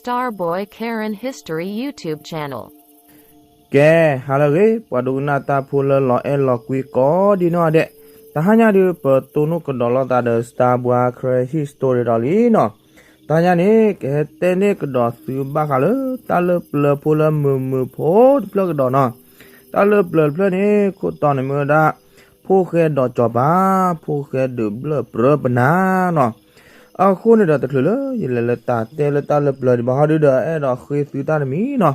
Starboy Karen History YouTube channel. ကဲ, ဟါလၢအဂ့ၤ ပှၤဒိကနၣ်တၢ်ဖိလၢလီၤအဲၣ်လီၤကွံကိးဒံနီၢ်ဒဲး, တဟါညါဒုး ပတိၢ်နီၣ်ကဒီးလိာ်သးဒီး Starboy Karen History ဒီးလံနီၤ. တဟါညါန့ၣ် ကဟဲတဲန့ၢ်ကဒီးသုဘၣ်ဃးလၢ တၢ်လၢပျၢၤဖိလၢမုာ်မုာ်ဖိတဖျၢၣ်ကဒီးနီၤ. တၢ်လၢပျၢၤတဖျၢၣ်န့ၣ် ခိၣ်တီန့ၣ်မ့ၢ်ဝဲဒၣ် ဖိၣ်ဃဲဒီးစီၤပၤ, ဖိၣ်ဃဲဒုးဘျၢၣ်ပြၢပနၢ်နီၤ. အဃိန့ၣ်ဒီး တချုးလၢယလဲၤလၢတၢ်တဲလၢတၢ်လၢပျၢၤဒံးဘၣ်ဟီဒုဒီး အဲၣ်ဒိးဃ့သုတၢ်တမံၤနီၤ.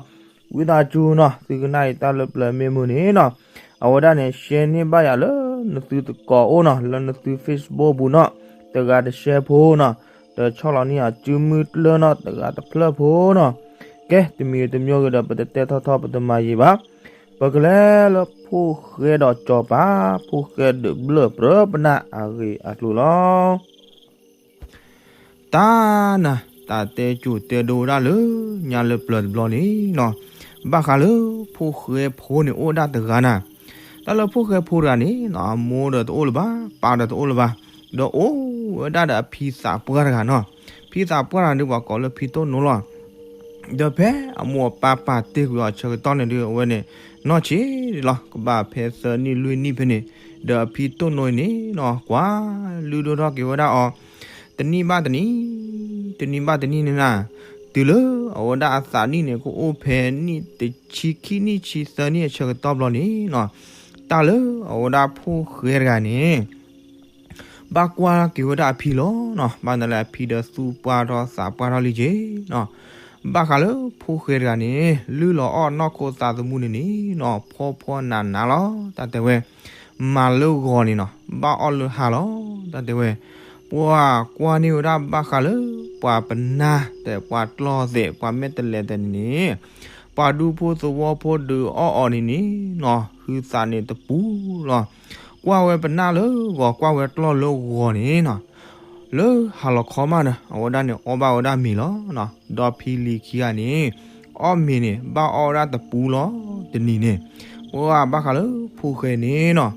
ဝံသးစူၤနီၤ သုကနၣ်အံၤတၢ်လၢပျၢၤမ့ၢ်မုာ်န့ၣ်နီၤ, အဝဲဒၣ်န့ၣ် share န့ၢ်ဘၣ်ယၤလၢနသုသကိးအိၣ်နီၤ, လၢနသု Facebook ပူၤနီၤ, တဂၤတ share ဖိနီၤ, ဒီးဆီၣ်လီၤန့ၢ်အစုမုၢ်ကျၢၢ်နီၤ တဂၤတဖျၢၣ်ဖိနီၤ. ကဲ, တမံၤတမံၤဂ့ၤဒီး ပတတဲထီၣ်ထီၣ်ပတမၤယံာ်ဘၣ်. ပကလဲၤလၢဖိၣ်ဃဲဒီးစီၤပၤ, ဖိၣ်ဃဲဒုးဘျၢၣ်ပြၢပနၢ်အဂ့ၢ်အကျိၤလီၤ. တၢ်နၤ, တၢ်တဲကိၤတဲဒိဒၣ်လၢညါလၢပျၢၤတဘျီန့ၣ်နီၤ, ဘၣ်ဃးလၢဖိၣ်ဃဲဖိန့ၣ်အိၣ်ဒၣ်တဂၤနၤ. တၢ်လၢဖိၣ်ဃဲဖိတဂၤန့ၣ်နီၤ, အမိၢ်ဒီးတအိၣ်လၢၤဘၣ်, ပၢ်ဒီးတအိၣ်လၢၤဘၣ်, ဒီးအိၣ်ဝဲဒၣ်ဒီးအဖံသးပှၢ်တဂၤနီၤ. ဖံသးပှၢ်တဂၤဒုး ပှၤကိးလၢဖံတိၢ်နိလီၤ. ဒီးဖဲအမိၢ်အပၢ်ပာ်တ့ၢ်ကွံာ်အီၤအဆၢကတီၢ်န့ၣ်ဒုး အဝဲန့ၣ် နီၢ်ဆံးလီၤ, ကဘၣ်ဖဲသၢနံၣ်လွံၢ်နံၣ်ဖဲန့ၣ်, ဒီးအဖံတိၢ်နိအံၤန့ၣ်နီၤ ကွၢ်လုၢ်ဒိၣ်ထီၣ်က့ၤဝဲဒၣ်အီၤ တနံၣ်ဘၣ်တနံၣ်, တနံၣ်ဘၣ်တနံၣ်န့ၣ်နၤ, တုၤလၢအဝဲဒၣ်အသးနံၣ်န့ၣ် ကအိၣ်ဖဲနံၣ်တဆံခံနံၣ်ဆံသၢနံၣ်အဆၢကတီၢ်ဘျီန့ၣ်နီၤ, တၢ်လၢအဝဲဒၣ်ဖိၣ်ဃဲတဂၤန့ၣ် ဘၣ်ကွၢ်က့ၤဝဲဒၣ်အဖံလီၤနီၤ. ဘၣ်နၤလၢအဖံဒီးသူၣ်ပှၢ်ထီၣ်သးပှၢ်ထီၣ်လံက့ၤနီၤ. ဘၣ်ဃးလၢဖိၣ်ဃဲတဂၤန့ၣ် လုၢ်လီၤအီၣ်နီၢ်ခိသးသမူန့ၣ်န့ၣ်နီၤ ဖှီၣ်ဖှီၣ်နးနးလီၤ တၢ်တဲဝဲ. မၤလၢဂီၤန့ၣ်နီၤ ဘၣ်အီၣ်လၢဟါလီၤ တၢ်တဲဝဲ. ပှၤကွၢ်န့ၢ်ဝဲဒၣ်ဘၣ်ဃးလၢ ပှၤပနၢ် ဒီးပှၤကျီၢ်သဲး ပှၤမဲာ်တဲးလဲးသဲးန့ၣ်န့ၣ် ပှၤဒူဖိသဝီဖိဒုးအီၣ်အီၤန့ၣ်န့ၣ်နီၤ ဟုသးန့ၣ်တပူၤလီၤ. ကွၢ်ဝဲပနၢ်လၢဂီၤ ကွၢ်ဝဲကျီၢ်လၢဂီၤန့ၣ်နီၤ, လၢဟါလီၤခီမးဒီး အဝဲဒၣ်န့ၣ်အီၣ်ဘၣ်ဝဲဒၣ်မ့ၤလီၤ. ဒီးဖံလံၤခံဂၤန့ၣ် အီၣ်မ့ၤန့ၣ် ဘၣ်အီၣ်ဝဲဒၣ်တပူၤလီၤ တနံၤန့ၣ်. ပှၤဘၣ်ဃးလၢဖိၣ်ဃဲန့ၣ်နီၤ လုၢ်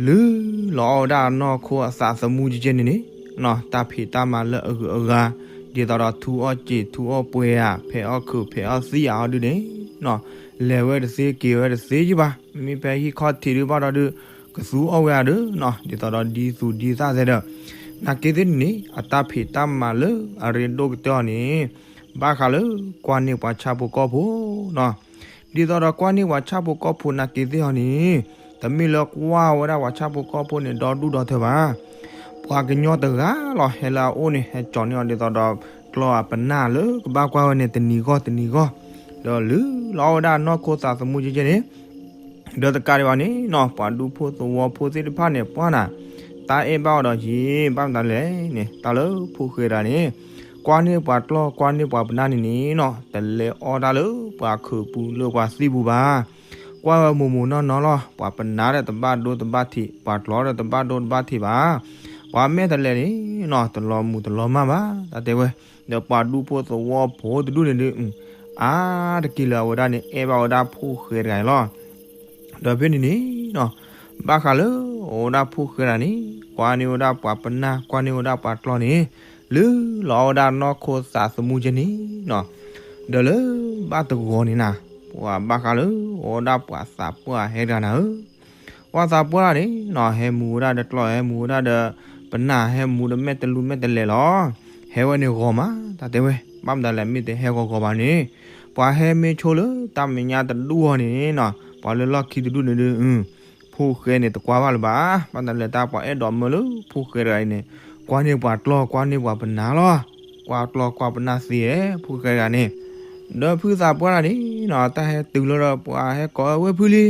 လီၤအီၣ်ဝဲဒၣ်အနီၢ်ခိအသးသမူကဲကဲန့ၣ်န့ၣ်နီၤ တၢ်ဖံးတၢ်မၤလၢအဂုၤအဂၤ ဒ်သိးဒီးထူအီၣ်စ့ၤထူအီၣ်ပှဲၤဧါ ဖဲးအီၣ်ခုးဖဲးအီၣ်သံဧါအီၤဒုန့ၣ်နီၤ လဲၤဝဲတသ့က့ၤဝဲတသ့ယဘၣ်. မ့မ့ၢ်ဖဲဟံၣ်ခီၣ်ထံးဒုဘၣ်ဒီးဒု ကသူအီၣ်ဝဲဧါဒုနီၤ ဒ်သိးဒီးဒ်သူၣ်ဒ်သၣ်သ့ဒီး နာ်က့သ့ၣ်န့ၣ်န့ၣ် အတၢ်ဖံးတၢ်မၤလၢအရ့ဒိၣ်ကတၢၢ်အီၤန့ၣ် ဘၣ်ဃးလၢကွၢ်န့ၢ်ပှၤဆၣ်ဖိကီၢ်ဖိနီၤ. ဒ်သိးဒီးကွၢ်န့ၢ်ပှၤဆၣ်ဖိကီၢ်ဖိနာ်က့သ့ၣ်အီၤန့ၣ် တမ့ၢ်လၢကွၢ်ဝဲဒၣ်ပှၤဆၣ်ဖိကီၢ်ဖိန့ၣ် ဒီဒူၣ်ဒီထၢဘၣ်. ပှၤကညီတဂၤလီၤ ဟဲလၢအအိၣ်န့ၣ် ဟဲကၠီန့ၢ်အီၤဒ်သိးဒီး ကျီၢ်အပနၢ်လၢကဘၣ်ကွၢ်ဝဲန့ၣ် တနံၤဂီၢ်တနံၤဂီၢ် ဒီးလုၢ်လီၤအီၣ်ဝဲဒၣ်နီၢ်ခိသးသမူကဲကဲန့ၣ် ဒီးတကးဒံးဘၣ်န့ၣ်နီၤ ပှၤဒူဖိသဝီဖိသ့ၣ်တဖၣ်န့ၣ် ပှၢ်နၤ တၢ်အဲၣ်ဘၣ်အီၤဒီးယံာ် ဘၣ်မတၤလဲၣ်န့ၣ် တၢ်လၢဖိၣ်ဃဲတဂၤန့ၣ် ကွၢ်န့ၢ်ပှၤကျီၢ် ကွၢ်န့ၢ်ပှၤပနၢ်န့ၣ်န့ၣ်နီၤ တလဲၤအီၣ်တၢ်လၢပှၤခုးပူၤလၢပှၤသံၣ်ပူၤဘၣ်. ကွၢ်ဝဲမိၢ်မိၢ်နီၢ်နီၢ်လီၤ. ပှၤပနၢ်ဒီးတဘၣ်ဒိတဘၣ်ထံး, ပှၤကျီၢ်ဒီးတဘၣ်ဒိတဘၣ်ထံးဘၣ်. ပှၤမဲာ်တဲးလဲးန့ၣ်နီၤ တလီၤမုၢ်တလီၤမၢ်ဘၣ် တၢ်တဲဝဲ. ဒီးပှၤဒူဖိသဝီဖိတဒူၣ်န့ၣ်ဒုး အါတက့ၢ်လၢအဝဲဒၣ်န့ၣ် အဲၣ်ဘၣ်ဝဲဒၣ်ဖိၣ်ဃဲတဂၤန့ၣ်လီၤ. ဒီးဖဲန့ၣ်န့ၣ်နီၤ ဘၣ်ဃးလၢအဝဲဒၣ်ဖိၣ်ဃဲတဂၤန့ၣ် ကွၢ်န့ၢ်ဝဲဒၣ်ပှၤပနၢ် ကွၢ်န့ၢ်ဝဲဒၣ်ပှၤကျီၢ်န့ၣ် လုၢ်လီၤအီၣ်ဝဲဒၣ်နီၢ်ခိသးသမူကဲန့ၣ်နီၤ. ဒီးလၢဘၣ်တဂီၤန့ၣ်နၤ ပှၤဘၣ်ဃးလၢအဝဲဒၣ်ပှၤသးပှၢ်ဟဲတဂၤနၤဧၢ ပှၤသးပှၢ်န့ၣ်နီၤ ဟဲမူဝဲဒၣ်ဒီးကျီၢ် ဟဲမူဝဲဒၣ်ဒီးပနၢ် ဟဲမူဒီးမဲာ်တလူမဲာ်တဲးလဲးလီၤ. ဟဲဝဲန့ၣ်ဂီၤမး တၢ်တဲဝဲ. ဘၣ်မတၤလဲၣ် မ့ၢ်တဟဲဂီၤဂီၤဘၣ်န့ၣ် ပှၤဟဲမ့ၢ်ဆိလၢတၢ်မဲာ်ညါတဒူၣ်အီၤန့ၣ်နီၤ ပှၤလၢလီၢ်ခံတဒူၣ်န့ၣ်ဒုး ဖိၣ်ဃဲန့ၣ်တကွၢ်ဘၣ်လၢၤဘၣ်. ဘၣ်မတၤလဲၣ် တၢ်ပှၤအဲၣ်ဒိးမၢလၢဖိၣ်ဃဲတဂၤအံၤန့ၣ် ကွၢ်န့ၢ်ပှၤကျီၢ် ကွၢ်န့ၢ်ပှၤပနၢ်လီၤ. ကွၢ်ကျီၢ်ကွၢ်ပနၢ်သ့ဧါ ဖိၣ်ဃဲတဂၤန့ၣ်. ဒီးဖုသးပှၢ်တဂၤန့ၣ်နီၤ တၢ်ဟဲတုၤလီၤဒီးပှၤဟဲကိးဝဲ ဝဲၢ်ဖုလံ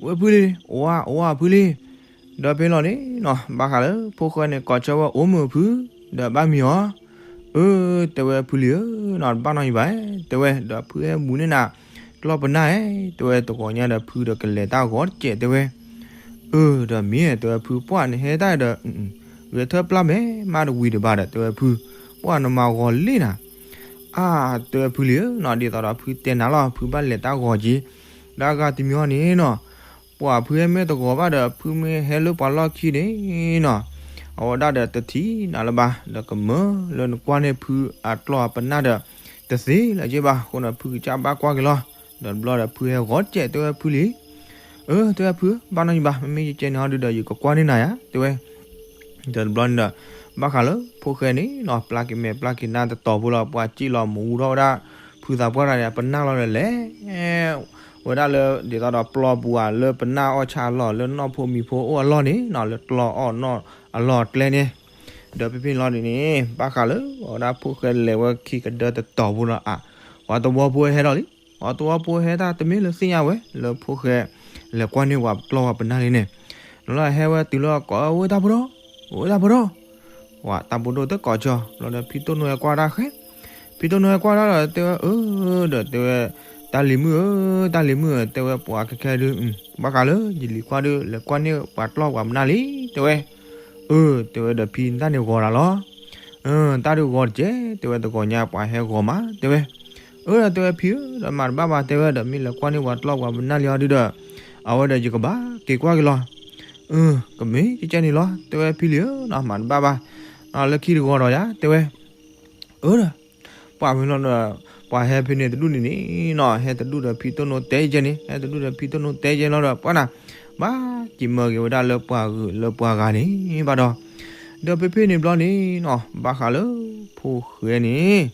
ဝဲၢ်ဖုလံ အိၣ်ဧါ အိၣ်ဧါဖုလံ. ဒီးဖဲလီၤန့ၣ်နီၤ ဘၣ်ဃးလၢဖိၣ်ဃဲန့ၣ် ကိးဆၢဝဲ အိၣ်မုာ်ဖု ဒီးဘၣ်မံၤအီၤ. အၢ တဲဝဲ ဖုလံဧၢနီၤ တဘၣ်နီတမံၤဘၣ် တဲဝဲ. ဒီးဖုဟဲမူန့ၢ်နၤ ကျီၢ်ပနၢ်ဧါ တဲဝဲ တဂီၤညါဒီးဖုဒီးကလဲၤတၢ်ဂီၤတစဲး တဲဝဲ. အၢ ဒီးမ့ၢ် တဲဝဲ ဖုပှၢ်န့ၣ်ဟဲတၢ်ဒီး ဂဲၤထၢၣ်ပျၢ်မဲာ်မးတဝံၤတဘၣ်ဒီး တဲဝဲ ဖု ပှၢ်နမၤဂီၤလံနၤ. အါ တဲဝဲ ဖုလံဧၢနီၤ ဒ်သိးဒီးဖုတဲနၤလီၤ ဖုဘၣ်လဲၤတၢ်ဂီၤက့ၤ. ဒီးအဂၤတမံၤအီၤန့ၣ်နီၤ ပှၤဖုဟဲမ့ၢ်တဂီၤဘၣ်ဒီး ဖုမ့ၢ်ဟဲလၢပှၤလီၢ်ခံန့ၣ်နီၤ အဝဲဒၣ်ဒီးတထံၣ်နၤလၢၤဘၣ် ဒီးကမၢလၢနကွၢ်န့ၢ်ဖုအကျီၢ်အပနၢ်ဒီး တသ့လၢၤက့ဘၣ်. အဃိန့ၣ် ဖုကစၢ်ဘၣ်ကွၢ်က့ၤလီၤ. ဒီးတဘျီဒီးဖုဟဲဂီၤစဲး တဲဝဲဖုလံ, အၢ တဲဝဲဖုဧၢ, ဘၣ်နီၢ်ယံၤဘၣ်, မ့မ့ၢ်ယကဲန့ၣ်ဟီဒုဒီး ယကကွၢ်န့ၢ်နၤယါ တဲဝဲ. ဒီးတဘျီန့ၣ်ဒီး ဘၣ်ဃးလၢဖိၣ်ဃဲန့ၣ်နီၤ ပျၢ်က့ၤမဲာ်ပျၢ်က့ၤနါတတီၤဖိလီၤ. ပှၤစံၣ်လီၤမူထီၣ်ဝဲဒၣ် ဖုသးပှၢ်တဂၤန့ၣ် အပနၢ်လီၤဒီးလဲၤ ဝဲဒၣ်လၢဒ်သိးဒီးပျီပူၤဧါ လၢပနၢ်အီၣ်ဆၣ်အလီၢ် လၢနီၢ်ဖိမံၤဖိအိၣ်အလီၢ်န့ၣ်နီၤ လၢကျီအီၣ်နီၢ်အလီၢ်အကျဲန့ၣ်. ဒီးဖဲဖဲန့ၣ်လီၤန့ၣ် ဘၣ်ဃးလၢအဝဲဒၣ်ဖိၣ်ဃဲလဲၤဝဲခံကဒၢတတီၤဖိလီၤဧါ. ပှၤသဝီဖိဟဲဒီးလံ, ပှၤသဝီဖိဟဲတၢ်တမ့ၢ်လၢသ့ၣ်ညါဝဲ လၢဖိၣ်ဃဲလဲၤကွၢ်န့ၢ်ပှၤပျီပှၤပနၢ်လံန့ၣ် လီၤဟဲဝဲတုၤလၢကိး အိၣ်တၢ်ဖိဒီး, အိၣ်တၢ်ဖိဒီး ဝဲတၢ်ဖိဒိၣ်တကိးကီ လီၤဒီးဖံတိၢ်နိဟဲကွၢ်တၢ်ဃဲ, ဖံတိၢ်နိဟဲကွၢ်တၢ်ဒီးတဲဝဲ အၢ ဒီးတဲဝဲ တၢ်လံၤမုၣ်ဧၢ, တၢ်လံၤမုၣ်ဧၢ, တဲဝဲပှၤခဲခဲဒု ဘၣ်ဃးလၢယလံၤခွါဒု လဲၤကွၢ်န့ၢ်ပှၤပျီပှၤပနၢ်လံ တဲဝဲ. အၢ တဲဝဲဒီးဖံ တၢ်န့ၣ်ဂီၤဒၣ်လီၤ. တၢ်ဒုးဂီၤတကဲ တဲဝဲ တဂီၤညါပှၤဟဲဂီၤမး တဲဝဲ. အၢ ဒီးတဲဝဲဖံဧၢ, ဒီးမၤတဘၣ်ဘၣ် တဲဝဲဒီး မ့ၢ်လဲၤကွၢ်န့ၢ်ပှၤပျီပှၤပနၢ်လံအီၤဒုဒီး အဝဲဒီးယကဘၣ်က့ၤကွၢ်က့ၤလီၤ. အၢ ကမ့ၢ်ကကဲန့ၣ်လီၤ တဲဝဲဖံလံဧၢနီၤ မၤတဘၣ်ဘၣ် လၢခံတဂီၤဒီးယါ တဲဝဲ. အၢ ဒီး ပှၤမ့ၢ်လီၤဒီး ပှၤဟဲဖဲန့ၣ်တဒူၣ်န့ၣ်န့ၣ်နီၤ ဟဲတဒူၣ်ဒီးဖံတိၢ်နိတဲကဲန့ၣ် ဟဲတဒူၣ်ဒီးဖံတိၢ်နိတဲကဲလီၤဒီး ပှၤနၤ ဘၣ်က့ၤမၢက့ၤဝဲဒၣ်လၢပှၤဂုၤလၢပှၤဂၤန့ၣ်ဘၣ်ဒီး ဒီးဖဲဖဲန့ၣ်ဘျီန့ၣ်နီၤ ဘၣ်ဃးလၢဖိၣ်ဃဲန့ၣ်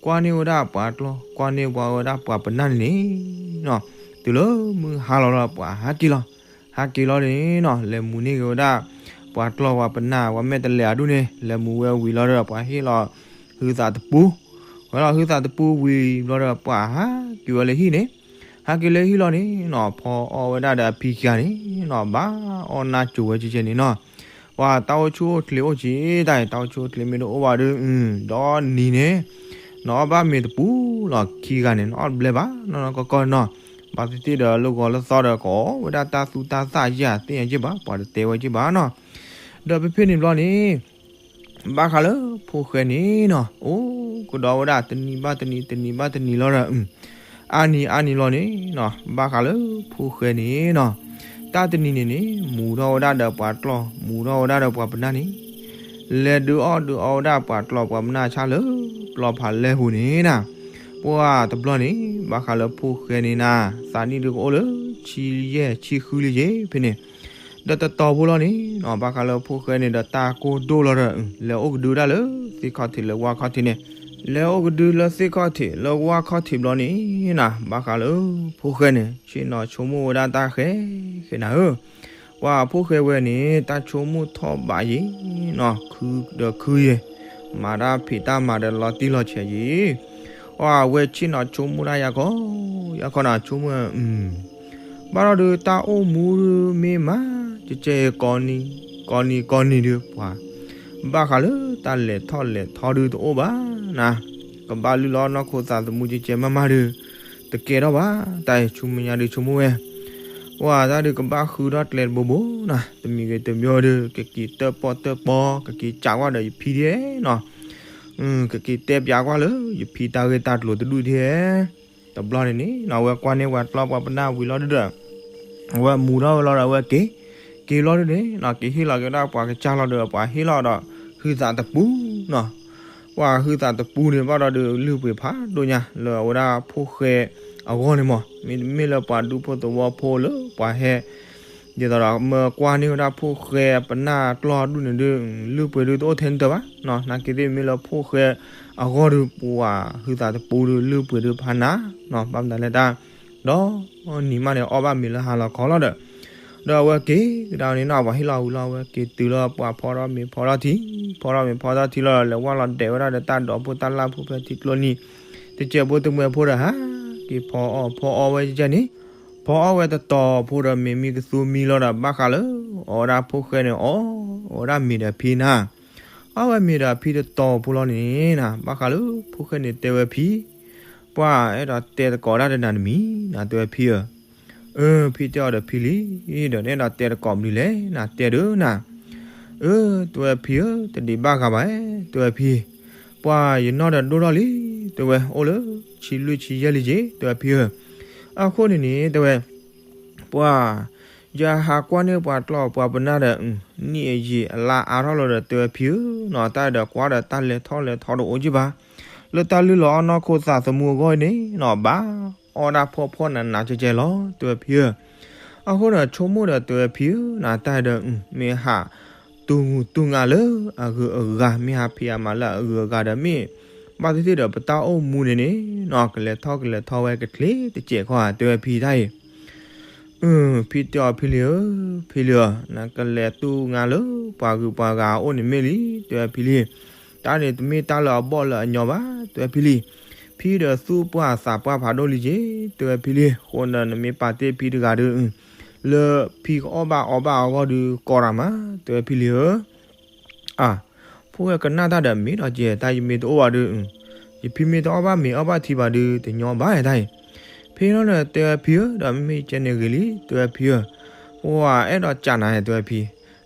ကွၢ်န့ၢ်ဝဲဒၣ်ပှၤကျီ ကွၢ်န့ၢ်ပှၤဝဲဒၣ်ပှၤပနၢ်န့ၣ်န့ၣ်နီၤ တုၤလၢမုၢ်ဟါလီၤဒီးပှၤဟးက့ၤလီၤ. ဟးက့ၤလီၤန့ၣ်နီၤ လဲၤမူန့ၢ်က့ၤဝဲဒၣ် ပှၤကျီပှၤပနၢ် ပှၤမဲာ်တဲးလဲးအဒူၣ်န့ၣ် လဲၤမူဝဲဝံၤလီၤဒီး ပှၤဟ့ၣ်လီၤဟုသးတပူ ဝဲလီၤဟုသးတပူဝံၤဘျီဒီး ပှၤဟးက့ၤဝဲလၢဟံၣ်န့ၣ် ဟးက့ၤလၢဟံၣ်လီၤန့ၣ်နီၤ ဖီအီၣ်ဝဲဒၣ်ဒီးအဖံခံဂၤန့ၣ်နီၤ ဘၣ်အီၣ်နါစိၤဝဲကဲကဲန့ၣ်နီၤ ပှၤတၢ်အိၣ်ဆူၣ်အိၣ်ချ့အိၣ်က့ တၢ်အံၤ တၢ်အိၣ်ဆူၣ်အိၣ်ချ့မ့ၢ်တအိၣ်ဘၣ်ဒီး ဒီနံၤန့ၣ် နအီၣ်ဘၣ်မ့ၤတပူၤလီၤ ခံဂၤန့ၣ် နအီၣ်တဘျဲဘၣ်နီၤ ကီကီနီၤ ဘၣ်သ့ၣ်သ့ၣ်ဒီးလၢဂီၤလၢသီဒီး ကအီၣ်ဝဲဒၣ်တၢ်သူတၢ်သၣ်ယဲၢ် သ့ၣ်ညါက့ဘၣ် ပှၤတတဲဝဲက့ဘၣ်နီၤ ဒီးဖဲဖဲန့ၣ်ဘျီန့ၣ် ဘၣ်ဃးလၢဖိၣ်ဃဲန့ၣ်နီၤ အိၣ်ကဒီးဝဲဒၣ်တနံၤဘၣ်တနံၤ တနံၤဘၣ်တနံၤလီၤဒီး အါနံၤအါနံၤလီၤန့ၣ်နီၤ ဘၣ်ဃးလၢဖိၣ်ဃဲန့ၣ်နီၤ တၢ်တနံၤန့ၣ်န့ၣ် မူထီၣ်ဝဲဒၣ်ဒီးပှၤကျီ မူထီၣ်ဝဲဒၣ်ဒီးပှၤပနၢ်န့ၣ် လဲၤဒုးအီၣ်ဒုးအီဝဲဒၣ်ပှၤကျီပှၤပနၢ်ဆၣ်လၢ ပျီဖးလဲၢ်ပူၤန့ၣ်နၤ ပှၤတဘျီန့ၣ် ဘၣ်ဃးလၢဖိၣ်ဃဲန့ၣ်နၤ သးနံၣ်ဒုးကအိၣ်လၢ ဆံယဲၢ်ဆံဃုလံယ့ၤ ဖဲန့ၣ် ဒီးတတီၤဖိလီၤန့ၣ်နီၤ ဘၣ်ဃးလၢဖိၣ်ဃဲန့ၣ်ဒီး တၢ်ကိၢ်ဒိၣ်လီၤဒီး လဲၤအိၣ်ကဒုဝဲဒၣ်လၢသ့ၣ်ခီၣ်ထံးလၢဝါခီၣ်ထံးန့ၣ် လဲၤအိၣ်ကဒုလၢသ့ၣ်ခီၣ်ထံးလၢဝါခီၣ်ထံးဘျီန့ၣ်နၤ ဘၣ်ဃးလၢဖိၣ်ဃဲန့ၣ် ဆ့ၣ်နီၤဆိကမိၣ်ဝဲဒၣ်တၢ်ဃဲဃဲနၤဧၢ ပှၤဖိၣ်ဃဲဝဲန့ၣ် တၢ်ဆိကမိၣ်ထီၣ်ဘးယံၤနီၤ ခုဒီးခုယံၤ မၤတၢ်ဖံးတၢ်မၤဒီးလီၤတံၢ်လီၤဆဲးယံၤ အဝဲဆ့ၣ်နီၤဆိကမိၣ်တၢ်ယၤခီ ယၤခီနၤဆိကမိၣ် ဘၣ်ဒီးဒုးတၢ်အိၣ်မူဒုးမ့ၢ်မး ကကဲ ကိးနံၤ ကိးနံၤ ကိးနံၤဒုး ပှၤ ဘၣ်ဃးလၢတၢ်လဲၤထီၣ်လဲၤထီဒုးတအိၣ်ဘၣ်နၤ ကဘၣ်လုၢ်လီၤနီၢ်ခိသးသမူကကဲမးမးဒုး တကဲထီၣ်ဘၣ် တၢ်အံၤဆိကမိၣ်ညါဒုးဆိကမိၣ်ဝဲ ပှၤတၢ်ဒုးကဘၣ်ဃုထီၣ်ကျဲတဘိဘိနၤ တမံၤဂ့ၤတမံၤဒုး ကက့ၤတၢၣ်ပီၣ်တၢၣ်ပီ ကက့ၤစးကွၢ်ဒီးယဖံဒဲနီၤ ကက့ၤတဲပၠးကွၢ်လၢ ယဖံတၢ်ဂ့ၢ်တၢ်ကျိၤတဒူၣ်ဒဲ တဘျီန့ၣ်န့ၣ် အဝဲကွၢ်န့ၢ်ပှၤကျီပှၤပနၢ်ဝံၤလီၤဒုဒီး အဝဲမူထီၣ်ဝဲလီၤဒီးအဝဲက့ၤ က့ၤလီၤဒုန့ၣ်နီၤ က့ၤဟ့ၣ်လီၤက့ၤဝဲဒၣ်ပှၤကစၢ်လီၤဒီး ပှၤဟ့ၣ်လီၤဒီး ဟုသးတပူနီၤ ပှၤဟုသးတပူန့ၣ်ဘၣ်ဒီးဒုး လုၢ်ပှ့ၤဖးဒိၣ်ညါလၢအဝဲဒၣ်ဖိၣ်ဃဲအဂီၢ်န့ၣ်မး မ့တမ့ၢ်လၢပှၤဒူဖိသဝီဖိလၢပှၤဟဲ ဒ်သိးဒီးမၢကွၢ်န့ၢ်ဝဲဒၣ်ဖိၣ်ဃဲပနၢ်ကျီၢ်ဒူၣ်န့ၣ်ဒုး လုၢ်ပှ့ၤဒုးတအိၣ်ထဲန့ၣ်တၢ်ဘၣ်နီၤ နာ်က့သ့ၣ်မ့ၢ်လၢဖိၣ်ဃဲအဂီၢ်ဒုး ပှၤဟုသးတပူဒုး လုၢ်ပှ့ၤဒုးဖးနၤနီၤ ဘၣ်မနုၤလဲၣ်တၢ် ဒီးနံၤမးန့ၣ် အီၣ်ဘၣ်မ့ၤလၢဟါလီၤခီလီၤဒီး ဒီးအဝဲက့ၤကဒါန့ၣ်နီၤ ပှၤဟ့ၣ်လီၤဝံၤလီၤ အဝဲက့ၤတုၤလၢပှၤဖီထီၣ်မ့ၤဖီထီၣ်ထံ ဖီထီၣ်မ့ၤဖီထီၣ်ထံလီၤဒီး လဲၤဝၢ်လီၤဒဲးဝဲဒၣ်ဒီးတၢ်ဒိးဖိတၢ်လၢ်ဖိဖဲထံကျိနံၤ တစဲးဖိတမှဲၤဖိဒီး ဟးက့ၤဖီအီၣ်ဖီအီၣ်ဝဲကဲန့ၣ် ဖီအီၣ်ဝဲတတီၤဖိဒီးမ့ၤမံကသူမံလီၤဒီး ဘၣ်ဃးလၢ အီၣ်ဝဲဒၣ်ဖိၣ်ဃဲန့ၣ် အီၣ်ဝဲဒၣ်မ့ၤဒီးဖံနၤ အီၣ်ဝဲမ့ၤဒီးဖံတတီၤဖိလီၤန့ၣ်နၤ ဘၣ်ဃးလၢဖိၣ်ဃဲန့ၣ်တဲဝဲဖံ ပှၤအဲၣ်ဒိးတဲသကိးဒၣ်ဒီးနၤတမံၤနၤ တဲဝဲဖံဧၢ အၢ ဖံတဲအီၤဒီးဖံလံ ဒီးနအဲၣ်ဒိးတဲသကိးမနုၤလဲၣ်နၤ တဲဒုးနၤ အၢ တဲဝဲဖံဧၢ တဒံးဘၣ်ဂၤဘၣ် တဲဝဲဖံ ပှၤယနီၢ်ဒီးဒိၣ်ထီၣ်လံ တဲဝဲ အိၣ်လၢဆံလွံၢ်ဆံယဲၢ်လံက့ၤ တဲဝဲဖံဧၢ အဃိန့ၣ်န့ၣ် တဲဝဲ ပှၤ ယဟးကွၢ်န့ၢ်ပှၤကျီၢ်ပှၤပနၢ်ဒီး နံၣ်အယံာ်အလါအါထီၣ်လီၤဒီး တဲဝဲဖံဧၢ နီၤ တၢ်ဒီးကွၢ်ဒီးတၢ်လဲၤထီၣ်လဲၤထီတအိၣ်က့ဘၣ် လၢတၢ်လုၢ်လီၤအီၣ်နီၢ်ခိသးသမူအဂီၢ်အံၤန့ၣ်နီၤ ဘၣ်အီၣ်ဒၣ်ဖှီၣ်ဖှီၣ်နးနးကဲကဲလီၤ တဲဝဲဖံဧၢ. အဃိန့ၣ် ဆိကမိၣ်ဒီးတဲဝဲဖံဧၢ နတၢ်ဒီး မ့ၢ်ဟးတူၢ်ငူတူၢ်ငါလၢအဂုၤအဂၤ မ့ၢ်ဟးဖံးအမၤလၢအဂုၤအဂၤဒီးမ့ၢ် ဘၣ်သ့ၣ်သ့ၣ်ဒီးပတၢ်အိၣ်မူန့ၣ်န့ၣ်နီၤ ကလဲၤထီၣ်ကလဲၤထီၣ်ဝဲကချ့တစဲးခီဧါ တဲဝဲဖံတၢ်အံၤ ဖံတဲအီၤဖံလံဧၢ, ဖံလံဧၢ, နကလဲၤတူၢ်ငါလၢပှၤဂုၤပှၤဂၤအအိၣ်န့ၣ်မ့ၢ်လံ, တဲဝဲဖံလံ. တၢ်န့ၣ်တမ့ၢ်တၢ်လၢအဘီၣ်လၢအညီဘၣ်, တဲဝဲဖံလံ. ဖံဒီးသူၣ်ပှၢ်သးပှၢ်ဖးဒိၣ်လံက့, တဲဝဲဖံလံ. အဃိန့ၣ်နမ့ၢ်ပာ်တ့ၢ်ဖံတဂၤဒီး လၢဖံကအီၣ်ဘၣ်အီဘၣ်အဂီၢ်ဒီးကီတၢ်မး, တဲဝဲဖံလံဧၢ. အၢ, ဖိၣ်ဃဲကနၣ်တၢ်ဒီးမ့ၢ်ဒီးကဲ, တၢ်ယမ့ၢ်တအိၣ်ဘၣ်ဒီး, ယဖံမ့ၢ်တအီၣ်ဘၣ်မ့ၤအီၣ်ဘၣ်ထံဘၣ်ဒီး တညီဘၣ်တၢ်အံၤ. ဖဲလီၤဒီးတဲဝဲဖံဧၢ, ဒီးမ့မ့ၢ်ကဲန့ၣ်ဂ့ၤလံ, တဲဝဲဖံဧၢ. ပှၤအဲၣ်ဒိးကးနၤ, တဲဝဲဖံ,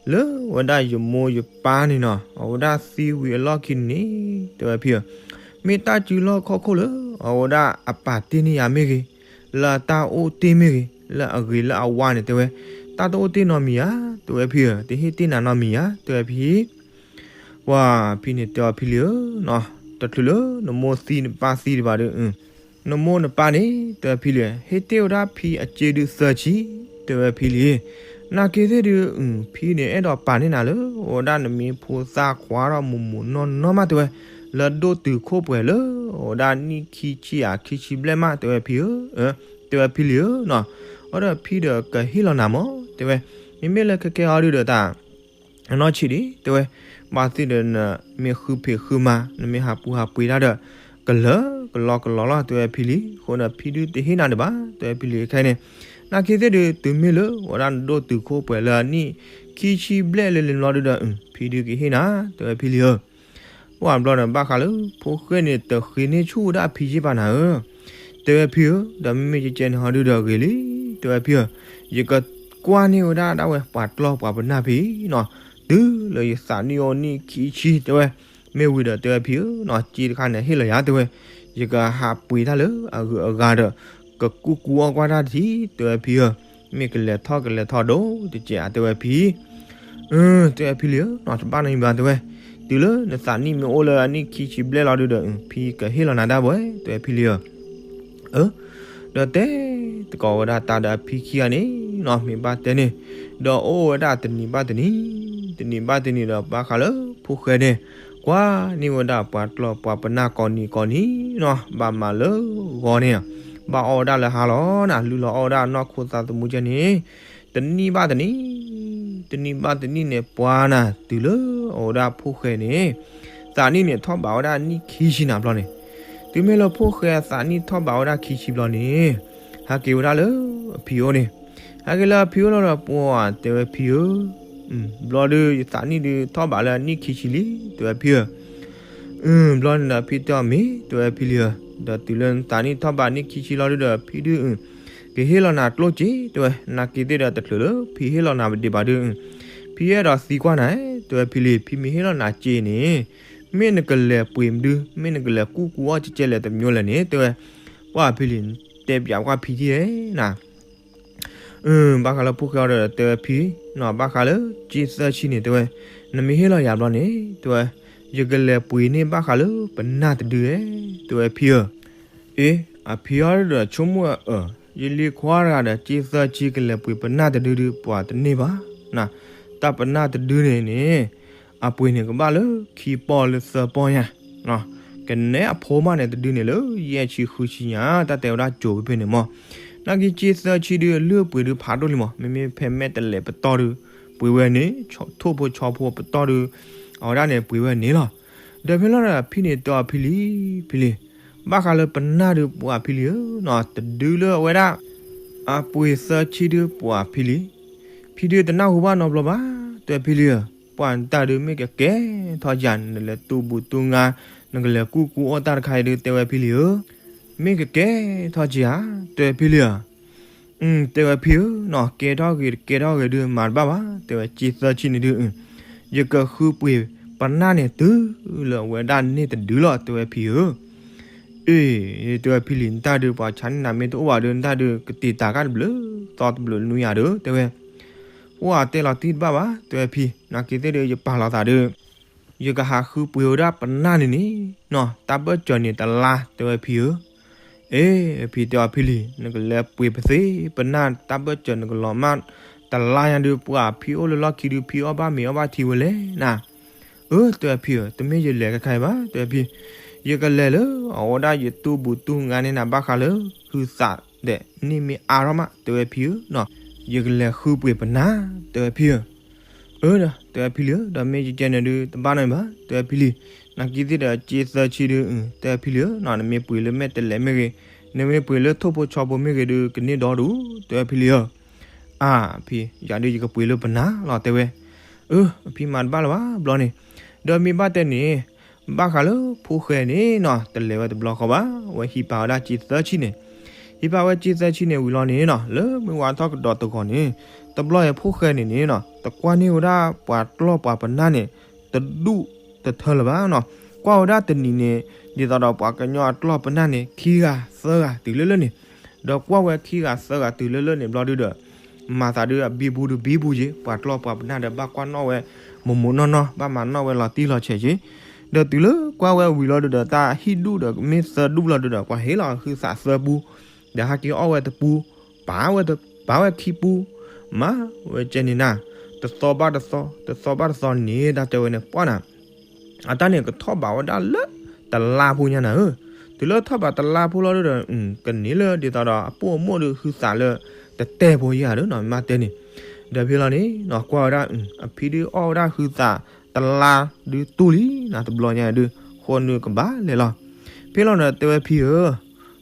လၢဝဲဒၣ်ယမိၢ်ယပၢ်န့ၣ်နီၤ အဝဲဒၣ်သံဝံၤအလီၢ်ခံန့ၣ်, တဲဝဲဖံဧၢ, မ့ၢ်တၢ်စုလီၢ်ခီၣ်ခိၣ်လၢ အဝဲဒၣ်အပာ်တ့ၢ်န့ၢ်ယၤမ့ၢ်ဂ့ၤ, လၢအတၢ်အိၣ်တ့ၢ်မ့ၢ်ဂ့ၤ, လၢအဂ့ၤလၢအဝါန့ၣ် တဲဝဲ, တၢ်တအိၣ်တ့ၢ်နီတမံၤဧါ, တဲဝဲဖံဧၢ, တဟ့ၣ်တ့ၢ်နၤနီတမံၤဧါ, တဲဝဲဖံ. ပှၤဖံန့ၣ်တဲအီၤဖံလံဧၢ, တချုးလၢနမိၢ်သံနပၢ်သံဒံးဘၣ်ဒီး, နမိၢ်နပၢ်န့ၣ် တဲဝဲဖံလံ, ဟ့ၣ်တ့ၢ်ဝဲဒၣ်ဖံအစ့ဒုးသၢဆံ, တဲဝဲဖံလံ. နာ်က့သ့ၣ်ဒုး, ဖံန့ၣ်အဲၣ်ဒိးပာ်န့ၢ်နၤလၢ အဝဲဒၣ်နမ့ၢ်ဖိသၣ်ခွါထီၣ်မိၢ်မိၢ်နီၢ်နီၢ်မး တဲဝဲ, လၢဒိၣ်တုာ်ခိၣ်ပှဲၤလၢ အဝဲဒၣ်နံၣ်ခံဆံဧါခံဆံဘျဲၣ်မး တဲဝဲဖံဧၢ, တဲဝဲဖံလံဧၢနီၤ. အဃိဒီးဖံဒီးကဟ့ၣ်လီၤနၤမး တဲဝဲ, မ့မ့ၢ်လၢခဲကဲအီၤဒုးဒီးတၢ် အနီၢ်ဆံးဒံး တဲဝဲ, ဘၣ်သ့ၣ်ဒီးနမ့ၢ်ဃုဖံးဃုမၤ နမ့ၢ်ဟးပူၤဟးပှ့ၤတၢ်ဒီး ကလၢာ်ကလီကလီလီၤ တဲဝဲဖံလံ. အဃိန့ၣ်ဖံဒုးတဟ့ၣ်နၤဒံးဘၣ် တဲဝဲဖံလံခဲအံၤန့ၣ်. နာ်က့သ့ၣ်ဒုး တုၤမ့ၢ်လၢအဝဲဒၣ်နဒိၣ်တုာ်ခိၣ်ပှဲၤလၢအနံၣ်ခံဆံဘျဲၣ်လၢလံၤဘျီဒုးဒီး ဖံဒုးကဟ့ၣ်နၤ တဲဝဲဖံလံဧၢ. ပှၤဘျီန့ၣ် ဘၣ်ဃးလၢဖိၣ်ဃဲန့ၣ် တဃ့န့ၢ်ဆူၣ်ဝဲဒၣ်အဖံယ့ၢ်ဘၣ်နၤဧၢ, တဲဝဲဖံဧၢ, ဒီးမ့မ့ၢ်ကကဲန့ၣ်ဟီဒုးဒီးဂ့ၤလံ, တဲဝဲဖံဧၢ, ယကကွၢ်န့ၢ်ဝဲဒၣ်ဒၣ်ဝဲပှၤကျီၢ်ပှၤပနၢ်ဖံအံၤနီၤ, တုၤလၢယသးနံၣ်အိၣ်နံၣ်ခံဆံ တဲဝဲ, မ့ၢ်ဝံၤဒီးတဲဝဲဖံဧၢနီၤ, စ့တခါန့ၣ်ဟ့ၣ်လီၤယၤ တဲဝဲ, ယကဟးပှ့ၤတၢ်လၢအဂုၤအဂၤဒီး ကကူၣ်ကူအီၣ်ကွၢ်တၢ်တထံၣ် တဲဝဲဖံဧၢ, မ့ၢ်ကလဲၤထီၣ်ကလဲၤထီၣ်ဒိၣ်တကဲးဧါ တဲဝဲဖံ တဲဝဲဖံလံဧၢ, တဘၣ်နီတမံၤဘၣ် တဲဝဲ, တုၤလၢနသးနံၣ်မ့ၢ်အိၣ်လၢအနံၣ်ခံဆံဘျဲၣ်လီၤဒုးဒီး ဖံကဟ့ၣ်လီၤနၤဒၣ်ဝဲ တဲဝဲဖံလံဧၢ. အၢ, ဒီးတဲသကိးဝဲဒၣ်တၢ်ဒီးအဖံခံဂၤန့ၣ်နီၤ မ့ၢ်ဘၣ်တဲန့ၣ်, ဒီးအိၣ်ဝဲဒၣ်တနံၤဘၣ်တနံၤ, တနံၤဘၣ်တနံၤဒီးဘၣ်ဃးလၢဖိၣ်ဃဲန့ၣ် ကွၢ်န့ၢ်ဝဲဒၣ်ပှၤကျီၢ်ပှၤပနၢ်ကိးနံၤကိးနံၤနီၤ, ဘၣ်မၤလၢဂီၤန့ၣ်, ဘၣ်အီၣ်ဝဲဒၣ်လၢဟါလီၤနၤ, လုၢ်လီၤအီၣ်ဝဲဒၣ်နီၢ်ခိသးသမူကဲန့ၣ် တနံၣ်ဘၣ်တနံၣ်, တနံၣ်ဘၣ်တနံၣ်န့ၣ် ပှၤနၤတုၤလၢအဝဲဒၣ်ဖိၣ်ဃဲန့ၣ် သးနံၣ်န့ၣ်ထီၣ်ဘးဝဲဒၣ်နံၣ်ခံဆံနၤဘျီန့ၣ်, တုၤမ့ၢ်လၢဖိၣ်ဃဲအသးနံၣ်ထီၣ်ဘးဝဲဒၣ်ခံဆံဘျီန့ၣ်, ဟဲက့ၤဝဲဒၣ်လၢအဖံအိၣ်န့ၣ်, ဟဲက့ၤလၢအဖံအိၣ်လီၤဒီးပှၤတဲဝဲဖံဧၢ, ဘျီဒုးယသးနံၣ်ဒုးထီၣ်ဘးလၢအနံၣ်ခံဆံလံ တဲဝဲဖံဧၢ. ဘျီန့ၣ်ဒီးဖံတဲအီၤမ့ၢ် တဲဝဲဖံလံဧၢ, ဒီးတုၤလၢနသးနံၣ်ထီၣ်ဘးနံၣ်ခံဆံလီၤဒုးဒီးဖံဒုး ကဟ့ၣ်လီၤနၤကျိၣ်စ့ တဲဝဲ, နာ်က့သ့ၣ်ဒီးတချုးလၢဖံဟ့ၣ်လီၤနၤဒံးဘၣ်ဒုး, ဖံအဲၣ်ဒိးသံကွၢ်နၤ တဲဝဲဖံလံ, ဖံမ့ၢ်ဟ့ၣ်လီၤနၤစ့န့ၣ် မ့ၢ်နကလဲၤပှ့ၤမနုၤ, မ့ၢ်နကလဲၤကူၣ်ကူအီၣ်ကဲကဲလဲၣ်တမံၤလဲၣ်န့ၣ် တဲဝဲ, ပှၤဖံလံ, တဲပၠးကွၢ်ဖံထံၣ်ဧါနၤ ဘၣ်ဃးလၢဖိၣ်ဃဲအီၤဒီးတဲဝဲဖံ, ဘၣ်ဃးလၢစ့သၢဆံန့ၣ် တဲဝဲ, နမ့ၢ်ဟ့ၣ်လီၤယၤဘျီန့ၣ် တဲဝဲ, ယကလဲၤပှ့ၤန့ၢ်ဘၣ်ဃးလၢပနၢ်တဒုဧါ တဲဝဲဖံဧၢ. အ့ အဖံအီၤဒီးဆိကမိၣ်အၢ, ယလံၤခွါတဂၤဒီးစ့သၢဆံကလဲၤပှ့ၤပနၢ်တဒုဒုး ပှၤတန့ၢ်ဘၣ်, တၢ်ပနၢ်တဒုန့ၣ်န့ၣ် အပှ့ၤန့ၣ်ကဘၣ်လၢခံပီၢ်လၢသၢပီၢ်ညါ ကနဲအဖိမးန့ၣ် တဒုန့ၣ်လၢယဲၢ်ဆံဃုဆံညါ တၢ်တဲဝဲဒၣ်ကိၤဖဲဖဲန့ၣ်မး, နာ်က့စ့သၢဆံဒုးအလုၢ်အပှ့ၤဒုးဖးဒိၣ်လံမး, မ့မ့ၢ်ဖဲမဲာ်တလဲၤပတီၢ်ဒုး ပှ့ၤဝဲန့ၣ် ထိၣ်ဖိဆီဖိပတီၢ်ဒုး အဝဲဒၣ်န့ၣ်ပှ့ၤဝဲန့ၣ်လီၤ. ဒီးဖဲလီၤဒီးဖံန့ၣ်တဲအီၤဖံလံ, ဖံလံ, ဘၣ်ဃးလၢပနၢ်ဒုးပှၤဖံလံဧၢ, တဒုလၢအဝဲဒၣ် အပှ့ၤသၢဆံဒုးပှၤဖံလံ ဖံဒုးတနၢ်ဟူဘၣ်နီတဘျီဘၣ်, တဲဖံလံဧၢ, ပှၤနတၢ်ဒုးမ့ၢ်ကကဲထီၣ်ယၤ နလဲၤတူၢ်ဘူးတူၢ်ငါ နကလဲၤကူၣ်ကူအီၣ်တၢ်တခါအံၤဒုး တဲဝဲဖံလံဧၢ, မ့ၢ်ကကဲထီၣ်က့ၤဧါ, တဲဖံလံဧၢ, တဲဝဲဖံဧၢ, ကဲထီၣ်ဂ့ၤတကဲထီၣ်ဂ့ၤဒုးမၤတဘၣ်ဘၣ်, တဲဝဲစ့သၢဆံန့ၣ်ဒုး ယကဃုပှ့ၤပနၢ်န့ၣ်တုၤလၢအဝဲဒၣ်န့ၢ်တဒုလီၤ တဲဝဲဖံဧၢ. အ့ တဲဝဲဖံလံ နတၢ်ဒုးပှၤဆါန့ၢ်နၤမ့ၢ်တအိၣ်ဘၣ်ဒီး နတၢ်ဒုးကတ့ၢ်တၢ်ကၢ်တဘျုးသီတဘျုးနွံယၤဒီး တဲဝဲ, ပှၤတဲလီၤတံၢ်တဘၣ်ဘၣ် တဲဝဲဖံ, နာ်က့သ့ၣ်ဒီးယပာ်လီၤသးဒီး ယကဟးဃုပှ့ၤဝဲဒၣ်ပနၢ်န့ၣ်န့ၣ်နီၤ တၢ်ဘၢၣ်စၢၤန့ၣ်တလါ တဲဝဲဖံဧၢ. အ့ ဖံတဲအီၤဖံလံၤ နကလဲၤပှ့ၤပသ့ပနၢ်တၢ်ဘၢၣ်စၢၤ နကလီၤမၢ်တလါညါဒုး ပှၤဖံအိၣ်လၢလီၢ်ခံဒုး ဖံအီၣ်ဘၣ်မ့ၤအီၣ်ဘၣ်ထံဝဲလဲၣ်နၤ. အၢ တဲဝဲဖံဧၢ တမ့ၢ်ယလဲၤခဲခါအံၤဘၣ် တဲဝဲဖံ, ယကလဲၤလၢအဝဲဒၣ်ယတူၢ်ဘူးတူၢ်ငါန့ၣ်နၤ ဘၣ်ဃးလၢဟုသးဒီးန့ၢ်မ့ၢ်အါထီၣ်မး တဲဝဲဖံဧၢနီၤ, ယကလဲၤဃုပှ့ၤပနၢ် တဲဝဲဖံဧၢ. အၢ တဲဝဲဖံလံၤဧၢ ဒီးမ့ၢ်ယကဲန့ၣ်ဒုး တဘၣ်နီတမံၤဘၣ် တဲဝဲဖံလံၤ, နာ်က့သ့ၣ်ဒီးစ့သၢဆံဒုး တဲဝဲဖံလံၤဧၢနီၤ, နမ့ၢ်ပှ့ၤလၢမဲာ်တဲးလဲးမ့ၢ်ဂ့ၤ, နမ့ၢ်ပှ့ၤလၢထိၣ်ဖိဆီဖိမ့ၢ်ဂ့ၤဒုး ကန့ၢ်ဒီဒူၣ် တဲဝဲဖံလံၤဧၢ. အါ ဖံ ယၤဒုးယကပှ့ၤလၢပနၢ်လီၤ တဲဝဲ. အၢ အဖံမၤတဘၣ်လၢၤဘၣ်ဘျီန့ၣ်, ဒီးမ့ၢ်ဘၣ်တဲန့ၣ် ဘၣ်ဃးလၢဖိၣ်ဃဲန့ၣ်နီၤ တလဲၤဝဲတဘျီဃီဘၣ်, ဝဲဟံးပာ်ဝဲဒၣ်စ့သၢဆံန့ၣ်, ဟံးပာ်ဝဲစ့သၢဆံန့ၣ်ဝံၤလီၤန့ၣ်နီၤ လၢမုၢ်ဝါထီၣ်ကဒီးတဂီၤန့ၣ်, တဘျီအံၤဖိၣ်ဃဲန့ၣ်န့ၣ်နီၤ တကွၢ်န့ၢ်ဝဲဒၣ်ပှၤကျီၢ်ပှၤပနၢ်န့ၣ် တဒူၣ်တထၢလၢၤဘၣ်နီၤ, ကွၢ်ဝဲဒၣ်တနံၤန့ၣ် ဒ်သိးဒီးပှၤကညီအကျီၢ်ပနၢ်န့ၣ် ခံဂၤသၢဂၤတုၤလၢလၢန့ၣ်, ဒီးကွၢ်ဝဲခံဂၤသၢဂၤတုၤလၢလၢန့ၣ်ဘျီဒုးဒီး မၤသးဒုးအဘံဘူဒုးဘံဘူက့ၤ, ပှၤကျီၢ်ပှၤပနၢ်ဒီးဘၣ်ကွၢ်နီၣ်ဝဲ မိၢ်မိၢ်နီၢ်နီၢ် ဘၣ်မၤနီၣ်ဝဲလီၤတံၢ်လီၤဆဲးက့ၤ, ဒီးတုၤလၢကွၢ်ဝဲဝံၤလီၤဒုးဒီး တၢ်ဟံၣ်ဒူၣ်ဒီးမ့ၢ်သၢဒူၣ်လီၤဒုးဒီး ပှၤဟ့ၣ်လီၤဟုသးသၢပူ, ဒီးဟဲက့ၤအီၣ်ဝဲတပူ, ပာ်ဝဲတ ပာ်ဝဲခံပူ, မၤဝဲကဲန့ၣ်နၤ, တသီဘၣ်တသီ တသီဘၣ်တသီန့ၣ် တၢ်တဲဝဲန့ၣ်ပှၢ်နၤ အတၢ်န့ၣ်ကထီၣ်ဘးဝဲဒၣ်လၢတလါဖိညါနၤဧၢ, တုၤလၢထီၣ်ဘးတလါဖိလီၤဒုးဒီး ကန့ၢ်လၢဒ်သိးဒီးအပိာ်အမိၣ်ဒုးဟုသးလၢတတဲဖိယၤဒီးနီၤ မ့ၢ်တဲန့ၣ်, ဒီးဖဲလီၤန့ၣ်နီၤ ကွၢ်ဝဲဒၣ် အဖံဒုးအီၣ်ဝဲဒၣ်ဟုသးတလါဒုးတူၢ်လံနၤ တဘျီညါဒုး ဃိနုာ်ကဘၣ်လဲၤလီၤ. ဖဲလီၤဒီးတဲဝဲဖံဧၢ,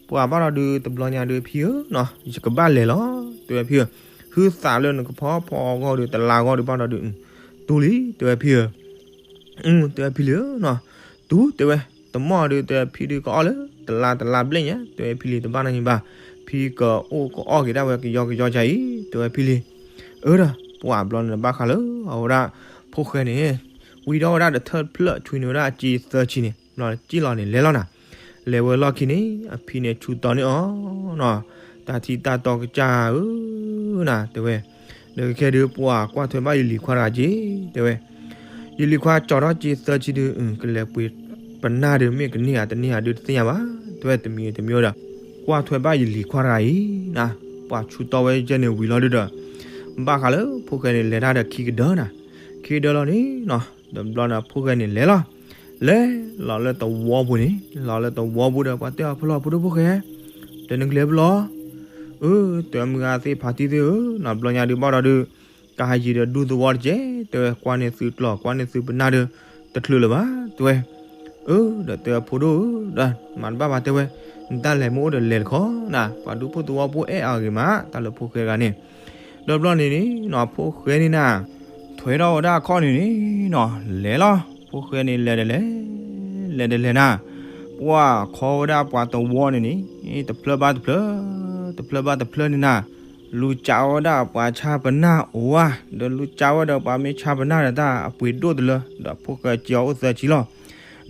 ပှၤဘၣ်ဒီးဒုးတဘျီညါဒုးဖံဧၢနီၤ ယကဘၣ်လဲၤလီၤ တဲဝဲဖံဧၢ, ဟုသးလၢနကဖီဖီအဂီၢ်ဒုး တလါအဂီၢ်ဒုးဘၣ်ဒီးဒုး တူၢ်လံ တဲဝဲဖံဧၢ တဲဝဲဖံလံၤဧၢနီၤ, တူၢ် တဲဝဲ, တမီၢ်ဒုး တဲဝဲဖံဒုးကအီၣ်လၢ တလါတလါဘျဲၣ်ညါ တဲဝဲဖံလံၤ တဘၣ်နီတမံၤဘၣ်, ဖံကအိၣ်ကအီၣ်က့ၤဒၣ်ဝဲကယီကယီကါအံၤ တဲဝဲဖံလံၤ, အၢဒီး ပှၤဘျီန့ၣ်ဘၣ်ဃးလၢ အဝဲဒၣ် ဖိၣ်ဃဲန့ၣ် ဝံဒီးဝဲဒၣ်တထၢၣ်တဖျၢၣ် ဆွံန့ၢ်ဝဲဒၣ်အစ့သၢဆံန့ၣ် ဘျီစံၣ်လီၤန့ၣ် လဲၤလီၤနၤ, လဲၤဝဲလီၢ်ခံန့ၣ် အဖံန့ၣ်ဆူးတီၤန့ၢ်အီၤနီၤ, တၢ်ထံတၢ်တီကစၢ်ဧၢ နၤ တဲဝဲ, ဒီးခဲဒုးပှၤကွၢ်ထွဲဘၣ်ယလံၤခွါတဂၤက့ၤ တဲဝဲ, ယလံၤခွါကၠီထီၣ်စ့သၢဆံဒုး ကလဲၤပှ့ၤပနၢ်ဒုး မ့ၢ်ကန့ၢ်ဧါတန့ၢ်ဧါဒုးတသ့ၣ်ညါဘၣ် တဲဝဲ, တမံၤတမံၤဒီး ကွၢ်ထွဲဘၣ်ယလံၤခွါတဂၤအံၤ နၤ, ပှၤဆူးတီၤဝဲယဲန့ၣ်ဝံၤလီၤဒုးဒီး ဘၣ်ဃးလၢဖိၣ်ဃဲန့ၣ် လဲၤတၢ်ဒီးခံကဒၢနၤ, ခံကဒၢလီၤန့ၣ်နီၤ, ဒီးဘျီန့ၣ်ဖိၣ်ဃဲန့ၣ်လဲၤလီၤ, လဲၤလီၤလၢသဝီပူၤန့ၣ် လီၤလၢသဝီပူၤဒီး ပှၤတဲအီၤဖဲလီၤဖိဒိၣ်ဖိၣ်ဃဲ, ဒီးနကလဲၤဖဲလီၤ အၢ တဲဝဲမုၢ်ဂၤသ့ၣ်ဖါတံၢ်သ့ၣ်ဧၢ နီၤ ဘျီညါဒုးဘၣ်ဒီးဒုး ကဟးယံၤဒီးဒူသဝီတကဲ, တဲဝဲကွၢ်န့ၢ်သုကျီၢ် ကွၢ်န့ၢ်သုပနၢ်ဒီး တချုးလၢၤဘၣ် တဲဝဲ, အၢ ဒီးတဲဝဲဖိဒိၣ်ဧၢ ဒီးမၤတဘၣ်ဘၣ်တဲဝဲ, နတၢ်လဲၤမ့ၢ်အိၣ်ဒီးလဲၤတခီနၤ, ပှၤဒူဖိသဝီဖိအဲၣ်အဂ့ၤမး တၢ်လၢဖိၣ်ဃဲတဂၤန့ၣ်, ဒီးဘျီန့ၣ်န့ၣ်နီၤ ဖိၣ်ဃဲန့ၣ်နၤ ထွဲထီၣ်ဝဲဒၣ်အခီၣ်န့ၣ်န့ၣ်နီၤ လဲၤလီၤ, ဖိၣ်ဃဲန့ၣ်လဲၤဒီးလဲၤ လဲၤဒီးလဲၤနၤ, ပှၤခီဝဲဒၣ်ပှၤသဝီန့ၣ်န့ၣ် တဖျၢၣ်ဘၣ်တဖျၢၣ် တဖျၢၣ်ဘၣ်တဖျၢၣ်န့ၣ်နၤ, လူၤကးဝဲဒၣ်ပှၤဆါပနၢ်အိၣ်ဧါ, ဒီးလူၤကးဝဲဒီးပှၤမ့ၢ်ဆါပနၢ်ဒီးတၢ်အပှ့ၤဒိၣ်တလၢ ဒီးဖိၣ်ဃဲစ့အီၤအိၣ်သၢဆံလီၤ,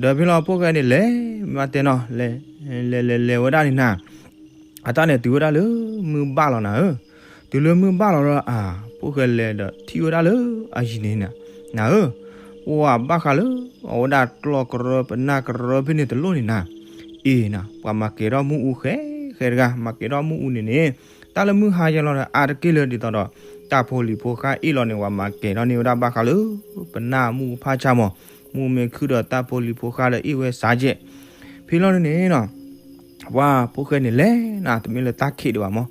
ဒီးဖဲလီၤဖိၣ်ဃဲန့ၣ်လဲၤ မ့ၢ်တဲနီၤ လဲၤ လဲၤလဲၤလဲၤဝဲဒၣ်န့ၣ်နၤ အတၢ်န့ၣ်တုၤဝဲဒၣ်လၢမုၢ်ဘၣ်လီၤနၤဧၢ, တုၤလၢမုၢ်ဘၣ်လီၤဒီးအါ ဖိၣ်ဃဲလဲၤဒီးထံၣ်ဝဲဒၣ်လၢအယံၤန့ၣ်နၤဧၢ, ပှၤဘၣ်ဃးလၢ အဝဲဒၣ်ကျီၢ်ကရၢပနၢ်ကရၢဖဲန့ၣ်တလိၣ်န့ၣ်နၤ, အ့ၣ်နၤ ပှၤမၤကဲၤထီၣ်မုၢ်အူဃဲဃဲတဂၤ မၤကဲၤထီၣ်မုၢ်အူန့ၣ်န့ၣ်, တၢ်လၢမုၢ်ဟါယဲလီၤဒီးအါတက့ၢ်လၢဒ်သိးဒီး တၢ်ဖိလံၤဖိဃါအ့ၣ်လီၤန့ၣ် ပှၤမၤကဲၤထီၣ်န့ၢ်ဝဲဒၣ်ဘၣ်ဃးလၢ ပနၢ်မုၢ်ဖးဆါမး, မုၢ်မ့ၢ်ခုၣ်ဒီးတၢ်ဖိလံၤဖိဃါဒီးအ့ၣ်ဝဲစးကဲး, ဖဲလီၤန့ၣ်န့ၣ်နီၤ ပှၤဖိၣ်ဃဲန့ၣ်လဲၤနၤ တမ့ၢ်လၢတၢ်ခံးဒံးဘၣ်မး,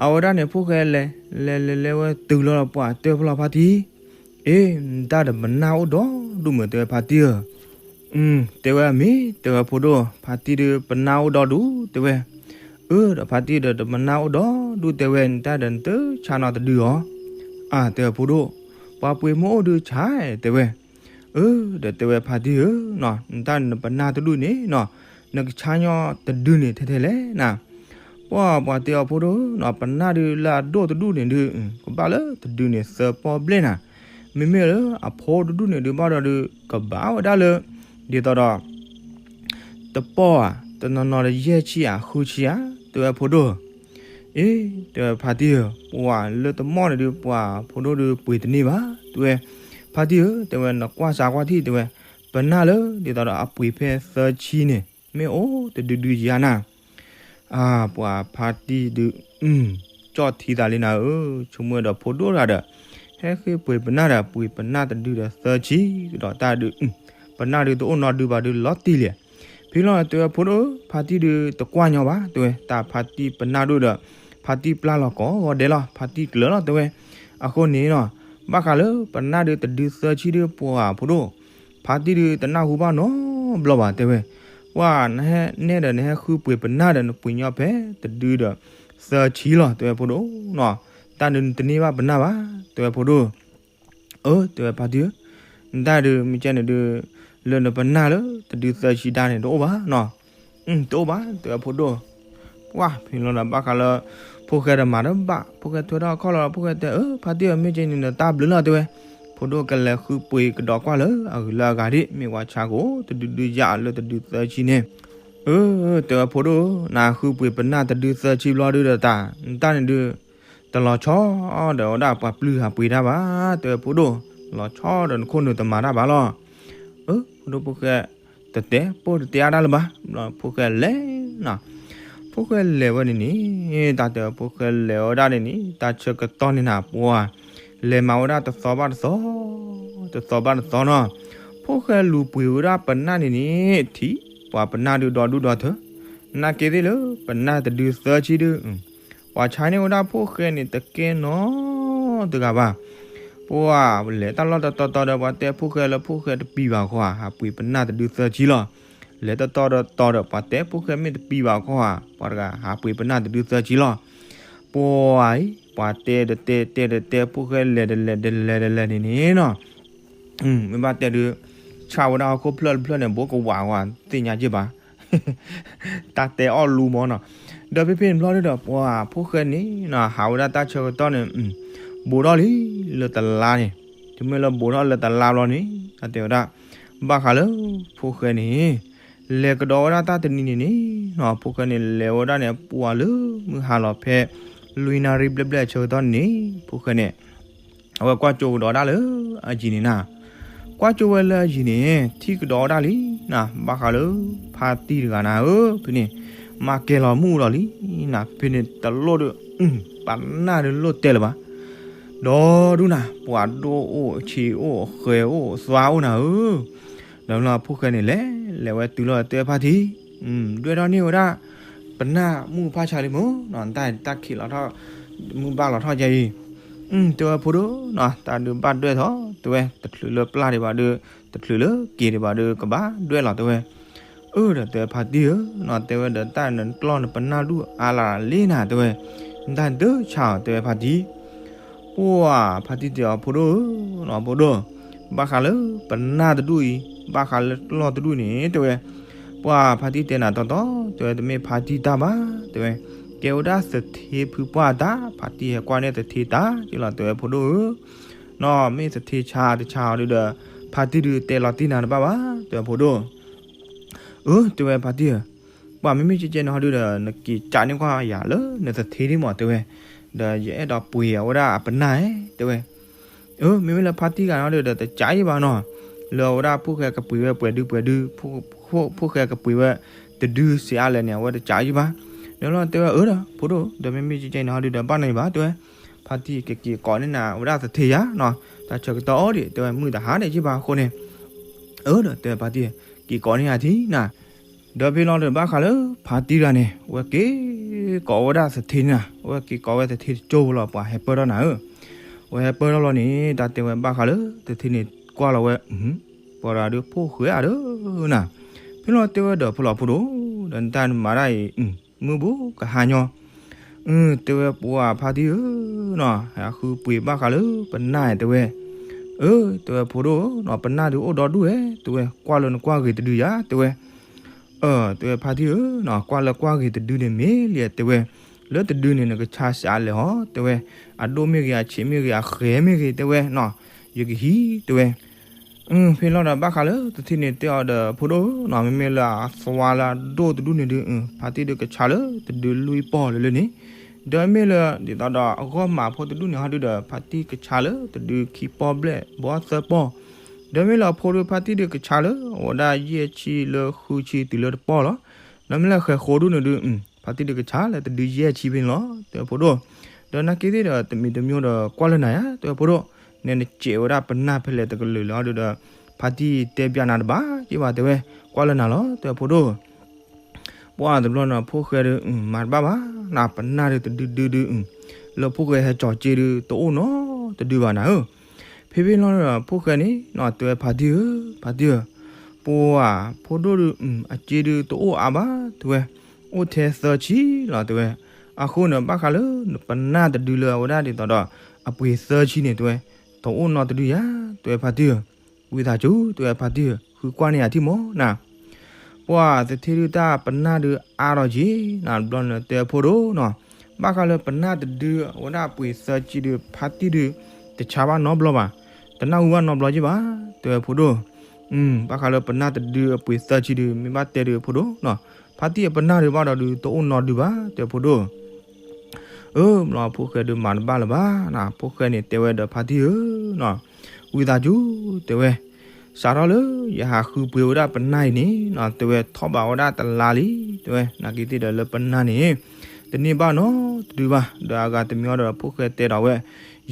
အဝဲဒၣ်န့ၣ်ဖိၣ်ဃဲလဲၤ လဲၤလဲၤလဲၤဝဲတုၤလီၤပှၤတဲဖဲလီၤဖါတံၢ်, အ့ၣ် နတၢ်ဒီးပနၢ်အိၣ်ဒီဒူၣ်မုၢ် တဲဝဲဖါတံၢ်ဧၢ, တဲဝဲအမ့ၢ် တဲဝဲဖိဒိၣ် ဖါတံၢ်ဒီးပနၢ်အိၣ်ဒီဒူၣ် တဲဝဲ, အၢ ဒီးဖါတံၢ်ဒီးတပနၢ်အိၣ်ဒီဒူၣ် တဲဝဲ နတၢ်ဒီးနတဆါနီတဒုအီၤ, အါ တဲဝဲဖိဒိၣ် ပှၤပှ့ၤမိၢ်အိၣ်ဒုးဆါ တဲဝဲ, အၢ ဒီးတဲဝဲဖါတံၢ်ဧၢနီၤ နတၢ်နပနၢ်တဒူၣ်န့ၣ်နီၤ နကဆါညီတဒုန့ၣ်ထဲထဲလဲၣ်နၤ, ပှၤပှၤတဲအီၤဖိဒိၣ်နီၤ ပနၢ်ဒုးလၢအဒိၣ်တဒူၣ်န့ၣ်ဒုး ကဘၣ်လၢတဒုန့ၣ်သၢပီၣ်ဘျဲၣ်နၤ, မ့မ့ၢ်လၢအဖိတဒူၣ်န့ၣ်ဒုးဘၣ်ဒီးဒုး ကဘၣ်ဝဲဒၣ်လၢ ဒ်သိးဒီး တပီၣ်ဧါ တနီၤနီၤဒီးယဲၢ်ဆံဧါ ဃုဆံဧါ တဲဝဲဖိဒိၣ်ဧၢ, အ့ တဲဝဲဖါတံၢ်ဧၢ ပှၤလၢတမီၢ်န့ၣ်ဒုး ပှၤဖိဒိၣ်ဒုးပှ့ၤတန့ၢ်ဘၣ် တဲဝဲ, ဖါတံၢ်ဧၢ တဲဝဲ နကွၢ်စးကွၢ်ထံၣ် တဲဝဲ, ပနၢ်လၢဒ်သိးဒီးအပှ့ၤဖဲသၢဆံန့ၣ် မ့ၢ်အိၣ်တဒုဒုယါနၤ. အၢ ပှၤဖါတံၢ်ဒုး ကၠီၣ်ထံသးလံနၤဧၢ, ဆိကမိၣ်ဝဲဒီးဖိဒိၣ်တဂၤဒီး ဟဲဃ့ပှ့ၤပနၢ်ဒီး ပှ့ၤပနၢ်တဒုဒီးသၢဆံကဒီးတၢ်ဒုး ပနၢ်ဒုးတအိၣ်နီတဒုဘၣ်ဒုးလီၤတံၢ်လံ. ဖဲလီၤတဲဝဲဖိဒိၣ်ဧၢ, ဖါတံၢ်ဒုးတကွၢ်ညီဘၣ် တဲဝဲ, တၢ်ဖါတံၢ်ပနၢ်ဒိၣ်ဒီး ဖါတံၢ်ပျၢ်လီၤကိးဂီၤဒဲးလီၤ, ဖါတံၢ်ကျၢၤလီၤ တဲဝဲ. အဃိန့ၣ်နီၤ ဘၣ်ဃးလၢပနၢ်ဒုးတဒုသၢဆံဒုး ပှၤဖိဒိၣ် ဖါတံၢ်ဒုးတနၢ်ဟူဘၣ်နီတဘျီဘၣ် တဲဝဲ. ပှၤနဟဲနဲၣ်ဒီးနဟဲဃုပှ့ၤပနၢ်ဒီး နပှ့ၤညီဖဲတဒုဒီးသၢဆံလီၤ တဲဝဲဖိဒိၣ်နီၤ. တၢ်ဒုးနတန့ၢ်ဘၣ်ပနၢ်ဘၣ် တဲဝဲဖိဒိၣ်. အၢ တဲဝဲဖါတံၢ်ဧၢ, နတၢ်ဒုးမ့ၢ်ကဲန့ၣ်ဒုး လၢနပနၢ်လၢတဒုသၢဆံဒါန့ၣ် တအိၣ်ဘၣ်နီၤ. တအိၣ်ဘၣ် တဲဝဲဖိဒိၣ်. ပှၤဖဲလီၤဒီးဘၣ်ဃးလၢ ဖိၣ်ဃဲတမၤတဘၣ်, ဖိၣ်ဃဲထွဲထီၣ်အခီၣ်လီၤဒီး ဖိၣ်ဃဲတဲ အၢ ဖါတံၢ်ဧၢ မ့ၢ်ကဲန့ၣ်နတၢ်ဘျုးလီၤ တဲဝဲ. ဖိဒိၣ်ကလဲၤဃုပှ့ၤကဒီးကွၢ်လၢအဂုၤလၢအဂၤဒံး မ့ၢ်ပှၤဆါကိးတဒုဒုယါလၢတဒုသၢဆံန့ၣ်. အၢ တဲဝဲဖိဒိၣ်ဧၢ, နဃုပှ့ၤပနၢ်တဒုသၢဆံဘျီဒုးဒီးတၢ် နတၢ်န့ၣ်ဒုး တလီၤဆီဒီးဝဲဒၣ်ပှၤပျုၢ်ဟးပှ့ၤတၢ်ဘၣ် တဲဝဲဖိဒိၣ်, လီၤဆီဒီးနခိၣ်နူာ်တမၤတၢ်ဘၣ်လီၤ. အၢ ဖိဒိၣ်ဖိၣ်ဃဲ တတဲပိၢ်တတဲအါတၢ်လၢၤဘၣ်, ဖိၣ်ဃဲလဲၤနီၤ. ဖိၣ်ဃဲလဲၤဝဲန့ၣ်န့ၣ် တၢ်တဲဝဲဖိၣ်ဃဲလဲၤဝဲဒၣ်န့ၣ်န့ၣ် တၢ်ဆၢကတီၢ်န့ၣ်နၤ ပှၤ လဲၤမၤဝဲဒၣ်တသီဘၣ်တသီ တသီဘၣ်တသီနီၤ. ဖိၣ်ဃဲလူၤပှ့ၤဝဲဒၣ်ပနၢ်န့ၣ်န့ၣ် ထံၣ်ပှၤပနၢ်ဒုးဒီဒူၣ်ဒီထၢ နာ်က့သ့ၣ်လၢပနၢ်တဒုသၢဆံဒုး ပှၤဆါန့ၢ်ဝဲဒၣ်ဖိၣ်ဃဲန့ၣ်တကဲနီတဂၤဘၣ်. ပှၤလဲၤတၢ်လီၢ်တတီၤတီၤဒီး ပှၤတဲဖိၣ်ဃဲလၢဖိၣ်ဃဲတပံၤဘၣ်အဃိဧါ ဟးပှ့ၤပနၢ်တဒုသၢဆံလီၤ. လဲၤတတီၤတီၤဒီး ပှၤတဲဖိၣ်ဃဲမ့ၢ်တပံၤဘၣ်အဃိဧါ ပှၤတဂၤဟးပှ့ၤပနၢ်တဒုသၢဆံလီၤ. ပှၤအံၤ ပှၤတဲတတဲတဲတတဲ ဖိၣ်ဃဲလဲၤတလဲၤတလဲၤတလဲၤန့ၣ်န့ၣ်နီၤ မ့ၢ်ဘၣ်တဲဒုး ဆၣ်ဝဲဒၣ်ဟီၣ်ခိၣ်ဖျၢၣ်တဖျၢၣ်န့ၣ် ဘိကဝးဝဲသ့ၣ်ညါက့ၢ်ဘၣ် တၢ်တဲအီၣ်လူမၢ်နီၤ. ဒီးဖဲဖဲန့ၣ်ဘျီဒုးဒီး ပှၤဖိၣ်ဃဲန့ၣ်နီၤ ဟးဝဲဒၣ်တၢ်ဆၢကတီၢ်န့ၣ် ဘူးထီၣ်လံလၢတလါန့ၣ်, တုၤမ့ၢ်လၢဘူးထီၣ်လၢတလါဘျီန့ၣ် တၢ်တဲဝဲဒၣ် ဘၣ်ဃးလၢဖိၣ်ဃဲန့ၣ် လဲၤကဒီးဝဲဒၣ်တၢ်တနံၤန့ၣ်န့ၣ်နီၤ ဖိၣ်ဃဲန့ၣ်လဲၤဝဲဒၣ်န့ၣ် ပှၤလၢမုၢ်ဟါလီၤဖဲ လွံၢ်နၣ်ရံၣ်ဘျဲၣ်ဘျဲၣ်အဆၢကတီၢ်န့ၣ်န့ၣ် ဖိၣ်ဃဲန့ၣ် အဝဲကွၢ်ကၠိကဒီးဒၣ်လၢအယံၤန့ၣ်နၤ, ကွၢ်ကၠိဝဲလၢအယံၤန့ၣ် ထံၣ်ကဒီးဝဲဒၣ်လံနၤ, ဘၣ်ဃးလၢဖါတံၢ်တဂၤနၤဧၢ, ဖဲန့ၣ် မၤကဲၤလီၤမူဒီးလံနၤ, ဖဲန့ၣ်တလိၣ်ဒီး ပနၢ်ဒုးလိၣ်တဲလၢၤဘၣ်, ဒီးဒူၣ်နၤ ပှၤဒိၣ်အိၣ်ဆံးအိၣ်ဃဲၤအိၣ်သွါအိၣ်နၤဧၢ, ဒီးလီၤဖိၣ်ဃဲန့ၣ်လဲၤ လဲၤဝဲတုၤလီၤတဲဖါတံၢ် ဒွဲၣ်ထီၣ်န့ၢ်ဝဲဒၣ် ပနၢ်မူဖၣ်ဆါလံမၢ်, တၢ်တၢ်ခံးလီၤထီၣ် မုၢ်ဘၣ်လီၤထီၣ်ကဲအံၤ, တဲဝဲဖိဒိၣ်နီၤ တၢ်ဒုးဘၣ်ဒွဲၣ်ထီၣ် တဲဝဲ တချုးလၢပျၢ်ဒံးဘၣ်ဒုး တချုးလၢက့ၤဒံးဘၣ်ဒုး ကဘၣ်ဒွဲၣ်လီၤ တဲဝဲ, အၢ ဒီးတဲဖါတံၢ်ဧၢနီၤ တဲဝဲဒီးတၢ်နကျီၢ်နပနၢ်ဒူၣ်အါလၢ်လံနၤ တဲဝဲ, တၢ်နတဆါအီၤ တဲဝဲဖါတံၢ် ပှၤဖါတံၢ်တဲအီၤဖိဒိၣ်ဧၢနီၤ ဖိဒိၣ်, ဘၣ်ဃးလၢပနၢ်တဒူၣ်အံၤ ဘၣ်ဃးလၢကျီၢ်တဒူၣ်န့ၣ် တဲဝဲ, ပှၤဖါတံၢ်တဲနၤတီတီ တဲဝဲ တမ့ၢ်ဖါတံၢ်တၢ်ဘၣ် တဲဝဲ, ကဲဝဲဒၣ်သထ့ဖုပှၢ်တၢ် ဖါတံၢ်ဟဲကွၢ်န့ၢ်သထ့တၢ်က့လီၤ တဲဝဲဖိဒိၣ်ဧၢ, နီၤ မ့ၢ်သထ့ဆါတဆါအီၤဒုးဒီး ဖါတံၢ်ဒုးတဲလီၤတံၢ်နၤတဘၣ်ဘၣ် တဲဝဲဖိဒိၣ် အၢ တဲဝဲဖါတံၢ်ဧၢ, ပှၤမ့မ့ၢ်ကဲကဲန့ၣ်ဟီဒုးဒီး နက့ၤကးန့ၢ်ကွၢ်ယၤလၢနသထ့ဒံးမး တဲဝဲ, ဒီးယအဲၣ်ဒိးပှ့ၤအဝဲဒၣ်အပနၢ်ဧဲ တဲဝဲ, အၢ မ့မ့ၢ်လၢဖါတံၢ်ဂၤနီၤဒုးဒီး တကးယံၢ်ဘၣ်နီၤ, လၢအဝဲဒၣ်ဖိၣ်ဃဲကပှ့ၤဝဲပှဲၤဒုပှဲၤဒု, ဖိၣ်ဃဲကပှ့ၤဝဲတဒုစံးအါလဲၣ်န့ၣ် အဝဲတကးယံၢ်ဘၣ်, ဒီးလီၤတဲဝဲအၢဒီး ဖိဒိၣ် ဒီးမ့မ့ၢ်ကဲကဲန့ၣ်ဟီဒုးဒီး ဘၣ်နီၤယံၢ်ဘၣ် တဲဝဲ, ဖါတံၢ်ကက့ၤကိးန့ၢ်နၤဝဲဒၣ်သထ့ယၤနီၤ, တၢ်ဆၢကတီၢ်အိၣ်ဒံး တဲဝဲ မုၢ်တဟါဒံးယံၢ်ဘၣ်အဃိန့ၣ် အၢ ဒီးတဲဖါတံၢ် က့ၤကိးန့ၢ်ယၤထံနၤ, ဒီးဖဲလီၤဒီးဘၣ်ဃးလၢဖါတံၢ်တဂၤန့ၣ် အဝဲက့ၤကိးဝဲဒၣ်သထ့န့ၣ်နၤ, အဝဲက့ၤကိးဝဲသထ့တကၠိဖိလီၤ ပှၤဟဲပၢၢ်ထီၣ်နၤဧၢ, အဝဲဟဲပၢၢ်ထီၣ်လီၤန့ၣ် တၢ်တဲဝဲဘၣ်ဃးလၢသထ့န့ၣ် ကွၢ်လီၤဝဲ ပှၤတဂၤဒုးဖိၣ်ဃဲဧါဒီးနၤ, ဖဲလီၤတဲဝဲဒီးဖိလီၤဖိဒိၣ် ဒီးနတၢ်မၤတၢ်အံၤ မုၢ်ဘူးကဟါညီ အၢ တဲဝဲပှၤဖါတံၢ်ဧၢနီၤ, ဟဲဃုပှ့ၤဘၣ်ဃးလၢပနၢ်တဲဝဲ, အၢ တဲဝဲဖိဒိၣ်ဧၢနီၤ, ပနၢ်ဒုးအိၣ်ဒီဒူၣ်ဧဲ တဲဝဲ, ကွၢ်လၢနကွၢ်ဂ့ၤတဒုယၤ တဲဝဲ, အၢ တဲဝဲဖါတံၢ်ဧၢနီၤ, ကွၢ်လၢကွၢ်ဂ့ၤတဒုန့ၣ်မ့ၢ်လံ တဲဝဲ, လၢတဒုန့ၣ်နကဆါစးလဲၣ်ဟီ တဲဝဲ, အဒိၣ်မ့ၢ်ဂ့ၤ အဆံးမ့ၢ်ဂ့ၤ အဃဲၤမ့ၢ်ဂ့ၤ တဲဝဲနီၤ, ယကဟံး တဲဝဲ ဖဲလီၤဒီးဘၣ်ဃးလၢသထ့န့ၣ်တဲအီၤဒီး ဖိဒိၣ်ဧၢနီၤ, မ့မ့ၢ်လၢအသွါလၢအဒိၣ်တဒူၣ်န့ၣ်ဒုး ဖါတံၢ်ဒုးကဆါလၢတဒုလွံၢ်ပီၢ်လၢလၢန့ၣ်, ဒီးမ့ၢ်လၢဒ်သိးဒီးအဂီၢ်မးဖိတဒူၣ်န့ၣ်ဟီဒုးဒီး ဖါတံၢ်ကဆါလၢတဒုခံပီၢ်ဘျဲၣ်ဘီသၢပီၢ်, ဒီးမ့ၢ်လၢအဖိဒုး ဖါတံၢ်ဒုးကဆါလၢအဝဲဒၣ်ယဲၢ်ဆံလၢဃုဆံတုၤလၢတပီၢ်လီၤ. ဒီးမ့ၢ်လၢအဃဲၤဃိဒုန့ၣ်ဒုး ဖါတံၢ်ဒုးကဆါလၢတဒုယဲၢ်ဆံဖဲန့ၣ်လီၤ တဲဝဲဖိဒိၣ်. ဒီးနာ်က့သ့ၣ်ဒီး တမံၤတမံၤဒီးကွၢ်လၢနၤယါ တဲဝဲဖိဒိၣ်, နဲနစဲးဝဲဒၣ်ပနၢ်ဖဲလဲၣ်တကလုာ်လၢအီၤဒုးဒီး ဖါတံၢ်တဲပျးနၤတဘၣ်က့ဘၣ် တဲဝဲ, ကွၢ်လၢနၤလီၤ တဲဝဲဖိဒိၣ်. ပှၢ်တဘျီန့ၣ် ဖိၣ်ဃဲဒုး မၤတဘၣ်ဘၣ်နၤ ပနၢ်ဒုးတဒုဒုဒု, လၢဖိၣ်ဃဲဟဲကၠီၤစ့ဒုး တအိၣ်နီတဒုဘၣ်နၤဧၢ. ဖဲဖဲလီၤဒီး ဖိၣ်ဃဲန့ၣ်နီၤ တဲဝဲဖါတံၢ်ဧၢ, ဖါတံၢ်ဧၢ, ပှၢ်ဖိဒိၣ်ဒုး အစ့ဒုးတအိၣ်အါဘၣ် တဲဝဲ, အိၣ်ထဲသၢဆံလီၤ တဲဝဲ. အဃိန့ၣ် ဘၣ်ဃးလၢပနၢ်တဒုလၢအဝဲဒၣ်ဒ်သိးဒီး အပှ့ၤသၢဆံန့ၣ် တဲဝဲ, တအိၣ်နီတဒုယါ တဲဝဲဖါတံၢ်ဧၢ. ဝံသးစူၤ တဲဝဲဖါတံၢ်ဧၢ, ဃုကွၢ်န့ၢ်ယၤထံၣ်မးနၤ. ပှၢ်သထ့ဒုးတၢ်ပနၢ်ဒုးအါထီၣ်က့ၤနၤတဘျီန့ၣ် တဲဖိဒိၣ်နီၤ, ဘၣ်ဃးလၢပနၢ်တဒုအဝဲဒၣ်အပှ့ၤသၢဆံဒုး ဖါတံၢ်ဒုး တဆါဘၣ်နီတဘျီဘၣ်, တနၢ်ဟူဘၣ်နီတဘျီက့ဘၣ် တဲဝဲဖိဒိၣ်. ဘၣ်ဃးလၢပနၢ်တဒုအပှ့ၤသၢဆံဒုး မ့ၢ်ဘၣ်တဲဒုးဖိဒိၣ်နီၤ, ဖါတံၢ်အပနၢ်ဒုးဘၣ်ဒီးဒုး တအိၣ်နီတဒုဘၣ် တဲဖိဒိၣ်. အၢ ဘျီဖိၣ်ဃဲဒုးမၤတဘၣ်လၢၤဘၣ်နၤ, ဖိၣ်ဃဲန့ၣ်တဲဝဲဒီးဖါတံၢ်ဧၢနီၤ, ဝံသးစူၤ တဲဝဲ, စးထီၣ်လၢယဟးဃုပှ့ၤဝဲဒၣ်ပနၢ်အံၤန့ၣ်နီၤ တဲဝဲ ထီၣ်ဘးဝဲဒၣ်တလါလံ တဲဝဲ, နာ်က့သ့ၣ်ဒီးလၢပနၢ်န့ၣ် တန့ၢ်ဘၣ်နီတဒုဘၣ်, ဒီးအဂၤတမံၤအီၤဒီးဖိၣ်ဃဲတဲဒီးဝဲ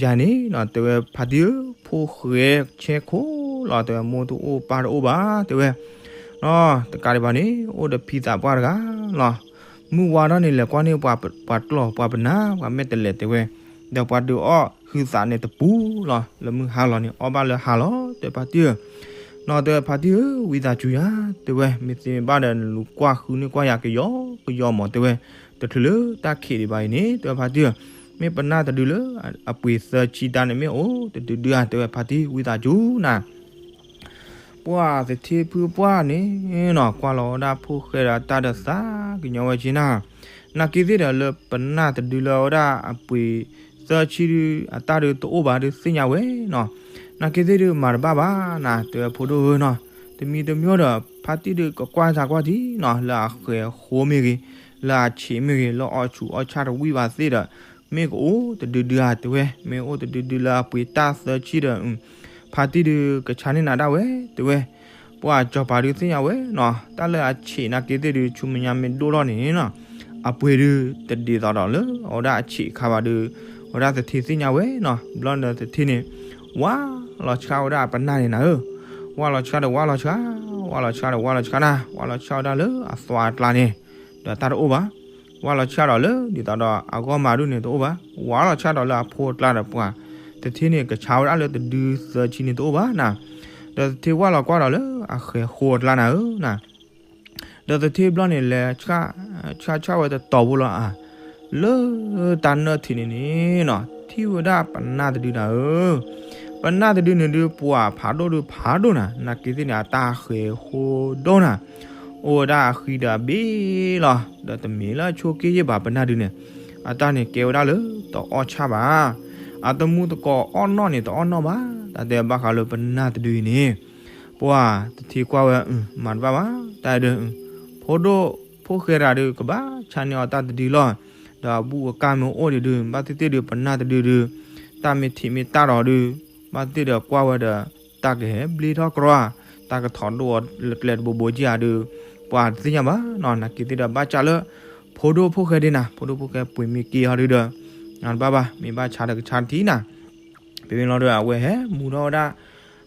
ယၤန့ၣ်နီၤ တဲဝဲဖါတံၢ်ဧၢ, ဖိၣ်ဃဲဆဲခိၣ်လီၤ တဲဝဲ မိၢ်တအိၣ်ပၢ်တအိၣ်ဘၣ် တဲဝဲ နီၤ, တကးဒံးဘၣ်န့ၣ် အိၣ်ဒီးဖံသးပှၢ်တဂၤလီၤ. မုၢ်ဝါထီၣ်န့ၣ် လဲၤကွၢ်န့ၢ်ပှၤကျီၢ်ပှၤပနၢ် ပှၤမဲာ်တဲးလဲး တဲဝဲ, ဒီးပှၤဒုးအီၣ်ဟုသးန့ၣ်တပူၤလီၤ. လၢမုၢ်ဟါလီၤန့ၣ် အီၣ်ဘၣ်လၢဟါလီၤ တဲဖါတံၢ်ဧၢ. နီၤ တဲဖါတံၢ်ဧၢ, ဝံသးစူၤယၤ တဲဝဲ, မ့ၢ်သ့မ့ၢ်ဘၣ်ဒီး နလူၤကွၢ်ဃုန့ၢ်ကွၢ်ယၤကယီကယီမး တဲဝဲ, တချုးလၢတၢ်ခံးဒံးဘၣ်အံၤန့ၣ် တဲဝဲဖါတံၢ်ဧၢ, မ့ၢ်ပနၢ်တဒုလၢအပှ့ၤသၢဆံတၢ်န့ၣ် မ့ၢ်အိၣ်တဒုဒုဧါ တဲဝဲဖါတံၢ် ဝံသးစူၤနၤ ပှၢ်သထ့ဖုပှၢ်န့ၣ်နီၤ ကွၢ်လီၤဝဲဒၣ်ဖိၣ်ဃဲဒီးတၢ်ဒီးသးကညီၤဝဲက့နၤ, နာ်က့သ့ၣ်ဒီးလၢပနၢ်တဒုလၢအဝဲဒၣ်အပှ့ၤသၢဆံဒု အတၢ်ဒုးတအိၣ်ဘၣ်ဒုးသ့ၣ်ညါဝဲနီၤ, နာ်က့သ့ၣ်ဒုးမၤတဘၣ်ဘၣ်နၤ တဲဝဲဖိဒိၣ်ဧၢနီၤ, တမံၤတမံၤဒီး ဖါတံၢ်ဒုးကကွၢ်တၢ်ကွၢ်ထံနီၤ လၢအဃဲၤဃိမ့ၢ်ဂ့ၤ, လၢအဆံးမ့ၢ်ဂ့ၤ, လၢအီၣ်ဆူးအီၣ်ဆၣ်တဝံၣ်ဘၣ်သ့ၣ်ဒီး မ့ၢ်ကအိၣ်တဒုဒုဧါ တဲဝဲ, မ့ၢ်အိၣ်တဒုဒုလၢအပှ့ၤတၢ်သၢဆံဒီး ဖါတံၢ်ဒုးကဆါန့ၢ်နၤဒၣ်ဝဲ တဲဝဲ, ပှၢ်စီၤပၤဒုးသ့ၣ်ညါဝဲနီၤ, တၢ်လၢအဆံးနာ်က့သ့ၣ်ဒုး ဆူမဲာ်ညါမ့ၢ်ဒိၣ်ထီၣ်န့ၣ်နီၤ, အပှ့ၤဒုးတဒ်သိးဒီးလၢအဝဲဒၣ်အဆံးအခါဘၣ်ဒုး အဝဲဒၣ်သထ့သ့ၣ်ညါဝဲနီၤ, ဘျီန့ၣ်သထ့န့ၣ် ဝါလီၤဆှါဝဲဒၣ်အပနၢ်န့ၣ်နၤဧၢ, ဝါလီၤဆှါဒီးဝါလီၤဆှါ, ဝါလီၤဆှါဒီးဝါလီၤဆှါနၤ, ဝါလီၤဆှါဒီးဝါလီၤဆှါနၤ, ဝါလီၤဆှါဒီးအသီအကျါန့ၣ် ဒီးတၢ်တအိၣ်ဘၣ်, ဝါလီၤဆှါဒီးလၢဒ်သိးဒီးအဂီၢ်မၤဒုးန့ၣ်တအိၣ်ဘၣ်, ဝါလီၤဆှါဒီးလၢအဖိအကျါဒီးပှၤသထ့န့ၣ် ကဆါဝဲဒၣ်လၢတဒုသၢဆံန့ၣ်တအိၣ်ဘၣ်နၤ, ဒီးသထ့ဝါလီၤကွၢ်ဒီးလၢအဃဲၤဃိအကျါနၤဧၢနၤ ဒီးသထ့ဘျီန့ၣ်လဲၤ ဆှၣ်ဆှၣ်ဝဲတတီၤဖိလီၤဧါ, လၢတၢ်နၢၣ်ထံးန့ၣ်န့ၣ်နီၤ ထံၣ်ဝဲဒၣ်ပနၢ်တဒုနၤဧၢ, ပနၢ်တဒုန့ၣ်ဒုး ပှၢ်ဖးဒိၣ်ဒုးဖးဒိၣ်နၤ, နာ်က့သ့ၣ်န့ၣ် အတၢ်ဃဲၤဃိဒိၣ်နၤ, အိၣ်ဝဲဒၣ်အဃံဒီးအဘ့ၣ်လီၤ, ဒီးတမ့ၢ်လၢဆိးက့ယဲၢ်ဘၣ်ပနၢ်ဒုန့ၣ်, အတၢ်န့ၣ်ကဲဝဲဒၣ်လၢတအီၣ်ဆၣ်ဘၣ်, အတမူတကိးအီၣ်နီၣ်န့ၣ်တအီၣ်နီၣ်ဘၣ်, တၢ်တဲဘၣ်ဃးလၢပနၢ်တဒုအံၤန့ၣ် ပှၢ်သထ့ကွၢ်ဝဲ မၤတဘၣ်ဘၣ်, တၢ်ဒုး ဖိဒိၣ်ဖိၣ်ဃဲတဂၤဒုး ကဘၣ်ဆါန့ၢ်အီၤတၢ်တဒုလီၤ, ဒီးအဘူၣ်အကၢ်မ့ၢ်အိၣ်ဒံးဒုး ဘၣ်သ့ၣ်သ့ၣ်ဒုး ပနၢ်တဒုဒုး တၢ်မ့ၢ်ထံးမ့ၢ်တၢ်ဒီးဒုး ဘၣ်သ့ၣ်သ့ၣ်ဒီးကွၢ်ဝဲဒီး တၢ်ကဟဲဘျ့ထီၣ်ကြီ, တၢ်ကထီၣ်ဒိၣ်အီၤလၢကျဲတဘိဘိက့ၢ်ဧါဒုး ပှၢ်တသ့ၣ်ညါဘၣ်နီၤ, နာ်က့သ့ၣ်ဒီးဘၣ်ကးလၢ ဖိဒိၣ်ဖိၣ်ဃဲဒ့နၤ, ဖိဒိၣ်ဖိၣ်ဃဲပှ့ၤမ့ၢ်က့ၤဟီဒုးဒီး မၤတဘၣ်ဘၣ်, မ့ၢ်ဘၣ်ဆါဒီးကဆါတထံၣ်နၤ ပမ့ၢ်လီၤဒီး အဝဲဟဲမူထီၣ်ဝဲဒၣ်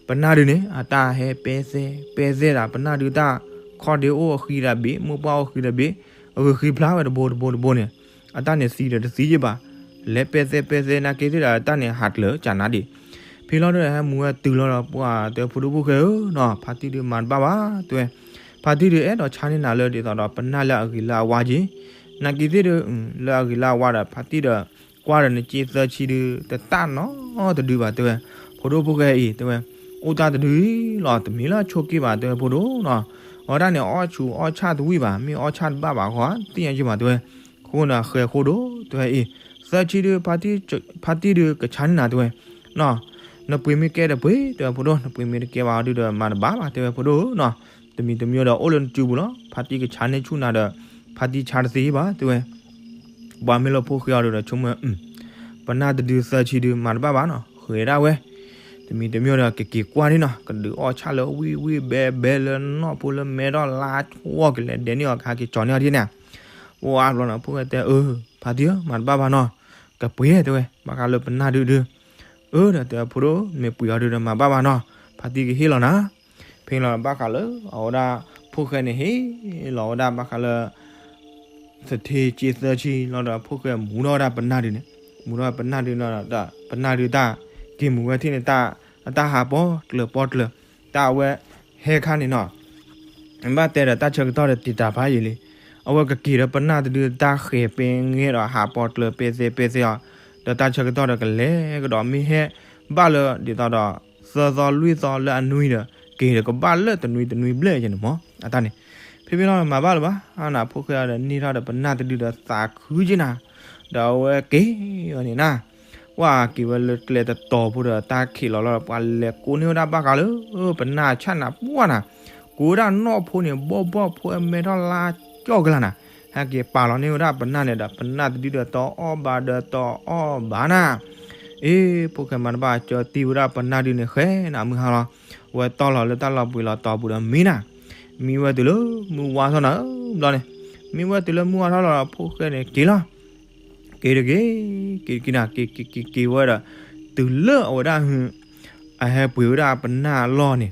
ပနၢ်ဒုန့ၣ် အတၢ်ဟဲပဲသဲ ပဲသဲဒၣ် ပနၢ်ဒုတၢ်ခီၣ်ဒ့အိၣ်အဃံဒီးဘ့ၣ် မိၢ်ပှၢ်အိၣ်ဃံဒီးဘ့ၣ် အဂုာ်ဃံဖျါဝဲတဘိတဘိတဘိန့ၣ် အတၢ်န့ၣ်သံဒီးတသံယဲၢ်ဘၣ်, လဲၤပဲသဲပဲသဲနာ်က့သ့ၣ်ဒီး အတၢ်န့ၣ်ဟးတလၢကနါဒံး, ဖဲလီၤဒီးဟဲမူဝဲတုၤလီၤဒီး ပှၢ်တဲဖိဒိၣ်ဖိၣ်ဃဲဧၢနီၤ ဖါတံၢ်ဒုမၤတဘၣ်ဘၣ်တဲဝဲ, ဖါတံၢ်ဒုအဲၣ်ဒိးဆါန့ၢ်နၤလၢဒ်သိးဒီး ပနၢ်လၢအဂ့ၤလၢအဝါက့ၤ, နာ်က့သ့ၣ်ဒု လၢအဂ့ၤလၢအဝါဒီး ဖါတံၢ်ဒီး ကွၢ်ဒီးနစ့သၢဆံဒု တတၢ်နီတဒုဘၣ်တဲဝဲ, ဖိဒိၣ်ဖိၣ်ဃဲအံၤတဲဝဲ, အိၣ်တၢ်တဒုလီၤ တမ့ၢ်လၢဆိးက့ဘၣ်တဲဝဲဖိဒိၣ်နီၤ, အဝဲဒၣ်န့ၣ် အီၣ်ဆူးအီၣ်ဆၣ်တဝံၣ်ဘၣ် မ့ၢ်အီၣ်ဆၣ်တဘၣ်ဘၣ်ဃီ သ့ၣ်ညါက့ၤဘၣ်တဲဝဲ, အဃိန့ၣ် အဃဲၤဃိဒိၣ်တဲဝဲအံၤ, သၢဆံဒု ဖါတံၢ်ဒုကဆါန့ၢ်နၤတဲဝဲ နီၤ, နပှ့ၤမ့ၢ်ကဲဒီးပှ့ၤ တဲဝဲဖိဒိၣ်, နပှ့ၤမ့ၢ်တကဲဘၣ်ဒုဒီး မၤတဘၣ်ဘၣ် တဲဝဲဖိဒိၣ်နီၤ, တမံၤတမံၤဒီးအိၣ်လၢနစုပူၤလီၤ, ဖါတံၢ်ကဆါန့ၢ်ဆူၣ်နၤဒီး ဖါတံၢ်ဆါတသ့ဘၣ် တဲဝဲ, ပှၤမ့ၢ်လၢဖိဃဲအီၤဒုဒီး ဆိကမိၣ် ပနၢ်တဒုသၢဆံဒု မၤတဘၣ်ဘၣ်နီၤ, ဃဲၤဒၣ်ဝဲ, တမံၤတမံၤဒီး ကက့ၤကွၢ်န့ၣ်နီၤ, ကဒုးအီၣ်ဆၣ်လၢဝံၣ်ဝံၣ်ဘဲဘဲလၢနီၢ်ဖိလၢမဲထီၣ်လါဆိၣ်ကလဲၤဒဲးန့ၣ်အီၤ ကဟဲက့ၤကၠီၤန့ၢ်အီၤဒ်န့ၣ်. ပှၤဘျီနီၤ ဖိၣ်ဃဲတဲ အၢ ဖါတံၢ်ဧၢ မၤတဘၣ်ဘၣ်နီၤ, ကပှ့ၤတဲဝဲ ဘၣ်ဃးလၢပနၢ်ဒုဒီး. အၢ ဒီးတဲဖိဒိၣ် မ့ၢ်ပှ့ၤအီၤဒုဒီး မၤဘၣ်ဘၣ်နီၤ, ဖါတံၢ်ကဟ့ၣ်လီၤနၤ. ဖဲလီၤဘၣ်ဃးလၢအဝဲဒၣ် ဖိၣ်ဃဲန့ၣ်ဟ့ၣ်လီၤဝဲဒၣ်ဘၣ်ဃးလၢ သထ့က့သၢဆံလီၤဒီး ဖိၣ်ဃဲမူထီၣ်ဝဲဒၣ်ပနၢ်ဒုန့ၣ်, မူထီၣ်ပနၢ်ဒုလီၤဒီး ပနၢ်ဒုတၢ်က့ၤမူဝဲထံၣ်န့ၣ် တၢ်ဟးပီၣ်ကျၢၤပီၣ်ကျၢၤ, တၢ်အဝဲဟဲခါန့ၣ်နီၤ ဘၣ်တဲဒီးတၢ်ဆၢကတီၢ်ဒီးတံာ်တာ်ဖးယံာ်လံ. အဝဲကက့ၤဒီးပနၢ်တဒုတၢ်ဃဲၤပဲငဲဒီးဟးပီၣ်ကျၢၤပဲသဲပဲသဲအီၤ, ဒီးတၢ်ဆၢကတီၢ်ဒီးကလဲၤကဒီး မ့ၢ်ဟဲဘၣ်လၢဒ်သိးဒီး သၢသီလွံၢ်သီလၢအနွံဒီး က့ၤဒီးကဘၣ်လၢတနွံတနွံဘျဲၣ်ကန့ၣ်မး အတၢ်န့ၣ်. ဖဲဖဲလီၤမၤဘၣ်လၢၤဘၣ်နၤ ဖိၣ်ဃဲဒီးန့ၢ်ထီၣ်ဒီးပနၢ်တဒုဒီးသးခုက့နၤ, ဒီးအဝဲက့ၤဝဲန့ၣ်နၤ ပှၤက့ၤဝဲလၢကျဲတတီၤဖိဒီးတၢ်ခံးလီၤလီၤဒီး ပှၤလဲၤကိးန့ၢ်ဝဲဒၣ်ဘၣ်ဃးလၢ ပနၢ်ဆၣ်နၤပှၢ်နၤ, ကိးဝဲဒၣ်နီၢ်ဖိန့ၣ် ဘီၣ်ဘီၣ်ဖိအမဲထီၣ်လါကၠီၣ်ကလၤနၤ, ဟဲက့ၤပာ်လီၤန့ၢ်ဝဲဒၣ်ပနၢ်န့ၣ်ဒီး ပနၢ်တဒုဒီးတအီၣ်ဘၣ်ဒီးတအီၣ်ဘၣ်နၤ. အ့ ဖိၣ်ဃဲမၤတဘၣ် ကၢတံၢ်ဝဲဒၣ်ပနၢ်ဒုန့ၣ်ဃဲနၤမုၢ်ဟါလီၤ, ဝဲတီၢ်လီၤလၢတၢ်လီၤပှ့ၤလီၤတီၤပူၤဒီးမံနၤ, မံဝဲတုၤလၢမုၢ်ဝါထီၣ်နၤဧၢဘျီန့ၣ်, မံဝဲတုၤလၢမုၢ်ဝါထီၣ်လီၤဒီး ဖိၣ်ဃဲန့ၣ်က့ၤလီၤ က့ၤတက့ၤ, က့ၤက့ၤနၤ က့ၤက့ၤက့ၤက့ၤဝဲဒီး တုၤလၢအဝဲဒၣ် အဟဲပှ့ၤဝဲဒၣ်ပနၢ်အလီၢ်န့ၣ်,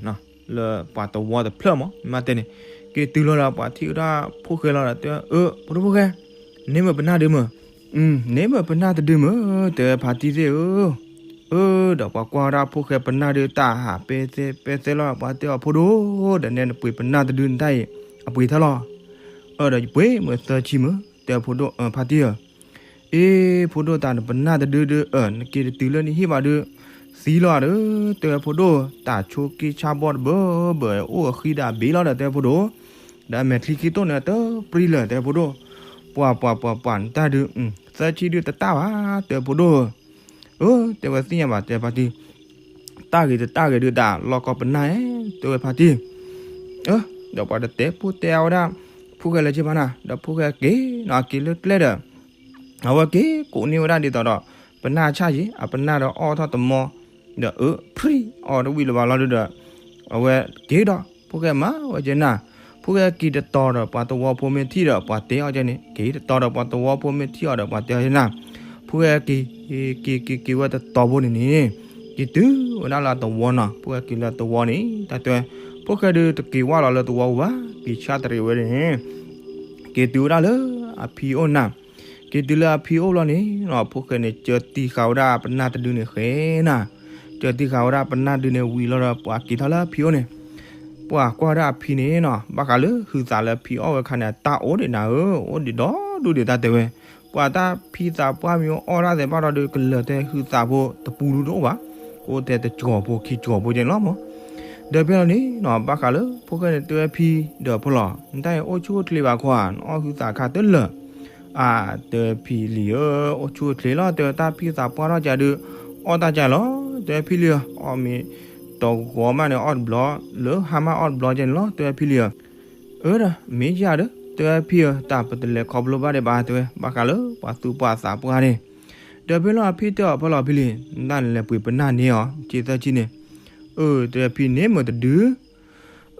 လၢပှၤသဝီတဖျၢၣ်မး မ့ၢ်တဲန့ၣ်, က့ၤတုၤလီၤဒီးပှၤထံၣ်ဝဲဒၣ်ဖိၣ်ဃဲလီၤဒီးတဲ အၢ ဖိဒိၣ်ဖိၣ်ဃဲ, န့ၢ်မ့ၢ်ပနၢ်ဒုမ့ၢ်, န့ၢ်မ့ၢ်ပနၢ်တဒုမ့ၢ် တဲဝဲဖါတံၢ်သ့ၣ်ဧၢ, အၢ ဒီးပှၤကွၢ်ဝဲဒၣ်ဖိၣ်ဃဲပနၢ်ဒုတၢ်ဟးပဲသဲပဲသဲလီၤ ပှၤတဲအီၤဖိဒိၣ်, ဒီးနဲနပှ့ၤပနၢ်တဒုနတၢ်အံၤ အပှ့ၤထီၣ်လီၤ, အၢ ဒီးယပှ့ၤမ့ၢ်သၢဆံမ့ၢ် တဲဖိဒိၣ် ဖါတံၢ်ဧၢ အ့ ဖိဒိၣ်တၢ်နပနၢ်တဒုဒု အၢ နက့ၤတတုၤလၢနဟံၣ်ဘၣ်ဒု သံလီၤဒီး တဲဝဲဖိဒိၣ် တၢ်ဆိးက့ဆါဘီတဘၢဘၢ အိၣ်အဃံဒီးအဘ့ၣ်လီၤဒီး တဲဖိဒိၣ်, ဒီးအမဲာ်ချံခံတိၢ်န့ၣ် တပြံလၢာ် တဲဖိဒိၣ်, ပှၤပှၤပှၤပှၤ နတၢ်ဒု သၢဆံဒုတတၢ်ဘၣ် တဲဖိဒိၣ်ဧၢ, အၢ တဲဝဲသ့ၣ်ညါဘၣ် တဲဖါတံၢ် တၢ်ဂ့ၤတတၢ်ဂ့ၤဒု တၢ်လီၢ်ကီၢ်ပနၢ်ဧၢ တဲဝဲဖါတံၢ်, အၢ ဒီးပှၤတတဲဖိတဲအဝဲဒၣ် ဖိၣ်ဃဲလၢၤက့ဘၣ်နၤ ဒီးဖိၣ်ဃဲက့ၤနီၤ က့ၤလၢကျဲဒီး အဝဲက့ၤကိးန့ၢ်ဝဲဒၣ်ဒ်သိးဒီး ပနၢ်ဆၣ်ယံၤ အပနၢ်ဒီးအီၣ်ထီၣ်တမီ ဒီးအၢ ဖြံၣ် အီၣ်တဝံၣ်လၢၤဘၣ်လီၤဒုဒီး အဝဲက့ၤဒီး ဖိၣ်ဃဲမၤဝဲကဲနၤ, ဖိၣ်ဃဲက့ၤတတီၤဒီးပှၤသဝီဖိမ့ၢ်ထံၣ်ဒီးပှၤတဲအီၤကဲန့ၣ် က့ၤတတီၤဒီးပှၤသဝီဖိမ့ၢ်ထံၣ်အီၤဒီးပှၤတဲအီၤကဲနၤ, ဖိၣ်ဃဲက့ၤ က့ၤက့ၤက့ၤဝဲတတီၤဖိန့ၣ်န့ၣ် က့ၤတုၤဝဲဒၣ်လၢအသဝီနီၤ ဖိၣ်ဃဲက့ၤလၢအသဝီန့ၣ် တၢ်တဲဝဲ ဖိၣ်ဃဲဒုတက့ၤဝဲလီၤလၢသဝီပူၤဘၣ် က့ၤဆၣ်တရံးဝဲန့ၣ် က့ၤတုၤဝဲဒၣ်လၢအဖံအိၣ်နၤ, က့ၤတုၤလၢအဖံအိၣ်ဘျီန့ၣ် ဖိၣ်ဃဲန့ၣ် ကၢတံၢ်ဃာ်ဝဲဒၣ်ပနၢ်တဒုန့ၣ်ဃဲနၤ, ကၢတံၢ်ဃာ်ဝဲဒၣ်ပနၢ်ဒုန့ၣ်ဝံၤလီၤဒီး ပှၤက့ၤထီၣ်လၢအဖံအိၣ်န့ၣ်, ပှၤကွၢ်ဝဲဒၣ်အဖံန့ၣ်နီၤ ဘၣ်ဃးလၢဟုသးလၢအဖံအီၣ်ဝဲခါန့ၣ် တၢ်အိၣ်ဒံးနၤဧၢ, အိၣ်ဒံးဒီဒူၣ်ဒံးတၢ်တဲဝဲ, ပှၤတၢ်ဖံသးပှၢ်မ့ၢ်အီၣ်ဒၣ်သဲးဘၣ်ဒီး ကလၢာ်တဲဟုသးဖိတပူၤဒုတအိၣ်ဘၣ်, ကအိၣ်တဲတကီၤဖိခံကီၤဖိကဲန့ၣ်လီၤမး ဒီးဖဲလီၤန့ၣ်နီၤ ဘၣ်ဃးလၢဖိၣ်ဃဲန့ၣ်တဲဝဲဖံဒီးဖိလီၤ နတၢ်အံၤအိၣ်ဆူၣ်အိၣ်ချ့ဘၣ်ခွါ နအီၣ်ဟုသးခါတလၢာ်, အၢ တဲဖံလံဧၢ အိၣ်ဆူၣ်အိၣ်ချ့လီၤ တဲတၢ်ဖံသးပှၢ်ထီၣ်ကဒီး အီၣ်တၢ်ကလီၤ တဲဖံလံဧၢ, အီၣ်မ့ၢ်တဂီၤမးန့ၣ်အီၣ်တဘျီ, လၢဟါမးအီၣ်တဘျီကဲန့ၣ်လီၤ တဲဖံလံဧၢ, အၢ ဒီးမ့ၢ်ယၤဒီး တဲဖံဧၢ တၢ်ပတလဲၤခီဖျိဘၣ်ဒံးဘၣ် တဲဝဲ ဘၣ်ဃးလၢပှၤသူၣ်ပှၢ်သးပှၢ်န့ၣ်, ဒီးဖဲလီၤအဖံတဲအီၤဖဲလီၤဖံလံ, နတၢ်န့ၣ်လဲၤပှ့ၤပနၢ်န့ၢ်အီၤ က့သၢဆံန့ၣ်, အၢ တဲဖံန့ၣ်မ့ၢ်တဒု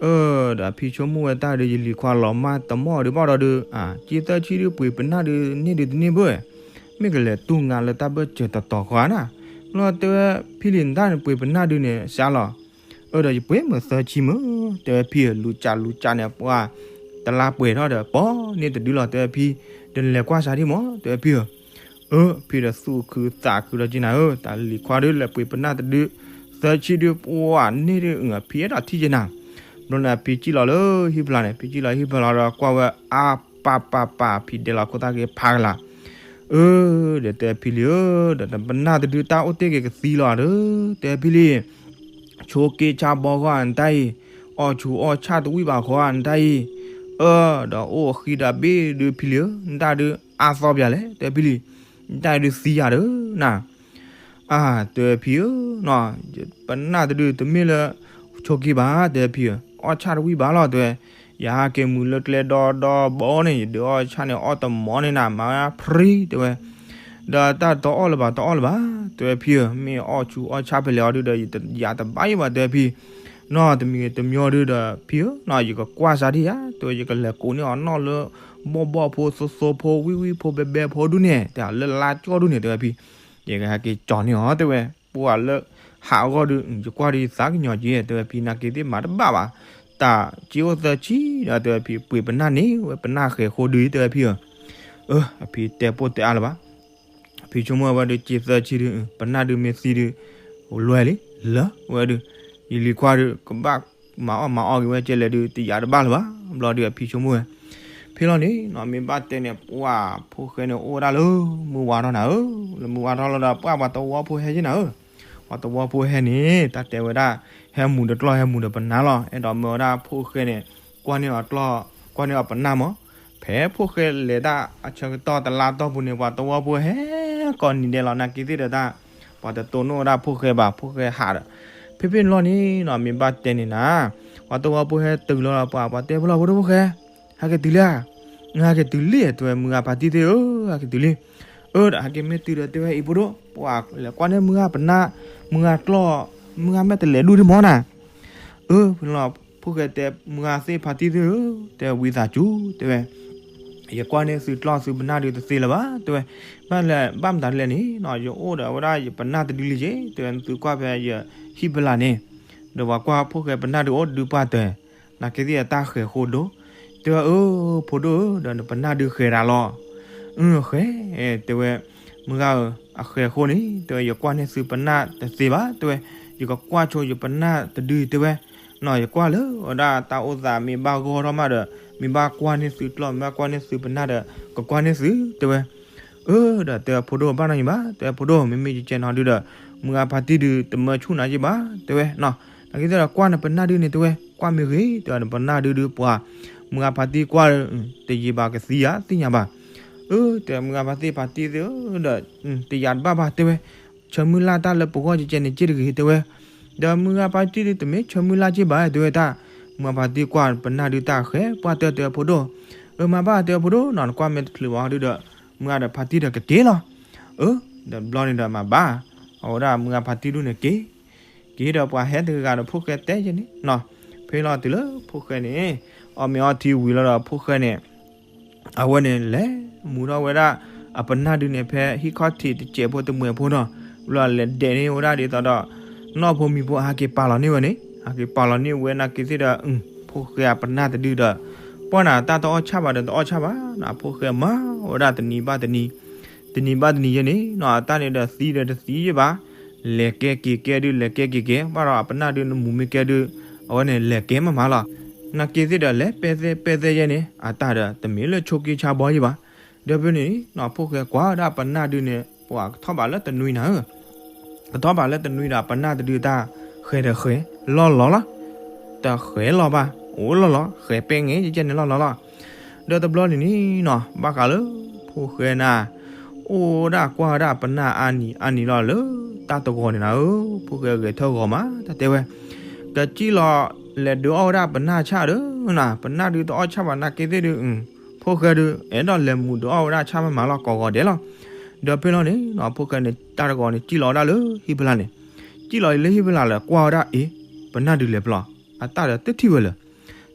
အၢ ဒီးဖံဆိကမိၣ်ဝဲတၢ်ဒီး ယလံၤခွါလီၤမၢ်တမီၢ်ဒုးဘၣ်ဒီးဒုး, အၢ က့သၢဆံဒုးပှ့ၤပနၢ်ဒုးန့ၢ်ဒုးတန့ၢ်ဘၣ်, မ့ၢ်ကလဲၤတူၢ်ငါလၢတၢ်ဘၢၣ်စၢၤတတီၤဃီဧါနၤ, လီၤတဲဝဲဖံလံၤ နတၢ်န့ၣ်ပှ့ၤပနၢ်ဒုးန့ၣ် စှၤလီၤ, အၢ ဒီးယပှ့ၤမုာ်သၢဆံမုာ်, တဲဝဲဖံဧၢ လူၤကၢလူၤကၢန့ၣ် ပှၤတလါပှဲၤထီၣ်ဒီး ပိာ်န့ၢ်တဒုလီၤ တဲဝဲဖံ, ဒီးနလဲၤကွၢ်စးဒံးမး တဲဝဲဖံဧၢ အၢ ဖံဒီးသူၣ်ခုသးခုဒီးက့နၤဧၢ, တၢ်လံၤခွါဒုးလဲၤပှ့ၤပနၢ်တဒု, သၢဆံဒုးပှၢ်န့ၢ်ဒုး အဖံအဲၣ်ဒိးထံၣ်က့နၤ, ဘျီန့ၣ်အဖံစံၣ်လီၤလၢဟံၣ်ဖျါန့ၣ် ဖံစံၣ်လီၤဟံၣ်ဖျါလီၤဒီးကွၢ်ဝဲအါပၢ်ပၢ်ပၢ် ဖံဒဲးလီၤခိၣ်သၣ်က့ၤဖးကလၤ, အၢ ဒီးတဲဖံလံဧၢ, ဒီးပနၢ်တဒုတၢ်အိၣ်တ့ၢ်က့ၤကသံလီၤဒီး, တဲဖံလံ ဆိက့ဆါဘီဃီနတၢ်အံၤ, အီၣ်ဆူးအီၣ်ဆၣ်တဝံၣ်ဘၣ်ဃီနတၢ်အံၤ, အၢ ဒီးအိၣ်အဃံဒီးဘ့ၣ်ဒုးဖံလံဧၢ, နတၢ်ဒုးအါသီပၠးလဲၣ် တဲဖံလံ, နတၢ်အံၤဒုးသံယၤဒီးနၤ, အၢ တဲဖံဧၢ, ပနၢ်တဒုးတမ့ၢ်လၢ ဆိက့ဘၣ် တဲဖံဧၢ, အီၣ်ဆၣ်တဝံၣ်ဘၣ်လီၤ တဲဝဲ, ယဟးက့ၤမုာ်လၢကျဲဒီဒီဘီန့ၣ် ယဒုးအီၣ်ဆၣ်န့ၣ်အီၣ်တမီၤန့ၣ်နၤ မၤဝဲဖြံ တဲဝဲ, ဒီးတၢ်တအီၣ်လၢၤဘၣ် တအီၣ်လၢၤဘၣ် တဲဝဲဖံဧၢ, မ့ၢ်အီၣ်ဆူးအီၣ်ဆၣ်ဖဲလဲၣ်အီၤဒုဒီး ယတယာ်တဘၣ်ယံၤဘၣ် တဲဝဲဖံ, နီၢ်တမံၤတမံၤဒုဒီး ဖံဧၢ, နီၢ်ယကကွၢ်စါဒံးယၤ တဲဝဲ ယကလဲၤကိးန့ၢ်အီၤနီၢ်လၢ ဘီၣ်ဘီၣ်ဖိသိသိဖိ ဝံၣ်ဝံၣ်ဖိဘဲဘဲဖိဒုန့ၣ် တဲလၢလါကၠီဒုန့ၣ် တဲဝဲဖံ, ယကဟဲက့ၤကၠီန့ၢ်အီၤ တဲဝဲ, ပှၤလၢ ဟးအဂီၢ်ဒု ယကွၢ်ဒုယသးကညီၤက့ၤ တဲဝဲဖံ နာ်က့သ့ၣ်မၤတဘၣ်ဘၣ်, တၢ်က့အိၣ်သၢဆံဒီး တဲဝဲဖံ ပှ့ၤပနၢ်န့ၢ်ဝဲပနၢ်ဃဲၤဃိဒု တဲဝဲဖံဧၢ, အဖံတဲပိၢ်တဲအါလၢၤဘၣ် အဖံဆိကမိၣ်ဝဲဒုး က့သၢဆံဒု ပနၢ်ဒုမ့ၢ်သံဒု လွဲလံ လၢဝဲဒုး, ယလံၤခွါဒုး ကဘၣ်မၤအီၣ်မၤအီၣ်က့ၤဝဲကဲလဲၣ်ဒုး တယာ်တဘၣ်လၢၤဘၣ်, ဘျီဒုးအဖံဆိကမိၣ်ဝဲ, ဖဲလီၤန့ၣ်နီၤ မ့ၢ်ဘၣ်တဲန့ၣ် ပှၤဖိၣ်ဃဲန့ၣ်အိၣ်ဝဲဒၣ်လၢ မုၢ်ဝါထီၣ်နၤဧၢ, လၢမုၢ်ဝါထီၣ်လီၤဒီး ပှၤပှၤသဝီဖိဟဲက့ၤနၤဧၢ, ပှၤသဝီဖိဟဲန့ၣ် တၢ်တဲဝဲဒၣ် ဟဲမူၤဒီးကျီၢ် ဟဲမူၤဒီးပနၢ်လီၤ, အဲၣ်ဒိးမၢဝဲဒၣ်ဖိၣ်ဃဲန့ၣ် ကွၢ်န့ၢ်အီၤကျီၢ် ကွၢ်န့ၢ်အီၤပနၢ်မး, ဖဲဖိၣ်ဃဲလဲၤတၢ်အဆၢကတီၢ်တလါတီၢ်ပူၤန့ၣ် ပှၤသဝီဖိဟဲ ကိးနံၤဒဲးလီၤ နာ်က့သ့ၣ်ဒီးတၢ်, ပှၤတတိၢ်နီၣ်ဝဲဒၣ်ဖိၣ်ဃဲဘၣ် ဖိၣ်ဃဲဟးဒီး, ဖဲဖဲန့ၣ်လီၤန့ၣ်နီၤ မ့ၢ်ဘၣ်တဲန့ၣ်နၤ, ပှၤသဝီဖိဟဲတုၤလီၤဒီး ပှၤ ပှၤတဲဖိလီၤဖိဒိၣ်ဖိၣ်ဃဲ, ဟဲက့ၤတုၤလံဧါ, ဟဲက့ၤတုၤလံ တဲဝဲ မုၢ်ဂၤဖါတံၢ်သ့ၣ်ဧၢ ဟဲက့ၤတုၤလံ, အၢ ဒီးဟဲက့ၤမ့ၢ်တုၤဒီးတဲဝဲအံၤဖိဒိၣ် ပှၤလဲၤကွၢ်န့ၢ်မုၢ်ဂၤပနၢ်, မုၢ်ဂၤကျီၢ်, မုၢ်ဂၤမ့ၢ်တလဲၤဒူၣ်ဒံးမးနၤ, အၢ ဖဲန့ၣ်လီၤ ဖိၣ်ဃဲတဲ မုၢ်ဂၤသ့ၣ်ဖါတံၢ်သ့ၣ်ဧၢ, တဲဝံသးစူၤ တဲဝဲ ယကွၢ်န့ၢ်သုကျီၢ်သုပနၢ်ဒုးတသ့လၢၤဘၣ် တဲဝဲ, ဘၣ်လဲၣ် ဘၣ်မတၤလဲၣ်န့ၣ်နီၤ ယအိၣ်ဒီးဝဲဒၣ်ယပနၢ်တဒုလံက့ၤ တဲဝဲ သုကွၢ်ဖဲယဟံၣ်ဖလၢ်န့ၣ်, ဒီးပှၤကွၢ်ဖိၣ်ဃဲပနၢ်ဒုးအိၣ်ဒုးပှၢ်တၢၢ်, နာ်က့သ့ၣ်အတၢ်ဃဲၤဃိဒိၣ်, တဲဝဲအၢ ဖိဒိၣ်ဧၢ ဒီးနပနၢ်ဒုးဃဲၤဒၣ်လီၤ, အၢ ဃဲၤ, တဲဝဲ မုၢ်ဂၤဧၢ, အဃဲၤဃိန့ၣ် တဲဝဲ ယကွၢ်န့ၢ်သုပနၢ်တသ့ဘၣ် တဲဝဲ, ယကကွၢ်ဆိယပနၢ်တဒု တဲဝဲ, နီၤ ယကွၢ်လၢဝဲဒၣ်တၢ်အိၣ်သးမ့ၢ်ဘၣ်ဂီၢ်ထီၣ်မးဒီး မ့ၢ်ဘၣ်ကွၢ်န့ၢ်သုကျီၢ် မ့ၢ်ဘၣ်ကွၢ်န့ၢ်သုပနၢ်ဒီး ကကွၢ်န့ၢ်သု တဲဝဲ, အၢ ဒီးတဲဝဲဖိဒိၣ်ဘၣ်နီတမံၤဘၣ် တဲဝဲ ဖိဒိၣ် မ့မ့ၢ်ယကဲနီၤဒုဒီး မုၢ်ဂၤဖါတံၢ်ဒုတမၢဆူၣ်နၤက့ၤဘၣ် တဲဝဲ, နာ်က့သ့ၣ်ဒီးကွၢ်နပနၢ်ဒုန့ၣ် တဲဝဲ ကွၢ်မ့ၢ်ဂ့ၤ တဲဝဲ နပနၢ်ဒုဒုပှၤ မုၢ်ဂၤဖါတံၢ်ကွၢ် တယံာ်ဘၣ်ကသံဧါ သ့ၣ်ညါဘၣ်, အၢ တဲမုၢ်ဂၤဖါတံၢ်ဖါတံၢ်သ့ၣ်ဧၢ ဒီး တယာ်တဘၣ်ဘၣ် တဲဝဲ, ဆၢမုၢ်လၢ်တၢ်လၢပဂီၢ်ကဲကဲန့ၣ်က့ၢ်တဂ့ၤ တဲဝဲ, ဒီးမုၢ်ဂၤဖါတံၢ်ဒုတမ့ၢ်ဆၢမုၢ်လၢ်က့ၤဘၣ် တဲဝဲတၢ်, မုၢ်ဂၤဖါတံၢ်ကွၢ်ပနၢ်ဒုတၢ်ဃဲၤပှၢ်တၢၢ် တဲဝဲဖိဒိၣ်, အၢ မၤဘၣ် တဲဝဲဖိဒိၣ်နီၤ နကွၢ်မ့ၢ်တချုးဘၣ်ဒုဒီး မုၢ်ဂၤဒီးဖါတံၢ်ဒီးကက့ၤလီၤ, အၢ ဒီးဘျီန့ၣ်ဒီးမၤဘၣ်, အဝဲဒၣ်မုၢ်ဂၤဖါတံၢ်ဒုန့ၣ်က့ၤ က့ၤဒီးပှၤဟဲတဂၤဒီးဖိၣ်ဃဲတဲယဲန့ၣ်နီၤ, ဖဲလီၤတုၤလၢဖိၣ်ဃဲန့ၣ် အီၣ်မ့ၤအီထံဝံၤလီၤဒီးဖိၣ်ဃဲန့ၣ် အဝဲန့ၣ်လဲၤမူထီၣ်ဝဲဒၣ် အပနၢ်ဒုန့ၣ် ဖဲဟံၣ်ခီၣ်ထံးတစဲးဖိတမှဲးဖိနီၤ, ဘျီလဲၤဒဲးန့ၢ်ဝဲဒၣ်ဒ်သိးဒီး နီၢ်ဖိမံၤဖိဟးက့ၤပာ်လီၤန့ၢ်ဝဲန့ၣ်, ဟးက့ၤပာ်လီၤန့ၢ်ဝဲနာ်က့သ့ၣ်ဒီး ဖိၣ်ဃဲအပနၢ်တဒုဒီး ပှၢ်နၤတၢ်တအီၣ်ဆၣ်ဘၣ်ဒီးတအီၣ်ဆၣ်ဘၣ်နီၤ, ဖိၣ်ဃဲမၤဝဲဒၣ်တနံၤဘၣ်တနံၤ, တနံၤဘၣ်တနံၤယဲန့ၣ်နီၤ, အတၢ်န့ၣ်ဒီးသံဒီးတသံယဲဘၣ်, လဲၤကဲက့ၤကဲဒု လဲၤကဲက့ၤကဲ, ဘၣ်ဒီးအပနၢ်ဒုနမူမ့ၢ်ကဲဒု အဝဲန့ၣ်လဲၤကဲမးမးလီၤ, နာ်က့သ့ၣ်ဒီးလဲၤပဲသဲ ပဲသဲယဲန့ၣ် အတၢ်ဒီးတမ့ၢ်လၢဆိးက့ဆါဘီယဲဘၣ်, ဒီးဖဲန့ၣ်နီၤ ဖိၣ်ဃဲကွၢ်ဝဲဒၣ်ပနၢ်ဒုန့ၣ် ပှၤကထီၣ်ဘးလၢတနွံနၤဧၢ ကထီၣ်ဘးလၢတနွံဒီး ပနၢ်တဒုတၢ်ဃဲၤဒီးဃဲၤလီၢ်လီၤလီၤ, တဃဲၤလီၤဘၣ် အိၣ်လီၢ်လီၤ ဃဲၤပဲငဲၤကဲန့ၣ်လီၢ်လီၤလီၤ, ဒီးတဘျီန့ၣ်န့ၣ်နီၤ ဘၣ်ဃးလၢ ဖိၣ်ဃဲနၤ အိၣ်ဒၣ်ကွၢ်ဝဲဒၣ်ပနၢ်အါနံၤအါနံၤလီၤလၢ တၢ်တဂီၤန့ၣ်နၤဧၢ, ဖိၣ်ဃဲဂဲၤထၢၣ်ဂီၤမး တၢ်တဲဝဲ ကစံၣ်လီၤ လဲၤဒုးအီၣ်ဝဲဒၣ်ပနၢ်ဆၣ်ဒီးနၤ, ပနၢ်ဒုတအီၣ်ဆၣ်ဘၣ်နာ်က့သ့ၣ်ဒု ဖိၣ်ဃဲဒု အဲၣ်ဒိးလဲၤမူးဒုးအီၣ်ဝဲဒၣ်ဆၣ်မးမးလီၤ ကိးဂီၤဒဲးလီၤ, ဒီးဖဲလီၤန့ၣ်နီၤ ဖိၣ်ဃဲန့ၣ် တၢ်တဂီၤန့ၣ် စံၣ်လီၤဝဲဒၣ်လၢဟံၣ်ဖျါန့ၣ်, စံၣ်လီၤလၢဟံၣ်ဖျါလၢ ကွၢ်ဝဲဒၣ်အ့ၣ် ပနၢ်ဒုလဲၤဖဲလဲၣ်, အတၢ်ဒီးတထံၣ်ဝဲလၢၤ,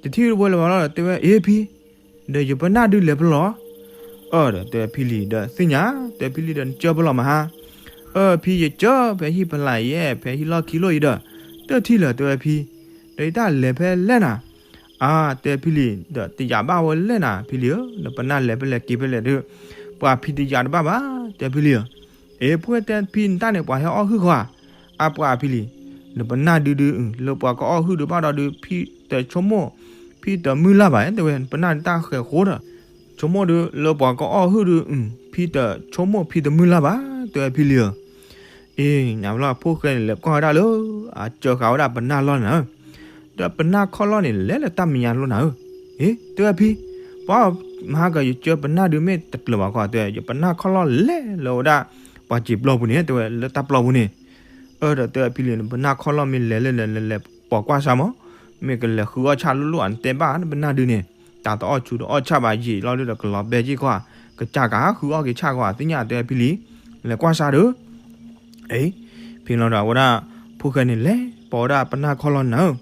တထံၣ်ဝဲလၢၤဘၣ်လီၤဒီးတဲဝဲ အ့ၣ်ဖံ ဒီးယပနၢ်ဒုလဲၤဖဲလဲၣ်, အၢ ဒီးတဲဖံလံၤဒီးသ့ၣ်ညါ, တဲဖံလံၤဒီးနကၢဖဲလဲၣ်မဟါ, အၢ ဖံယကၢဖဲဟံၣ်ဖျါယဲ ဖဲဟံၣ်လီၢ်ခံလိၣ်အံၤဒီး တထံၣ်လၢၤ တဲဝဲဖံ, ဒီးယတၢ်လဲၤဖဲလဲၣ်နၤ, အါ တဲဖံလံၤ ဒီးတယာ်ဘၣ်ဝဲလဲၣ်နၤ ဖံလံၤဧၢ, နပနၢ်လဲၤဖဲလဲၣ်က့ၤဖဲလဲၣ်ဒီး ပှၤဖံတယာ်တဘၣ်ဘၣ် တဲဖံလံၤဧၢ, အ့ၣ် ဖိတဲဖံနတၢ်န့ၣ် ပှၤဟဲအီၣ်ဟုၣ်ဃီဧါ, အါ ပှၤဖံလံၤ, နပနၢ်ဒုဒု လၢပှၤကအီၣ်ဟုၣ်ဒုဘၣ်ဒီးဒု ဖံတဆိကမိၣ် ဖံတမုၢ်လၢ်ဘၣ် တဲဝဲ နပနၢ်တၢ်ဃဲၤဃိဒီး ဆိကမိၣ်ဒု လၢပှၤကအီၣ်ဟုၣ်ဒု ဖံတဆိကမိၣ်ဖံတမုၢ်လၢ်ဘၣ် တဲဝဲဖံလံၤဧၢ, အ့ၣ် ညါဘျီဖိၣ်ဃဲန့ၣ် လဲၤကွၢ်ဝဲဒၣ်လၢ အစၢဃာ်ဝဲဒၣ်ပနၢ်လီၢ်န့ၣ်ဧၢ, ဒီးပနၢ်ခီၣ်လီၢ်န့ၣ် လဲၤလၢတၢ်မဲာ်ညါလိၤနၤဧၢ, အ့ၣ် တဲဝဲဖံ, ပှၤမဟါကယစၢပနၢ်ဒုမ့ၢ်တကျၢၤဘၣ်ခီ တဲဝဲ ယပနၢ်ခီၣ်လီၢ်လဲၤလၢဝဲဒၣ် ပှၤစံာ်ပျီပူၤန့ၣ် တဲဝဲလၢတၢ်ပျီပူၤန့ၣ်, အၢ ဒီးတဲဖံလံၤ နပနၢ်ခီၣ်လီၢ်မ့ၢ်လဲၤလၢလဲၤလဲၤလဲၤပိာ်ကွၢ်စၢ်မး, မ့ၢ်ကလဲၤဃုအီၣ်ဆၣ်လိၣ်လိၣ်ဧါ နတဲဘၣ်နပနၢ်ဒုန့ၣ်, တၢ်တအီၣ်ဆူးတအီၣ်ဆၣ်ဘၣ်ယံာ်လီၤဒုဒီးကလီၤဘဲက့ၢ်ခီဧါ, ကစၢ်ကဟးဃုအီၣ်က့ၤဆၣ်ခီဧါ သ့ၣ်ညါတဲဖံလံၤ, လဲၤကွၢ်စါဒီး အ့ ဖဲလီၤဒီးအဝဲဒၣ် ဖိၣ်ဃဲန့ၣ်လဲၤပိာ်ဝဲဒၣ်ပနၢ်ခီၣ်လီၤနၤဧၢ,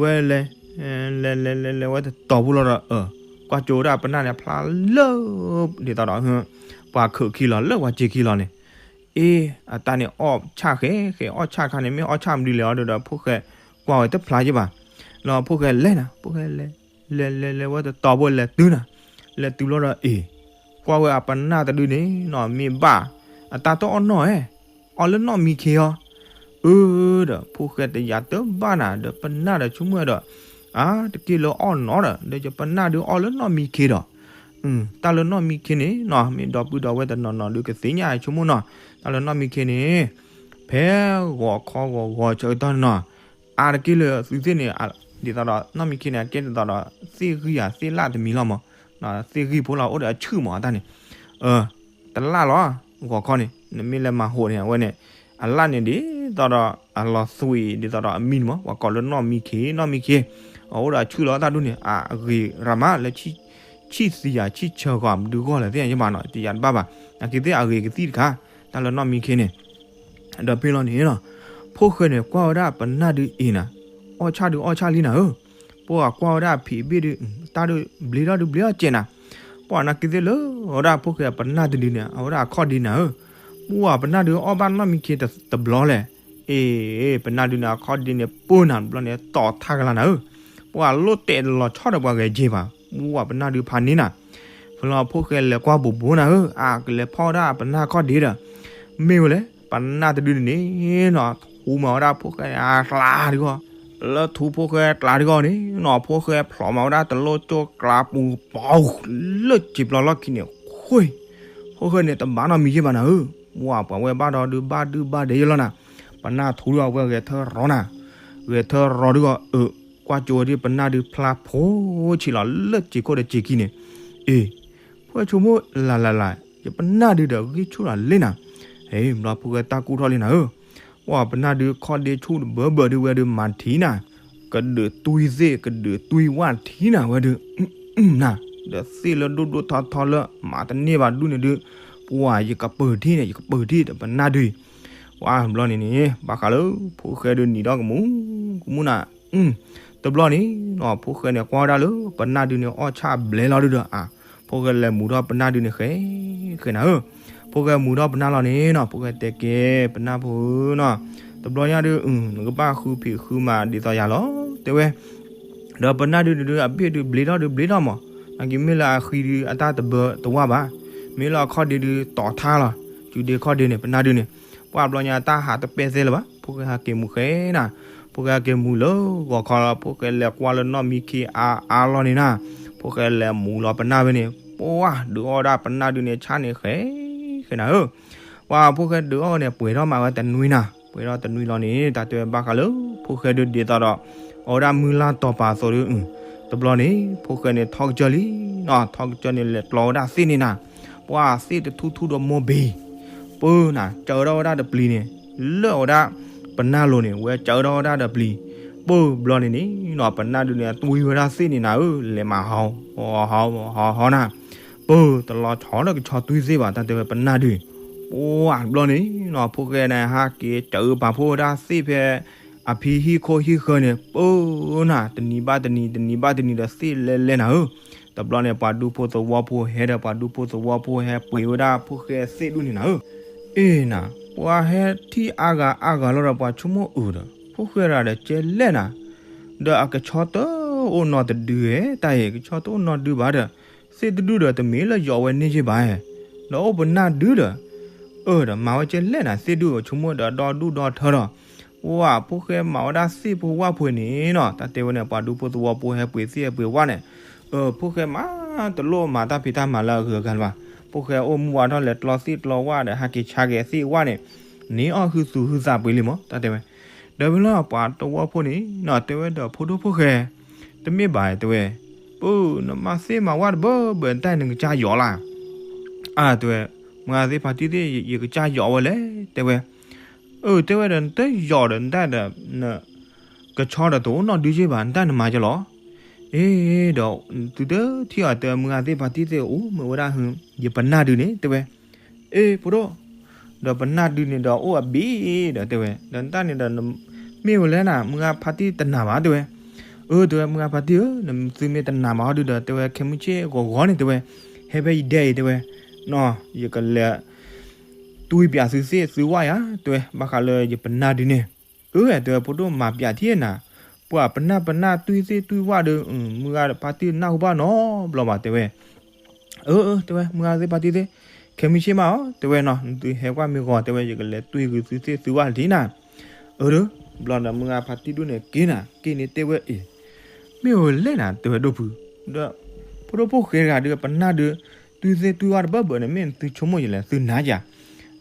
ဝဲလဲၤ လဲၤလဲၤလဲၤလဲၤဝဲတတီၤဖိလီၤဒီး ကွၢ်ကၠိဝဲဒၣ်ပနၢ်န့ၣ်ဖျါလၢ ဒ်သိးဒီး ပှၤခုးခံလီၤလၢပှၤစ့ခံလီၤန့ၣ်, အ့ အတၢ်န့ၣ်အီၣ်ဆၣ်ဃဲဃဲ အီၣ်ဆၣ်ခါန့ၣ် မ့ၢ်အီၣ်ဆၣ်မနုၤလဲၣ်အီၤဒီး ဖိၣ်ဃဲကွၢ်ဝဲတဖျါယ့ၢ်ဘၣ်, လီၤဖိၣ်ဃဲလဲၤနၤ ဖိၣ်ဃဲလဲၤ လဲၤလဲၤလဲၤဝဲတတီၤဖိလဲၤတုၤနၤ, လဲၤတုၤလီၤဒီးအ့ ကွၢ်ဝဲအပနၢ်တဒုန့ၣ်နီၤ မ့ၢ်ဘၣ် အတၢ်တအီၣ်နီၣ်ဧဲ, အီၣ်လၢနီၣ်မံခ့အီၤ, အၢ ဒီးဖိၣ်ဃဲတယာ်တဘၣ်နၤ ဒီးပနၢ်ဒီးဆိကမိၣ်ဒီး အါ တက့ၢ်လၢအီၣ်နီၣ်ဒီး ဒီးယပနၢ်ဒုးအီၣ်လၢနီၣ်မံခ့ဒီး, တၢ်လၢနီၣ်မံခ့န့ၣ်နီၤ မ့ၢ်ဒီပုၢ်ဒီဝဲၢ်တနီၤနီၤဒုးကသ့ၣ်ညါဆိကမိၣ်နီၤ, တၢ်လၢနီၣ်မံခ့န့ၣ် ဖဲဂီၤခီဂီၤဂီၤဆၢကတီၢ်န့ၣ်နီၤ အါတက့ၢ်လၢသုသ့ၣ်န့ၣ် ဒ်သိးဒီးနီၣ်မံခ့န့ၣ် အကဲဒ်သိးဒီး သ့ၣ်ဂံၢ်ဧါ သ့ၣ်လၣ်တမံၤလီၤမး, သ့ၣ်ဂံၢ်ဖိလီၤ အိၣ်ဒီးအဆူၣ်မးအတၢ်န့ၣ်, တလၣ်လီၤ ဂီၤခီန့ၣ် နမ့ၢ်လဲၤမၤဟိးန့ၣ် အဝဲန့ၣ် အလၣ်န့ၣ်ဒ်သိးဒီး အလီၤသွံၣ်ဒ်သိးဒီးအမံၤန့ၣ်မး ပှၤကိးလၢနီၣ်မံခ့ နီၣ်မံခ့, အအိၣ်ဒီးအဆူၣ်လီၤတၢ်ဒူၣ်န့ၣ် အဂ့ၤရၤမးလၢ ဆံၣ်သံယၤဆံၣ်ဆၢဂီၤမဒုဂီၢ်လဲၣ်သ့ၣ်ညါဘၣ်နီၤ တယာ်တဘၣ်ဘၣ်, နာ်က့သ့ၣ်အဂ့ၤကသံၣ်တခါ, တၢ်လၢနီၣ်မံခ့န့ၣ် ဒီးဖဲလီၤန့ၣ်နီၤ ဖိၣ်ဃဲန့ၣ်ကွၢ်ဝဲဒၣ်ပနၢ်ဒုးအ့ၤနၤ, အီၣ်ဆၣ်ဒုးအီၣ်ဆၣ်လံနၤဧၢ, ပှၤကွၢ်ဝဲဒၣ်ဖံးဘ့ၣ်ဒုး တၢ်ဒုးဘျ့ထီၣ်ဒုးဘျ့ထီၣ်ကဲးနၤ, ပှၤနာ်က့သ့ၣ်လၢ အဝဲဒၣ်ဖိၣ်ဃဲပနၢ်တဒုန့ၣ် အဝဲဒၣ်အခီၣ်ဒ့နၤဧၢ, ပှၤပနၢ်ဒုးအီၣ်ဘၣ်နီၣ်မံခ့တဘျီလဲၣ်, အ့ ပနၢ်ဒုးန့ၣ် အခီၣ်ဒ့န့ၣ် ပၢနၤတဘျီန့ၣ် တီၤထါကလၤနၤဧၢ, ပှၤလိၣ်တဲာ်တလီၤဆီဒီးပှၤဂဲၤက့ၤဘၣ်, ပှၤပနၢ်ဒုးဖးန့ၢ်နၤ ဖဲလီၤဖိၣ်ဃဲလဲၤကွၢ်ဘူးဘူးနၤဧၢ, အကလဲၤဖီၣ်ဝဲဒၣ်ပနၢ်ခီၣ်ဒ့ဒီး, မ့ၢ်ဝဲလဲၣ် ပနၢ်တဒုန့ၣ်န့ၣ်နီၤ ထူမၤဝဲဒၣ်ဖိၣ်ဃဲအကျါတဂီၢ်, လၢထူဖိၣ်ဃဲကျါတဂီၢ်န့ၣ်နီၤ ဖိၣ်ဃဲဖျိးမၤဝဲဒၣ်တလိၣ်ကၠိကျါပူၤပီၤ လၢစံာ်ပျီလီၢ်ခံန့ၣ် ခွ့, ဖိၣ်ဃဲန့ၣ်တဘၣ်နီတမံၤယ့ၢ်ဘၣ်နၤဧၢ, ပှၤပှၤဝဲဘၣ်ဒီးဒုးဘၣ်ဒုးဘၣ်ဒဲးယလီၤနၤ, ပနၢ်ထူဒီးအဝဲဂဲၤထၢၣ်ရီနၤ, ဂဲၤထၢၣ်ရီဒုဂီၢ်အၢ, ကွၢ်ကၠိဝဲဒၣ်ပနၢ်ဒုးဖျါဖိဆံးလီၤ လၢစံာ်ခိၣ်ဒီးစံာ်ခံန့ၣ်, အ့ ဖိၣ်ဆိကမိၣ်လၢ်လၢ်လၢ် ယပနၢ်ဒုးဒီးဂံၢ်ဆူၣ်လီၤလံနၤ, အ့ ဘျီဖိၣ်ဃဲတၢ်ကူၣ်ထီၣ်လံနၤဧၢ, ပှၤပနၢ်ဒုးခီၣ်ဒ့ဆူၣ်တဘၢဘၢဒုးဝဲဒုးမၤထံနၤ, ကဒုးတွံၢ်သ့ၣ် ကဒုးတွံၢ်ဝၣ်ထံနၤဝဲဒုး နၤ, ဒီးသ့ၣ်လၢဒိၣ်ဒိၣ်ထီထီလၢ မၤတန့ၢ်ဘၣ်ဒူၣ်န့ၣ်ဒုး, ပှၤယကပၢၤထံန့ၣ် ယကပၢၤထံဒီးပနၢ်ဒုး, ပှၤဘျီန့ၣ်န့ၣ် ဘၣ်ဃးလၢ ဖိၣ်ဃဲဒုးနံၤဒီးကမူး ကမူးနၤ, တဘျီန့ၣ်နီၤ ဖိၣ်ဃဲန့ၣ် ကွၢ်ဝဲဒၣ်လၢ ပနၢ်ဒုးန့ၣ် အီၣ်ဆၣ်ဘျဲလီၤဒုဒီး အါ, ဖိၣ်ဃဲလဲၤမူၤထီၣ်ပနၢ်ဒုးန့ၣ်ဃဲ ဃဲနၤဧၢ, ဖိၣ်ဃဲမူၤထီၣ်ပနၢ်လီၤန့ၣ်နီၤ ဖိၣ်ဃဲတဲကဲ ပနၢ်ဖိဧၢနီၤ, တဘျီညါဒုး နကဘၣ်ဃုဖံးဃုမၤဒ်သိးယၤလီၤ တဲဝဲ ဒီးပနၢ်ဒုးဒုး အဘ့ၣ်ဒုးဘျ့ထီၣ်ဒုးဘျ့ထီၣ်မး, နာ်က့မ့ၢ်လၢအဃံဒုး အတၢ်တဘၢတဝၣ်ဘၣ်, မ့ၢ်လၢအခီၣ်ဒ့ဒုးတီၤထါလီၤ, စုဒ့ခီၣ်ဒ့န့ၣ် ပနၢ်ဒုးန့ၣ်, ပှၤဘျီညါတၢ်ဟးတပဲၢ်သဲလၢၤဘၣ်, ဖိၣ်ဃဲဟးက့ၤမူၤဃဲနၤ, ဖိၣ်ဃဲဟးက့ၤမူၤလၢဂီၤခီလီၤ, ဖိၣ်ဃဲလဲၤကွၢ်လၢနီၣ်မံခ့အါအါလီၤန့ၣ်နၤ, ဖိၣ်ဃဲလဲၤမူၤလီၤပနၢ်ဝဲန့ၣ်, ပှၤဒုးအီၣ်ဒၣ်ပနၢ်ဒုးန့ၣ် ဆၣ်န့ၣ်ဃဲ ဃဲနၤဧၢ ပှၤဖိၣ်ဃဲဒုးအီၣ်န့ၣ် ပှဲၤထီၣ်မးဝဲတနွံနၤ, ပှဲၤထီၣ်တနွံလီၤန့ၣ် တၢ်တဲဘၣ်ဃးလၢ ဖိၣ်ဃဲဒုးဒ်သိးဒီး အဝဲဒၣ်မုၢ်လၢ်တီၤပာ်အသိးဒုး, တဘျီန့ၣ် ဖိၣ်ဃဲန့ၣ်ထီၣ်ကစၢၢ်လံနီၤ, ထီၣ်ကစၢၢ်န့ၣ် လဲၤကျီဝဲဒၣ်သ့ၣ်န့ၣ်နၤ, ပှၤသ့ၣ်တထူၣ်ထူၣ်ဒီးမိၢ်ဘ့ၤ, ပၢနၤ စၢထီၣ်ဝဲဒၣ်တပျံၤန့ၣ်, လၢအဝဲဒၣ် ပနၢ်လိၤန့ၣ် ဝဲစၢထီၣ်ဝဲဒၣ်တပျံၤ, ပၢဘျီန့ၣ်န့ၣ်နီၤ ပနၢ်ဒုးန့ၣ် အတွံၢ်ဝဲဒၣ်သ့ၣ်န့ၣ်နၤဧၢ, လဲၤမၤဟီ ဟီ ဟီ ဟီ ဟီနၤ, ပၢတလီၤဆီလၢကဆီတွံၢ်သ့ၣ်ဘၣ် တၢ်တဲဝဲပနၢ်ဒုး, ပှၤဘျီန့ၣ်နီၤ ဖိၣ်ဃဲန့ၣ် ဟးက့ၤစၢပာ်ဖှိၣ်ဝဲဒၣ်သ့ၣ်ဖဲ အဖံဟံၣ်ခိၣ်ဟံၣ်ဃၢၤန့ၣ် ပၢနၤ တနံၤဘၣ်တနံၤ တနံၤဘၣ်တနံၤဒီးသ့ၣ်လဲလဲနၤဧၢ, တဘျီန့ၣ် ပှၤဒူဖိသဝီဖိဟဲဒီး ပှၤဒူဖိသဝီဖိဟဲပှ့ၤဝဲဒၣ်ဖိၣ်ဃဲသ့ၣ်ဒူၣ်န့ၣ်နၤဧၢ, အ့နၤ ပှၤဟဲထံၣ်အါဂၤအါဂၤလီၤဒီး ပှၤဆိကမိၣ်အုးဒီး ဖိၣ်ဃဲရၤဒီးကဲလဲၣ်နၤ, ဒီးအကဆီတအိၣ်နီတဒုဧဲ တၢ်အံၤ ကဆီတအိၣ်နီတဒုဘၣ်ဒီး သ့ၣ်တဒူၣ်ဒီးတမ့ၢ်လၢယီၤဝဲန့ၢ်ယ့ၢ်ဘၣ်ဧဲ, ဒီးအိၣ်ပနၢ်ဒုဒီး, အၢ ဒီးမၤဝဲကဲလဲၣ်နၤ သ့ၣ်ဒူၣ်ဆိကမိၣ်ဒီးဒီဒူၣ်ဒီထၢဒီး, ပှၤဖိၣ်ဃဲမၤဝဲဒၣ်သ့ၣ်ဖိဝၣ်ဖိန့ၣ်နီၤ တၢ်တဲဝဲန့ၣ် ပှၤဒူဖိသဝီဖိဟဲပှ့ၤသ့ၣ်ဟဲပှ့ၤဝၣ်န့ၣ်, အၢ ဖိၣ်ဃဲမၤတလိၣ်မၤတၢ်ဖံးတၢ်မၤလၢအဂုၤအဂၤလၢၤဘၣ်, ဖိၣ်ဃဲအိၣ်မူဝါထီၣ်လဲၤကျီသ့ၣ်ကျီဝၣ်ဒီး ဟးက့ၤဆါက့ၤသ့ၣ်ဝၣ်န့ၣ်, န့ၢ်အီၣ်ဟုသူၣ်ဟုသးပှ့ၤလံမး တၢ်တဲဝဲ ဒီးဖဲလၢပှၤသဝီဖိန့ၣ်နီၤ တဲဝဲဒီးဖိဒိၣ်ဖိၣ်ဃဲ, တမ့ၢ်ဘၣ်တဲဝဲ, ပနမၤသ့ၣ်မၤဝၣ်တဘၢဘၢတၢ်နကစၢ်ယီၤလၢ်, အါတဲဝဲ, မုၢ်ဂၤသ့ၣ်ဖါတံၢ်သ့ၣ် ယကစၢ်ယီၤဝဲလဲၣ် တဲဝဲ, အၢ တဲဝဲဒီး နတယီၤဒီးနတၢ်ဒီး ကဆီဒီးတအိၣ်နီၢ်ဒုက့ဘၣ် နတၢ်နမၤကလီၤ, အ့ ဒီး သုတထံၣ်အီၤတဲ မုၢ်ဂၤသ့ၣ်ဖါတံၢ်သ့ၣ်အိၣ်မ့ၢ်ဝဲဒၣ် ယပနၢ်ဒုန့ၣ် တဲဝဲ, အ့ ဖိဒိၣ်, ဒီးပနၢ်ဒုန့ၣ်ဒီးအိၣ်အဘ့ၣ်ဒီးတဲဝဲ, ဒီးတၢ်န့ၣ်ဒီး မ့ၢ်ဝဲလဲၣ်နၤ မုၢ်ဂၤဖါတံၢ်တနာ်ဘၣ်တဲဝဲ. အၢ တဲဝဲ မုၢ်ဂၤဖါတံၢ်ဧၢ, နသုမ့ၢ်တနာ်ဘၣ်အီၤဒုဒီး တဲဝဲခဲမုၢ်ဆ့ၣ်ဂီၤဂီၤန့ၣ်တဲဝဲ, ဟဲဖဲယဒဲအံၤတဲဝဲ, နီၤ ယကလဲၤ တွံၢ်ပၠးသုသ့ၣ်သုဝၣ်ယၤ တဲဝဲ ဘၣ်ဃးလၢယပနၢ်ဒုန့ၣ်. အၢ တဲဝဲ ဖိဒိၣ်မၤပၠးထံၣ်နၤ, ပှၤပနၢ်ပနၢ်တွံၢ်သ့ၣ်တွံၢ်ဝၣ်ဒီး မုၢ်ဂၤဖါတံၢ်နၢ်ဟူဘၣ်နီတဘျီဘၣ်တဲဝဲ. အၢ တဲဝဲ မုၢ်ဂၤသ့ၣ်ဖါတံၢ်သ့ၣ်, ခဲမုၢ်ဆ့ၣ်မးအီၤ တဲဝဲနီၤ နသုဟဲကွၢ်မ့ၢ်ဂီၤ တဲဝဲ ယကလဲၤတွံၢ်ဃုာ်သုသ့ၣ်သုဝၣ်လၢထံၣ်နၤ. အၢ တဘျီဒီး မုၢ်ဂၤဖါတံၢ်ဒိၣ်န့ၣ်က့ၤနၤ က့ၤန့ၣ်တဲဝဲအံၤ, မ့ၢ်ဝဲလဲၣ်နၤ တဲဝဲဒိၣ်ဖု, ဒီး ဖိဒိၣ်ဖိၣ်ဃဲတဂၤဒီး ပနၢ်ဒု တွံၢ်သ့ၣ်တွံၢ်ဝၣ်တဘၢဘၢန့ၣ် မ့ၢ်သုဆိကမိၣ်ယလဲၣ် သုနာ်ယၤ.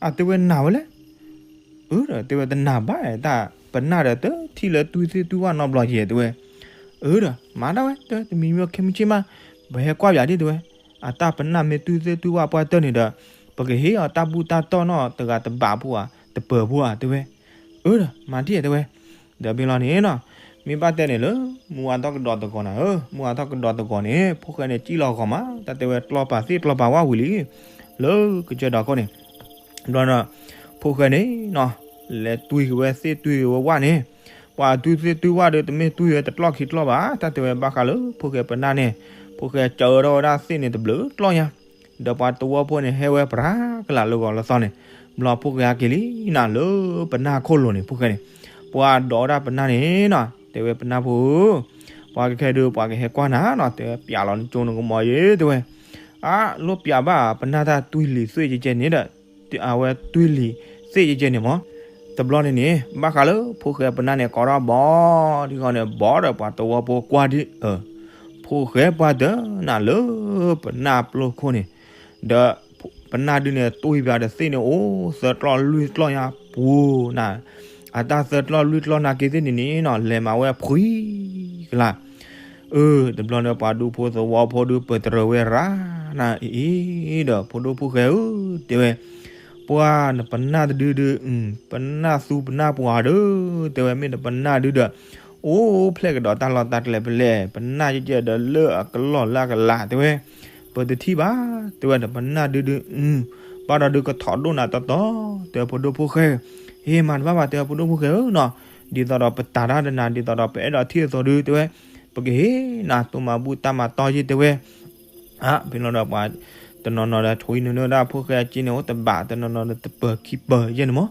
အတဲဝဲနာ်ဝဲလဲၣ်. အၢ ဒီးတဲဝဲတနာ်ဘၣ်တၢ် ပနၢ်ဒီးတထံၣ်လၢတွံၢ်သ့ၣ်တွံၢ်ဝၣ်နီတဘျီယဲတဲဝဲ. အၢ ဒီးမၤဒၣ်ဝဲ တဲတမံၤမံၤခဲမုၢ်ဆ့ၣ်မး, ပဟဲကွၢ်ပၠးဒ်တဲဝဲ, အတၢ်ပနၢ်မ့ၢ်တွံၢ်သ့ၣ်တွံၢ်ဝၣ်ပှၢ်တၢၢ်န့ၣ်ဒီး ပကဟ့ၣ်အီၤတၢ်ဘူၣ်တၢ်တီၢ်နီၢ်တဂၤတဘးဖိဧါ တပၢၤဖိဧါ တဲဝဲ. အၢ ဒီးမၤဒ်တဲဝဲ. ဒီးဖဲလီၤန့ၣ်နီၤ, မ့ၢ်ဘၣ်တဲန့ၣ်လၢ မုၢ်ဝါထီၣ်ကဒီးသကိးနၤဧၢ, မုၢ်ဝါထီၣ်ကဒီးသကိးန့ၣ် ဖိၣ်ဃဲန့ၣ်စံၣ်လီၤဂီၤမး တၢ်တဲဝဲကျီပာ်သ့ၣ်ကျီပာ်ဝၣ်ဝံၤလံ လၢကစၢၢ်ဒီးခိၣ်န့ၣ်. ဘျီဒီး ဖိၣ်ဃဲန့ၣ်နီၤ လဲၤတွံၢ်က့ၤဝဲသ့ၣ်တွံၢ်က့ၤဝဲဝၣ်န့ၣ်, ပှၤတွံၢ်သ့ၣ်တွံၢ်ဝၣ်ဒီး တမ့ၢ်တွံၢ်ဝဲတကျီၢ်ခံကျီၢ်ဘၣ် တၢ်တဲဝဲဘၣ်ဃးလၢဖိၣ်ဃဲပနၢ်န့ၣ်, ဖိၣ်ဃဲစၢထီၣ်ဝဲဒၣ်သ့ၣ်န့ၣ်တဘျုးကျီၢ်ညါ ဒီးပှၤသဝီဖိန့ၣ် ဟဲဝဲပြးကလာ်လၢဂီၤလၢသီန့ၣ်, ဘျီဖိၣ်ဃဲဟဲက့ၤလံနၤလၢပနၢ်ခိၣ်လိၤန့ၣ် ဖိၣ်ဃဲန့ၣ်, ပှၤဒိးဝဲဒၣ်ပနၢ်န့ၣ်နီၤ တဲဝဲပနၢ်ဖိဧၢ, ပှၤကခဲဒုး ပှၤကဟဲကွၢ်နၤနီၤ တဲဝဲပၠးလီၤနကၠိနကမီၤယဲတဲဝဲ, အါ လိၣ်ပၠးဘၣ်ပနၢ်တၢ်တွံၢ်လံၤသ့ၣ်ကဲကဲန့ၣ်ဒီး, အဝဲတွံၢ်လံၤသ့ၣ်ကဲကဲန့ၣ်မး, တဘျီန့ၣ်န့ၣ် ဘၣ်ဃးလၢဖိၣ်ဃဲပနၢ်န့ၣ် ကိးထီၣ်ဘီ ဒ်ဃီန့ၣ် ဘီဒီးပှၤသဝီဖိကွၢ်ဒ်အၢ, ဖိၣ်ဃဲပှၢ်တၢၢ်နၤလၢပနၢ်ပျိခိၣ်န့ၣ်, ဒီးပနၢ်ဒုန့ၣ် တွံၢ်ပၠးဒီးသ့ၣ်န့ၣ်အိၣ်သၢကျီၢ်လွံၢ်ကျီၢ်ညါပူၤနၤ, အတၢ်သၢကျီၢ်လွံၢ်ကျီၢ်နာ်က့သ့ၣ်န့ၣ်န့ၣ်နီၤ လဲၤမၤဝဲဖှံကလာ် အၢ တဘျီန့ၣ် ပှၤဒူဖိသဝီဖိဒုပတြၢၤဝဲရၤနၤအံၤအံၤဒီး ဖိဒိၣ်ဖိၣ်ဃဲဧၢ တဲဝဲ, ပှၤနပနၢ်တဒုဒု, ပနၢ်သူပနၢ်ပှၤဒီး, တဲဝဲ မ့ၢ်နပနၢ်ဒုဒီး အိၣ်ဖျဲၣ်ကဒီးတၢ်လီၢ်တၢ်ကျဲဖဲလဲၣ်, ပနၢ်ကဲကဲဒီးလၢအကလီၢ်လၢအကလး တဲဝဲ, ပတထံၣ်ဘၣ် တဲဝဲ နပနၢ်ဒုဒု, ဘၣ်ဒီးဒုကထီၣ်ဒိၣ်နၤတီတီ, တဲဝဲဖိဒိၣ်ဖိၣ်ဃဲ, ဟ့ၣ်မၤတဘၣ်ဘၣ် တဲဝဲဖိဒိၣ်ဖိၣ်ဃဲဧၢနီၤ, ဒ်သိးဒီးပတၤတၢ်ဒီးနၤ ဒ်သိးဒီးပအဲၣ်ဒိးထံၣ်အသိးဒု တဲဝဲ, ပကဟ့ၣ်နၤသိမၤဘူၣ်တၢ်မၤတီယ့ၢ် တဲဝဲ, ဖဲလီၤဒီးပှၤတနီၤနီၤဒီး ထိၣ်အံၤနုာ်နုာ်ဒၣ်ဖိၣ်ဃဲအစ့န့ၣ် အိၣ်တဘး တနီၤနီၤဒီးတပၢၤခံပၢၤယဲၢ်န့ၣ်မး,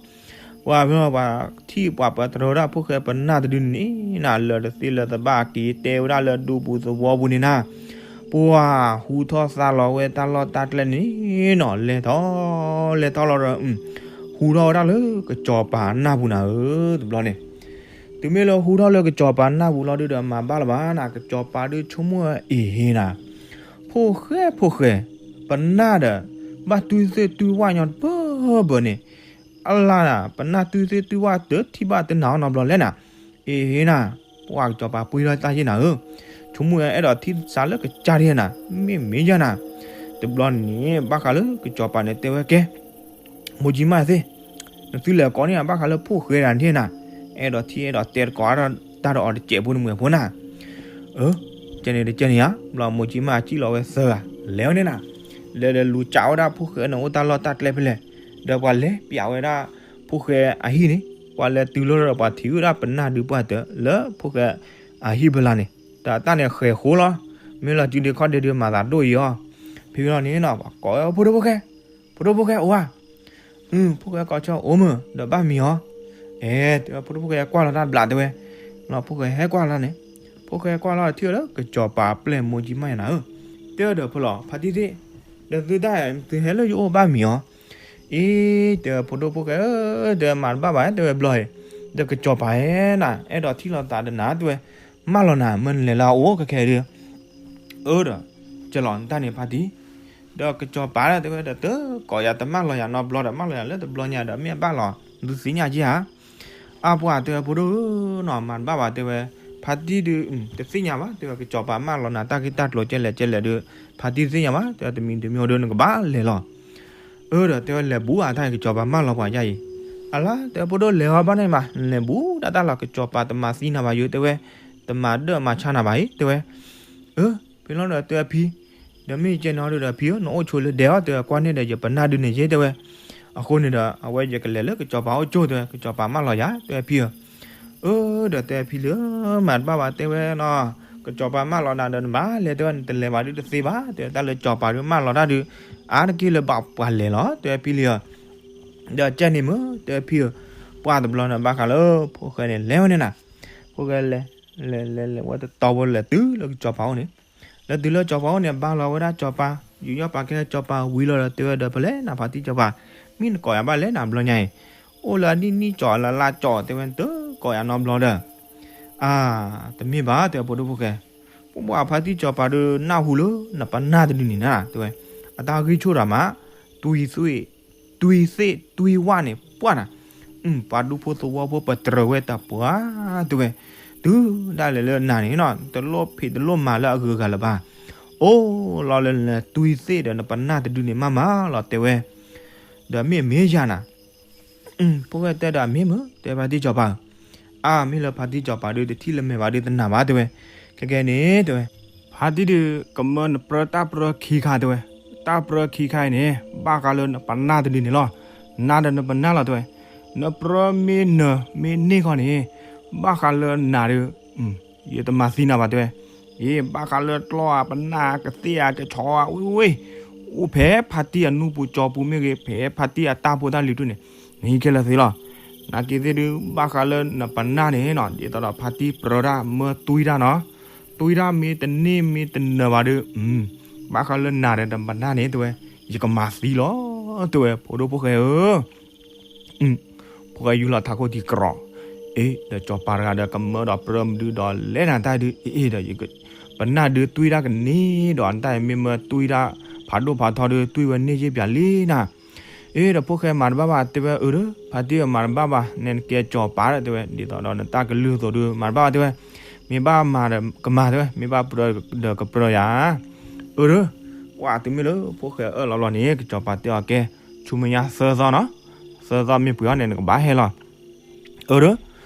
ပှၤဖဲလီၤပှၤထံၣ်ပှၤပတြၢၤဝဲဒၣ် ဖိၣ်ဃဲပနၢ်တဒုန့ၣ် နၤလၢာ်တသ့လၢာ်တဘၣ်က့ၤ တဲဝဲဒၣ်လၢဒူပူၤသဝီပူၤန့ၣ်နၤ, ပှၤဟူထီၣ်သါလီၤဝဲတၢ်လီၢ်တၢ်ကျဲန့ၣ်နီၤ လဲၤထီၣ်လဲၤထီၣ်လီၤဒီး ဟူထီၣ်ဝဲဒၣ်လၢကစီၤပၤနၢ်ပူၤနၤဧၢ တဘျီန့ၣ်, တုၤမ့ၢ်လၢဟူထီၣ်လၢကစီၤပၤနၢ်ပူၤလီၤဒုဒီး မၤဘၣ်လၢၤဘၣ်နၤ ကစီၤပၤဒုဆိကမိၣ်အံၤဟ့နၤ, ဖိၣ်ဃဲဖိၣ်ဃဲ, ပနၢ်ဒီး ဘၣ်တွံၢ်သ့ၣ်တွံၢ်ဝၣ်ညီတပၢၢ်ပၢၢ်န့ၣ်, အလါနၤ ပနၢ်တွံၢ်သ့ၣ်တွံၢ်ဝၣ်တထံၣ်ဘၣ်တနၤအီၤနီတဘျီလဲၣ်နၤ, အ့ဟ့နၤ, ပှၤကစီၤပၤပှ့ၤထီၣ်တၢ်ယ့ၢ်နၤဧၢ, ဆိကမိၣ်အဲၣ်ဒိးထံၣ်စးလၢကစၢ်ဒ်နၤ, မ့ၢ်မ့ၢ်ယၤနၤ, တဘျီန့ၣ် ဘၣ်ဃးလၢကစီၤပၤန့ၣ်တဲဝဲကဲ မိၢ်ကၠံမၢ်သ့ၣ်, နသုလဲၤကိးန့ၢ်ဘၣ်ဃးလၢဖိၣ်ဃဲဒၣ်န့ၣ်နၤ, အဲၣ်ဒိးထံၣ်အဲၣ်ဒိးတဲတကိးတၢ်ဒီးအီၤတစဲးဖိတမှဲၤဖိနၤ, အၢ, ကဲန့ၣ်တကဲန့ၣ်ဧါ, ဘျီမိၢ်ကၠံမၢ်စံၣ်လီၤဝဲသၢဂၤ, လဲၤဝဲန့ၣ်နၤ, လဲၤဒီးလူၤစးဝဲဒၣ်ဖိၣ်ဃဲန့ၣ်အိၣ်တၢ်လီၢ်တၢ်ကျဲဖဲလဲၣ်, ဒီးပှၤလဲၤပၠးဝဲဒၣ် ဖိၣ်ဃဲအဟံၣ်န့ၣ်, ပှၤလဲၤတုၤလီၤဒီးပှၤထံၣ်ဝဲဒၣ်ပနၢ်ဒုပှၢ်တၢၢ်လၢဖိၣ်ဃဲအဟံၣ်ဖဲလၢ်န့ၣ်, တၢ်တၢ်န့ၣ်ဃဲၤဃိလီၤ, မ့ၢ်လီၤစုဒ့ခီၣ်ဒ့ဒုးမၤသးဒိၣ်အံၤအီၤ, ဖဲလီၤန့ၣ်နီၤ ပှၤကိးဝဲဖိဒိၣ်ဖိၣ်ဃဲ, ဖိဒိၣ်ဖိၣ်ဃဲအိၣ်ဧါ, ဖိၣ်ဃဲကိးဆၢအိၣ်မုၢ် ဒီးဘၣ်မံၤအီၤ, အဲ တဲဝဲဖိဒိၣ်ဖိၣ်ဃဲကွၢ်လီၤတၢ်ဘျးတဲဝဲ, လီၤဖိၣ်ဃဲဟဲကွၢ်လီၤန့ၣ်, ဖိၣ်ဃဲကွၢ်လီၤထံၣ်ဝဲလၢကစီၤပၤပျဲၢ်မိၢ်ကၠံမၢ်ယၤနၤဧၢ, တဲဒီးဖိလီၤ ဖါတံၢ်သ့ၣ်, ဒီးသုတၢ်သုဟဲလၢယအိၣ်ဘၣ်မံၤအီၤ, အ့ တဲဝဲဖိဒိၣ်ဖိၣ်ဃဲဧၢ, တဲဝဲမၤတဘၣ်ဘၣ် တဲဝဲဘျီအံၤ, ဒီးကစီၤပၤဟဲနၤ အဲၣ်ဒိးထံၣ်လိာ်သးဒီးနၤ တဲဝဲ, မၢလီၤနၤ မၢနလဲၤလၢအအိၣ်ခဲခဲဒုး အၢဒီး, ကလီၤနတၢ်န့ၣ်ဖါတံၢ်, ဒီးကစီၤပၤဒၣ်တဲဝဲဒီးတကိးယၤတမၢလီၤယၤနီတဘျီဒီး မၢလီၤယၤလၢတဘျီညါဒီးမ့ၢ်အဘၣ်လီၤ, သုသ့ၣ်ညါက့ဧါ, အါပှၤတဲဝဲဖိဒိၣ်ဧၢနီၤ မၤတဘၣ်ဘၣ်တဲဝဲ, ဖါတံၢ်ဒုး, တသ့ၣ်ညါဘၣ် တဲဝဲကစီၤပၤမၢလီၤနၤတၢ်ဂ့ၢ်တၢ်ကျိၤကဲလဲၣ်ကဲလဲၣ်ဒုး, ဖါတံၢ်တသ့ၣ်ညါဘၣ် တဲဝဲတမံၤတမံၤဒုးနကဘၣ်လဲၤလီၤ အၢဒီးတဲဝဲလဲၤဘူးဧါ တၢ်အံၤကစီၤပၤမၢလီၤပှၤယါအံၤ, အလါ တဲဝဲဖိဒိၣ်လဲၤဟီဘၣ်န့ၣ်မး နလဲၤဘူးဒၣ်တၢ်လီၤ ကစီၤပၤတမၤသံနၤဘၣ်ယိၤ တဲဝဲ, တမၤဒၢၣ်မၤဆါနၤဘၣ်အံၤ တဲဝဲ, အၢ, ဖဲလီၤဒီးတဲဝဲဖံ, ဒီးမ့ၢ်ယကဲန့ၣ်ဟီဒုးဒီးဖံဧၢ နအိၣ်ဆိလၢဒဲးအီၤ တဲဝဲကွၢ်န့ၢ်ဒီးယပနၢ်ဒုန့ၣ်ယဲ တဲဝဲ, အဃိန့ၣ်ဒီး အဝဲယကလဲၤလၢကစီၤပၤအိၣ်ကၠိတဲဝဲ, ကစီၤပၤမၢလီၤယၤ တဲဝဲဖံဧၢ. အၢ ဒီးတဲဖံလံဧၢ, မၤတဘၣ်ဘၣ်တဲဝဲနီၤ, ကစီၤပၤမၢလီၤနၤဒီးနဘၣ်လဲၤတဲဝဲ, နတလဲၤဘၣ်ဒုးတသ့ဘၣ် တဲဝဲ, တၢ်လၢစီၤပၤဒုးမၢလီၤတၢ်ဒုး အါတက့ၢ်လၢဘၣ်ပှၤလဲၤလီၤ တဲဝဲဖံလံဧၢ. ဒီးကဲန့ၣ်မ့ၢ် တဲဝဲဖံဧၢ, ပှၢ်တဘျီန့ၣ်ဘၣ်ဃးလၢ ဖိၣ်ဃဲန့ၣ်လဲၤဝဲန့ၣ်နၤ, ဖိၣ်ဃဲလဲၤ လဲၤလဲၤလဲၤဝဲတတီၤဖိလဲၤတုၤလၢကစီၤပၤအိၣ်န့ၣ်, လဲၤတုၤလၢကစီၤပၤအိၣ်န့ၣ် ဘါလီၤဝဲဒၣ်စီၤပၤ, ယူးယီၣ်ပာ်ကဲစီၤပၤဝံၤလီၤဒီးတဲဝဲဒီး ဖဲလဲၣ်နၤဖါတံၢ်စီၤပၤ, မ့ၢ်နကိးယၤဘၣ်လဲၣ်နၤဘျီညါအံၤ, အိၣ်လၢအနံၣ်နံၣ်ကၠီလၢလါကၠီတဲဝဲ တကိးယၤနီတဘျီဒီး အါ, တမ့ၢ်ဘၣ် တဲဖိဒိၣ်ဖိၣ်ဃဲ, ပှၢ်ဖါတံၢ်စီၤပၤဒုးနၢ်ဟူလၢနပနၢ်တဒုန့ၣ်နၤ တဲဝဲ, အတၢ်ဂံၢ်ဆူၣ်တၢ်မး, တွံသ့ၣ်, တွံသ့ၣ်တွံဝၣ်န့ၣ် ပှၢ်နၤ, ပှၤဒူဖိသဝီဖိပတြၢၤဝဲတၢ်ပှၢ် တဲဝဲ, တုၤဒၣ်လဲာ်လၢနၤန့ၣ်နီၤ တလိၣ်ဖံးတလိၣ်မၤလၢအဂုၤအဂၤလၢၤဘၣ်, အိၣ်လီၤလၢနတွံသ့ၣ်ဒီးနပနၢ်တဒုန့ၣ်မးမးလီၤ တဲဝဲ, ဒီးမ့ၢ်မ့ၢ်ယၤနၤ ဖိၣ်ဃဲတဲဒီး မ့ၢ်မ့ၢ် တဲဖါတံၢ်စီၤပၤဧၢ, အါ မ့ၢ်လၢဖါတံၢ်စီၤပၤဒုးတထံၣ်လၢမဲာ်ဘၣ်ဒုးတနာ်ဘၣ် တဲဝဲ, ခဲကဲန့ၣ် တဲဝဲ, ဖါတံၢ်ဒုး ကမၢနပြၢတၢ်ပြၢခံခါ တဲဝဲ, တၢ်ပြၢခံခါအံၤန့ၣ် ဘၣ်ဃးလၢနပနၢ်တဒုန့ၣ်လီၤ, နၤဒီးနပနၢ်လီၤ တဲဝဲ, နပြၢမ့ၢ်နၢၤမ့ၢ်န့ၢ်ခီန့ၣ် ဘၣ်ဃးလၢနၤဒုး ယတမၤသံနၤဘၣ် တဲဝဲ, အ့ ဘၣ်ဃးလၢကျီၢ်ဧါ ပနၢ်ကသ့ၣ်ဧါ ကဆီဧါ ဝ့ၢ်ဝ့ၢ်, အိၣ်ဖဲဖါတံၢ်အနူၢ်ပူၤကၠီပူၤမ့ၢ်ဂ့ၤ ဖဲဖါတံၢ်အတၢ်ဖိတၢ်လံၤတဒုန့ၣ် နဟံးခဲလၢာ်သ့လီၤ, နာ်က့သ့ၣ်ဒုး ဘၣ်ဃးလၢနပနၢ်န့ၣ်နီၤ ဒ်သိးဒီးဖါတံၢ်ပြၢတၢ်မၢတွံတၢ်နီၤ, တွံတၢ်မ့ၢ်တန့ၢ်မ့ၢ်တနၢၤဘၣ်ဒုး ဘၣ်ဃးလၢနၤဒီးနပနၢ်န့ၣ် တဲဝဲ, ယကမၤသံလီၤ တဲဝဲ ဖိဒိၣ်ဖိၣ်ဃဲဧၢ ဖိၣ်ဃဲယူၢ်လီၤထးခိၣ်ထံးကြီး, အ့ ဒီးစီၤပၤတဂၤဒီးကမၢဒီးပြၢမနုၤဒီးလဲၤနၤတၢ်ဒုး အ့ ဒီး ပနၢ်ဒုးတွံတၢ်ကန့ၢ်ဒီးနတၢ်အံၤ မ့ၢ်မၢတွံတၢ်ဖးဒိၣ်ဖးထီဒုး တွံဝဲန့ၢ်ယ့ၢ်ပၠးလံနၤ, အ့ ဒီးဖိၣ်ဃဲမၤတဘၣ်ဘၣ် တဲဝဲ အၢ ဒီး ဖါတံၢ်မၤတဘၣ်ဘၣ် နဲနကဲစီၤပၤဒီး တဲဝဲ ဒ်သိးဒီးနတၢ်ကလုၢ်အသိးဒုး မၤတဘၣ်ဘၣ် တဲဝဲ, မ့ၢ်ဘၣ်မၤဒီးကမၤ တဲဝဲ မ့ၢ်ဘၣ်ပြၢဒီးကပြၢယၤ အၢ ဒီး ပှၢ်တုၤမ့ၢ်လၢဖိၣ်ဃဲအၢၣ်လီၤလီၤန့ၣ် ကစီၤပၤတဲအီၤကဲ ဆူမဲာ်ညါသၢသီနီၤ, သၢသီမ့ၢ်ပှဲၤအီၤန့ၣ် နကဘၣ်ဟဲလီၤ, အၢ ဒီး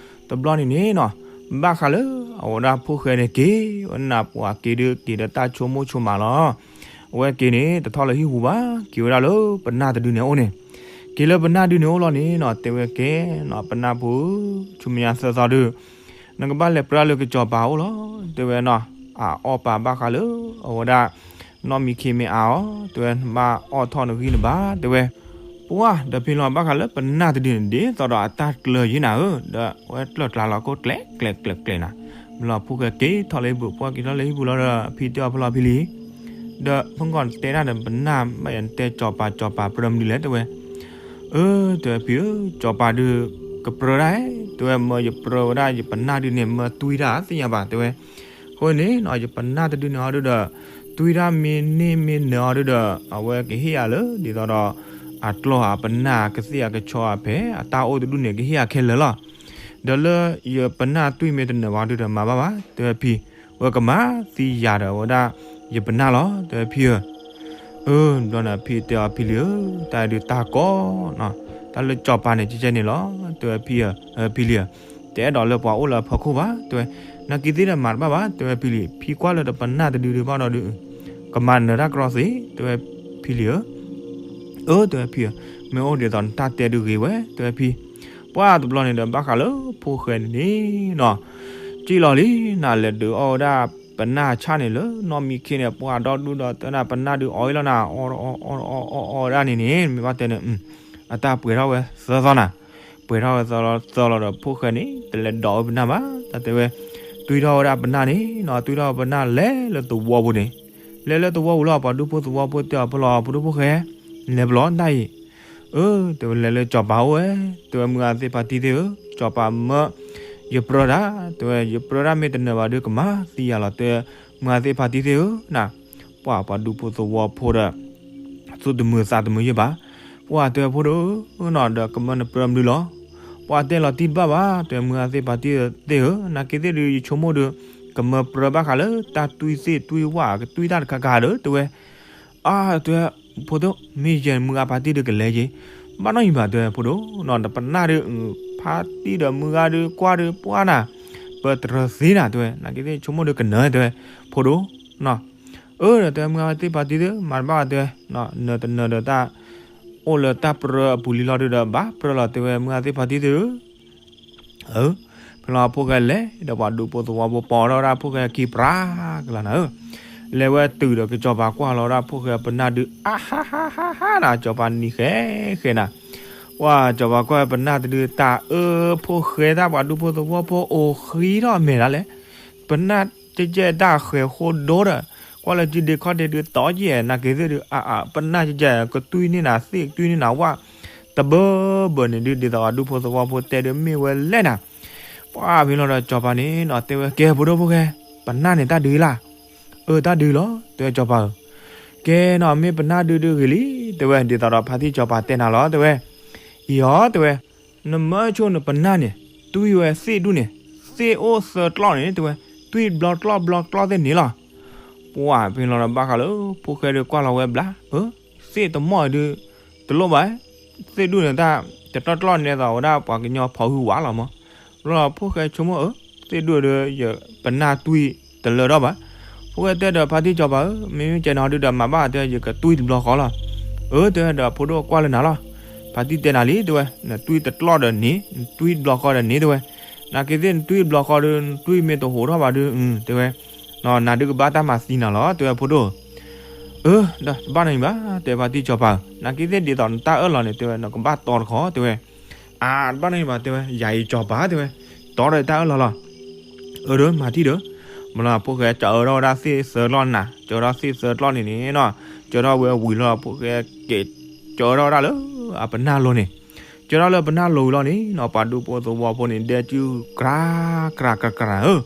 တဘျီန့ၣ်န့ၣ်နီၤ, ဘၣ်ဃးလၢအဝဲဒၣ်ဖိၣ်ဃဲန့ၣ်က့ၤဝဲနၤ ပှၤက့ၤဒုးက့ၤဒီးတၢ်ဆိကမိၣ်ဆိကမးလီၤ, အဝဲက့ၤန့ၣ် တထီၣ်လၢဟံၣ်ပူၤဘၣ် က့ၤဝဲဒၣ်လၢပနၢ်တဒုန့ၣ်အအိၣ်န့ၣ်, က့ၤလၢပနၢ်ဒုန့ၣ်အိၣ်လီၤန့ၣ်နီၤ တဲဝဲကဲနီၤ ပနၢ်ဖိဧၢ ဆူမဲာ်ညါသၢသီဒုး နကဘၣ်လဲၤပြၢလၢကစီၤပၤအိၣ်လီၤ တဲဝဲနီၤ, အအီၣ်ပာ်ဘၣ်ဃးလၢအဝဲဒၣ် နီၢ်မံခ့မ့ၢ်အါအီၤ တဲဝဲ နဘၣ်အီၣ်ထီၣ်နဂံၢ်နဘါ တဲဝဲ, ပှၢ်ဒီးဖံလီၤ ဘၣ်ဃးလၢပနၢ်တဒုန့ၣ် ဒ်သိးဒီးအတၢ်ကျၢၤယံၤနၤဧၢ ဒီးအဝဲကျၢၢ်ကျါလီၤကိၣ်ကျဲးကျဲးကျဲးကျဲးနၤ, မ့ၢ်လီၤဖိၣ်ဃဲက့ၤထီၣ်လၢဟံၣ်ပူၤ ပှၢ်က့ၤထီၣ်လၢဟံၣ်ပူၤလီၤဒီး ဖံတဲအီၤဖဲလီၤဖံလံ ဒီးဖုၣ်ကိာ်နတဲတၢ်ဒီးပနၢ် ဘၣ်ယၤနတဲကစီၤပၤ ကစီၤပၤပြၢမနုၤလဲၣ် တဲဝဲ, အၢ တဲဝဲဖံဧၢ ကစီၤပၤဒုး ကပြၢတၢ် တဲဝဲ မၢယပြၢဝဲဒၣ်ယပနၢ်ဒုန့ၣ် မၢတွံတၢ်သ့ၣ်ညါဘၣ် တဲဝဲ, အဃိန့ၣ်နီၤ ယပနၢ်တဒုန့ၣ်အီၤဒုဒီး တွံတၢ်မ့ၢ်န့ၢ်မ့ၢ်နၢၤအီၤဒုဒီး အဝဲကဟ့ၣ်ယၤလၢ ဒ်သိးဒီး အကျီၢ်အပနၢ်ကသ့ၣ်အကဆီအဖဲ အတၢ်အိၣ်တဒူၣ်န့ၣ် ကဟ့ၣ်ယၤခဲလၢာ်လီၤ. ဒီးလၢယပနၢ်တွံၢ်မ့ၢ်တနၢၤဘၣ်ဒုဒီး မၤဘၣ်ဘၣ် တဲဝဲဖံ, ဝဲကမၤသံယၤဒီးဝဲဒၣ် ယပနၢ်လီၤ တဲဝဲဖံဧၢ. အၢ ဘျီန့ၣ်ဖံတဲအီၤဖံလံဧၢ, တၢ်ဒုးတၢ်ကီနီၤ, တၢ်လၢကစီၤပၤန့ၣ် ကဲကဲန့ၣ်လီၤ တဲဝဲဖံဧၢ, ဖံလံဧၢ, တအဲၣ်ဒိးလၢပှၤအိၣ်လၢအဖီခိၣ်ဘၣ် တဲဝဲ, နာ်က့သ့ၣ်ဒီးမၤတဘၣ်ဘၣ် တဲဝဲဖံလံ, ဖံကွၢ်လၢတပနၢ်တဒုဒုးဘၣ်ဒီးဒုး, ကမၤနၢၤတၢ်ကြီသ့ တဲဝဲဖံလံဧၢ. အၢ တဲဝဲဖံဧၢ, မ့ၢ်အိၣ်ဒ်သိးနတၢ်တဲဒုးဂ့ၤဝဲ တဲဝဲဖံ. ပှၢ်တဘျီန့ၣ်ဒီးဘၣ်ဃးလၢဖိၣ်ဃဲန့ၣ်နီၤ, စံၣ်လီၤလံ နလဲၤဒုးအီၣ်ဝဲဒၣ်ပနၢ်ဆၣ်န့ၣ်လၢနီၢ်မံခ့န့ၣ် ပှၢ်ဒီဒူၣ်ဒီးတဲနၤပနၢ်ဒုးအီၣ်အံၤလီၤနၤ အီၣ်အီၣ်အီၣ်အီၣ်ဝဲဒၣ်န့ၣ်န့ၣ် မ့ၢ်ဘၣ်တဲန့ၣ် အတၢ်ပှဲၤထီၣ်ဝဲသၢသီနၤ, ပှဲၤထီၣ်ဝဲသၢသီလီၤဒီးဖိၣ်ဃဲန့ၣ် တလဲၤဒိးဝဲပနၢ်ဘၣ် တၢ်တဲဝဲ, တွံထီၣ်ဝဲဒၣ်ပနၢ်န့ၣ်နီၤ, တွံထီၣ်ဝဲပနၢ်လဲၤလၢသဝီပူၤန့ၣ်, လဲၤလၢသဝီပူၤလီၤ ပှၤဒူဖိသဝီဖိတဲအီၤဖဲလီၤ ပှၤဒူဖိၣ်ဃဲ, လဲၤပလီၤတၢ်အံၤ, အၢ တဲဝဲလဲၤလၢစီၤပၤအိၣ်ဝဲ, တဲဝဲမုၢ်ဂၤသ့ၣ်ဖါတံၢ်သ့ၣ်ဧၢ, စီၤပၤမၢ ယပြၢတၢ်, တဲဝဲယပြၢတၢ်မ့ၢ်တနၢၤဘၣ်ဒုးကမၤသံယၤလီၤ တဲဝဲ, မုၢ်ဂၤသ့ၣ်ဖါတံၢ်သ့ၣ်ဧၢ, နၤ, ပှၢ်ပှၤဒူဖိသဝီဖိဒီး သူၣ်တမုာ်သးတမုာ်ယဲၢ်ဘၣ်, ပှၢ်တဲဖိဒိၣ်နီၤ ဒီးကမၢနပြၢမနုၤလီၤ, ပှၢ်တဲလီၤတံၢ်တဘၣ်ဘၣ် တဲဝဲမုၢ်ဂၤသ့ၣ်ဖါတံၢ်သ့ၣ်ဧၢ, နာ်က့သ့ၣ်ဒုးယဆိကမိၣ်ဒီး ကမၢပြၢဘၣ်ဃးလၢတၢ်တွံၢ်သ့ၣ်တွံၢ်ဝၣ်ကတွံၢ်တၢ်တခါခါဒီး တဲဝဲ, အါ တဲဝဲ, ဖိဒိၣ် မ့ၢ်ယဲၢ်မုၢ်ဂၤဖါတံၢ်ဒုးကလဲၤယ့ၢ်, ဘၣ်နီၢ်ယံၤဘၣ် တဲဝဲဖိဒိၣ်နီၤ, တပနၢ်ဒုး ဖါတံၢ်ဒီးမုၢ်ဂၤဒုးကွၢ်ဒုးပှၢ်နၤ, ပတြၢၤသ့နၤ တဲဝဲ, နာ်က့သ့ၣ်ဆိကမိၣ်ဒုးကနၢၤ တဲဝဲ, ဖိဒိၣ်နီၤ, အၢ ဒီးတဲဝဲမုၢ်ဂၤသ့ၣ်ဖါတံၢ်သ့ၣ် မၤတဘၣ်ဘၣ် တဲဝဲ, နၢၤတနၢၤဒီးတၢ် အိၣ်လၢတၢ်ပြၢအပူၤလံလီၤဒုးဒီး ဘၣ်ပြၢလီၤတဲဝဲ မုၢ်ဂၤသ့ၣ်ဖါတံၢ်သ့ၣ်ဧၢ, အၢ, ဖဲလီၤဖိၣ်ဃဲလဲၤဒီးပှၤဒူဖိသဝီဖိ ပိာ်ထီၣ်ဝဲဒၣ်ဖိၣ်ဃဲခံပြးကလၤနၤဧၢ, လဲၤဝဲတုၤဒီးကစီၤပၤကွၢ်လီၤဝဲဒၣ်ဖိၣ်ဃဲပနၢ်ဒုး အါဟါဟါဟါဟါနၤ စီၤပၤနံၤဃဲဃဲနၤ, ပှၤစီၤပၤကွၢ်ပနၢ်တဒုး တၢ်အၢဖိၣ်ဃဲတၢ် ပှၤဒူဖိသဝီဖိအိၣ်ဃံထီၣ်မဲာ်ဒၣ်လဲၣ် ပနၢ်ကဲကဲတၢ်ဃဲၤဃိဒိဒီး ကွၢ်လၢစုဒ့ခီၣ်ဒ့ဒုးတီယဲၢ် နာ်က့ၤသ့ၣ်ဒုး အါအါ ပနၢ်ကဲကဲ ကတွံၢ်န့ၢ်နၤသ့ၣ် ကတွံၢ်န့ၢ်နၤဝၣ် တဘၢဘၢန့ၣ်ဒုး ဒ်သိးပှၤဒူဖိသဝီဖိတဲဒုးမ့ၢ်ဝဲလဲၣ်နၤ, ပှၤဖဲလီၤဒီးစီၤပၤန့ၣ်နီၤ တဲဝဲကဲဖိဒိၣ်ဖိၣ်ဃဲ ပနၢ်န့ၣ်တၢ်ဒုးလၢ်, အၢ တၢ်ဒုးလီၤ တဲဝဲစီၤပၤဧၢ, ကဲနီၤ မ့ၢ်ပနၢ်ဒုးဒုးဂ့ၤလံ တဲဝဲ ဒ်သိးဒီးဖါတံၢ်စီၤပၤတဲနၤလီၤ တဲဝဲ, အံၤအီၤ တဲဝဲ နမၢဆိနပနၢ်န့ၣ် တွံၢ်ဝဲသ့ၣ်ဒူၣ်န့ၣ် သ့ၣ်အိၣ်သၢကျီၢ်န့ၣ် တဲဝဲ တွံၢ်ဘျီကျီၢ်ဘျီကျီၢ်သ့ၣ်န့ၣ်လီၤ, ပှၤဖဲလီၤဒီးဘၣ်ဃးလၢ ဖိၣ်ဃဲဒုးကွၢ်လီၤဝဲဘျး အၢ သ့ၣ်တမီၢ်ဒုး တလိၣ်ဘၣ်, သ့ၣ်ဒူၣ်န့ၣ်တၢ် တကျီၢ်ကျီၢ်န့ၣ်သိးဝဲဒၣ်ပှၤကညီဖီဟုဝးလီၤမး, ဘျီဖိၣ်ဃဲဆိကမိၣ်အၢ သ့ၣ်ဒူၣ်ဒုး ယပနၢ်တွံၢ်တလၢာ်ဒီးဘၣ်, ဖိၣ်ဃဲတဲဒီးဖါတံၢ်စီၤပၤဧၢ မ့မ့ၢ်ကဲနၤဒုးဒီးမၤဘၣ်တဲ ယကတွံၢ်တဘျီဃီလီၤ, အၢ တဲဝဲဒီးဖိဒိၣ်ကွၢ်လၢနၤလီၤ, ဖါတံၢ်တဲနၤလံ တဲဝဲ နတွံၢ်တကျီၢ်ဒီးန့ၣ် နတွံၢ်တဘျီဃီဒီးန့ၣ် တဲဝဲ, နာ်က့ၤသ့ၣ်နတွံၢ်တဘျီဃီဒုး နတွံၢ်မ့ၢ်တဟိးထီၣ်ဘၣ်ဒုး တဲဝဲ နၤဒုးကဘၣ်တၢ်မၤသံနၤလီၤ တဲဝဲဖိဒိၣ် အၢ ဒီးတဘၣ်နီတမံၤဘၣ် တဲဖါတံၢ်စီၤပၤဧၢ, နာ်က့ၤသ့ၣ်ဒ်သိးနတၢ်အၢၣ်လီၤန့ၣ် တဲဝဲ နကဘၣ်တီတခီ တဲဝဲ, အါ တဘၣ်နီတမံၤဘၣ် တဲဝဲ ယၤအံၤစီၤပၤ တဲဝဲ, တီဒီးတၢ်အၢၣ်လီၤလီၤ, အၢ ဒီးမၤထံၣ်ဒီး, မ့ၢ်လီၤဖိၣ်ဃဲကၢအၢထီၣ်ဝဲဒၣ်သ့ၣ်သၢကျီၢ်နၤ, ကၢထီၣ်သ့ၣ်သၢကျီၢ်န့ၣ်န့ၣ်နီၤ, ကၢထီၣ်ဝဲဝံၤလီၤ ဖိၣ်ဃဲက့ၤကၢထီၣ်ဝဲဒၣ်လၢ အပနၢ်လိၤန့ၣ် ကၢထီၣ်လၢပနၢ်လိၤဝံၤလီၤန့ၣ်နီၤ ပှၤဒူဖိသဝီဖိန့ၣ် ဒဲကုၢ်ကြၤ ကြၤ ကြၤ ကြၤ ဧၢ,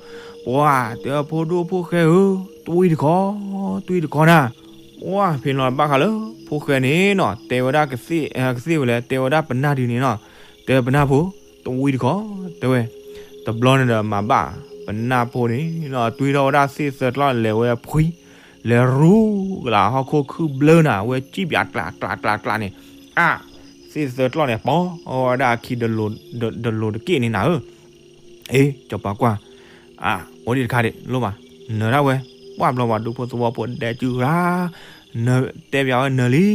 ပှၤတဲဝဲဖိဒိၣ်ဖိၣ်ဃဲဧၢ, တွံၢ်တခီ, တွံၢ်တခီနၤ, ပှၤဖဲလီၤဘၣ်ဃးလၢ ဖိၣ်ဃဲန့ၣ်နီၤ တဲဝဲဒၣ်ကသ့ၣ်, ကသ့ၣ်ဝဲလဲၣ် တဲဝဲဒၣ်ပနၢ်ဒုးန့ၣ်နီၤ, တဲပနၢ်ဖိ, တွံၢ်တခီ, တဲဝဲ, တဘျီန့ၣ်ဒီးမၤဘၣ်, ပနၢ်ဖိန့ၣ်နီၤ တွံၢ်ထီၣ်ဝဲဒၣ်သ့ၣ်သၢကျီၢ်လဲၤဝဲဖှံ လဲၤရူကလးဟီၣ်ခိၣ်ခုၣ်ဘျၢနၤ ဝဲကံၣ်ပၠးကျးကျးကျးကျးန့ၣ်, အါ, သ့ၣ်သၢကျီၢ်န့ၣ် ပီဝဲဒၣ်အခံ တလိၤတက့ၢ်န့ၣ်နၤဧၢ, အ့ စီၤပၤကွၢ်, အါ, အိၣ်ဒံးတခါဒံး လိၣ်ဘၣ်, နၢၤဒၣ်ဝဲ, ပှၢ်ဘျီပှၤဒူဖိသဝီဖိဒဲကုၢ်ရၤ, နၢၤတဲပၠးဝဲနၢၤလံ,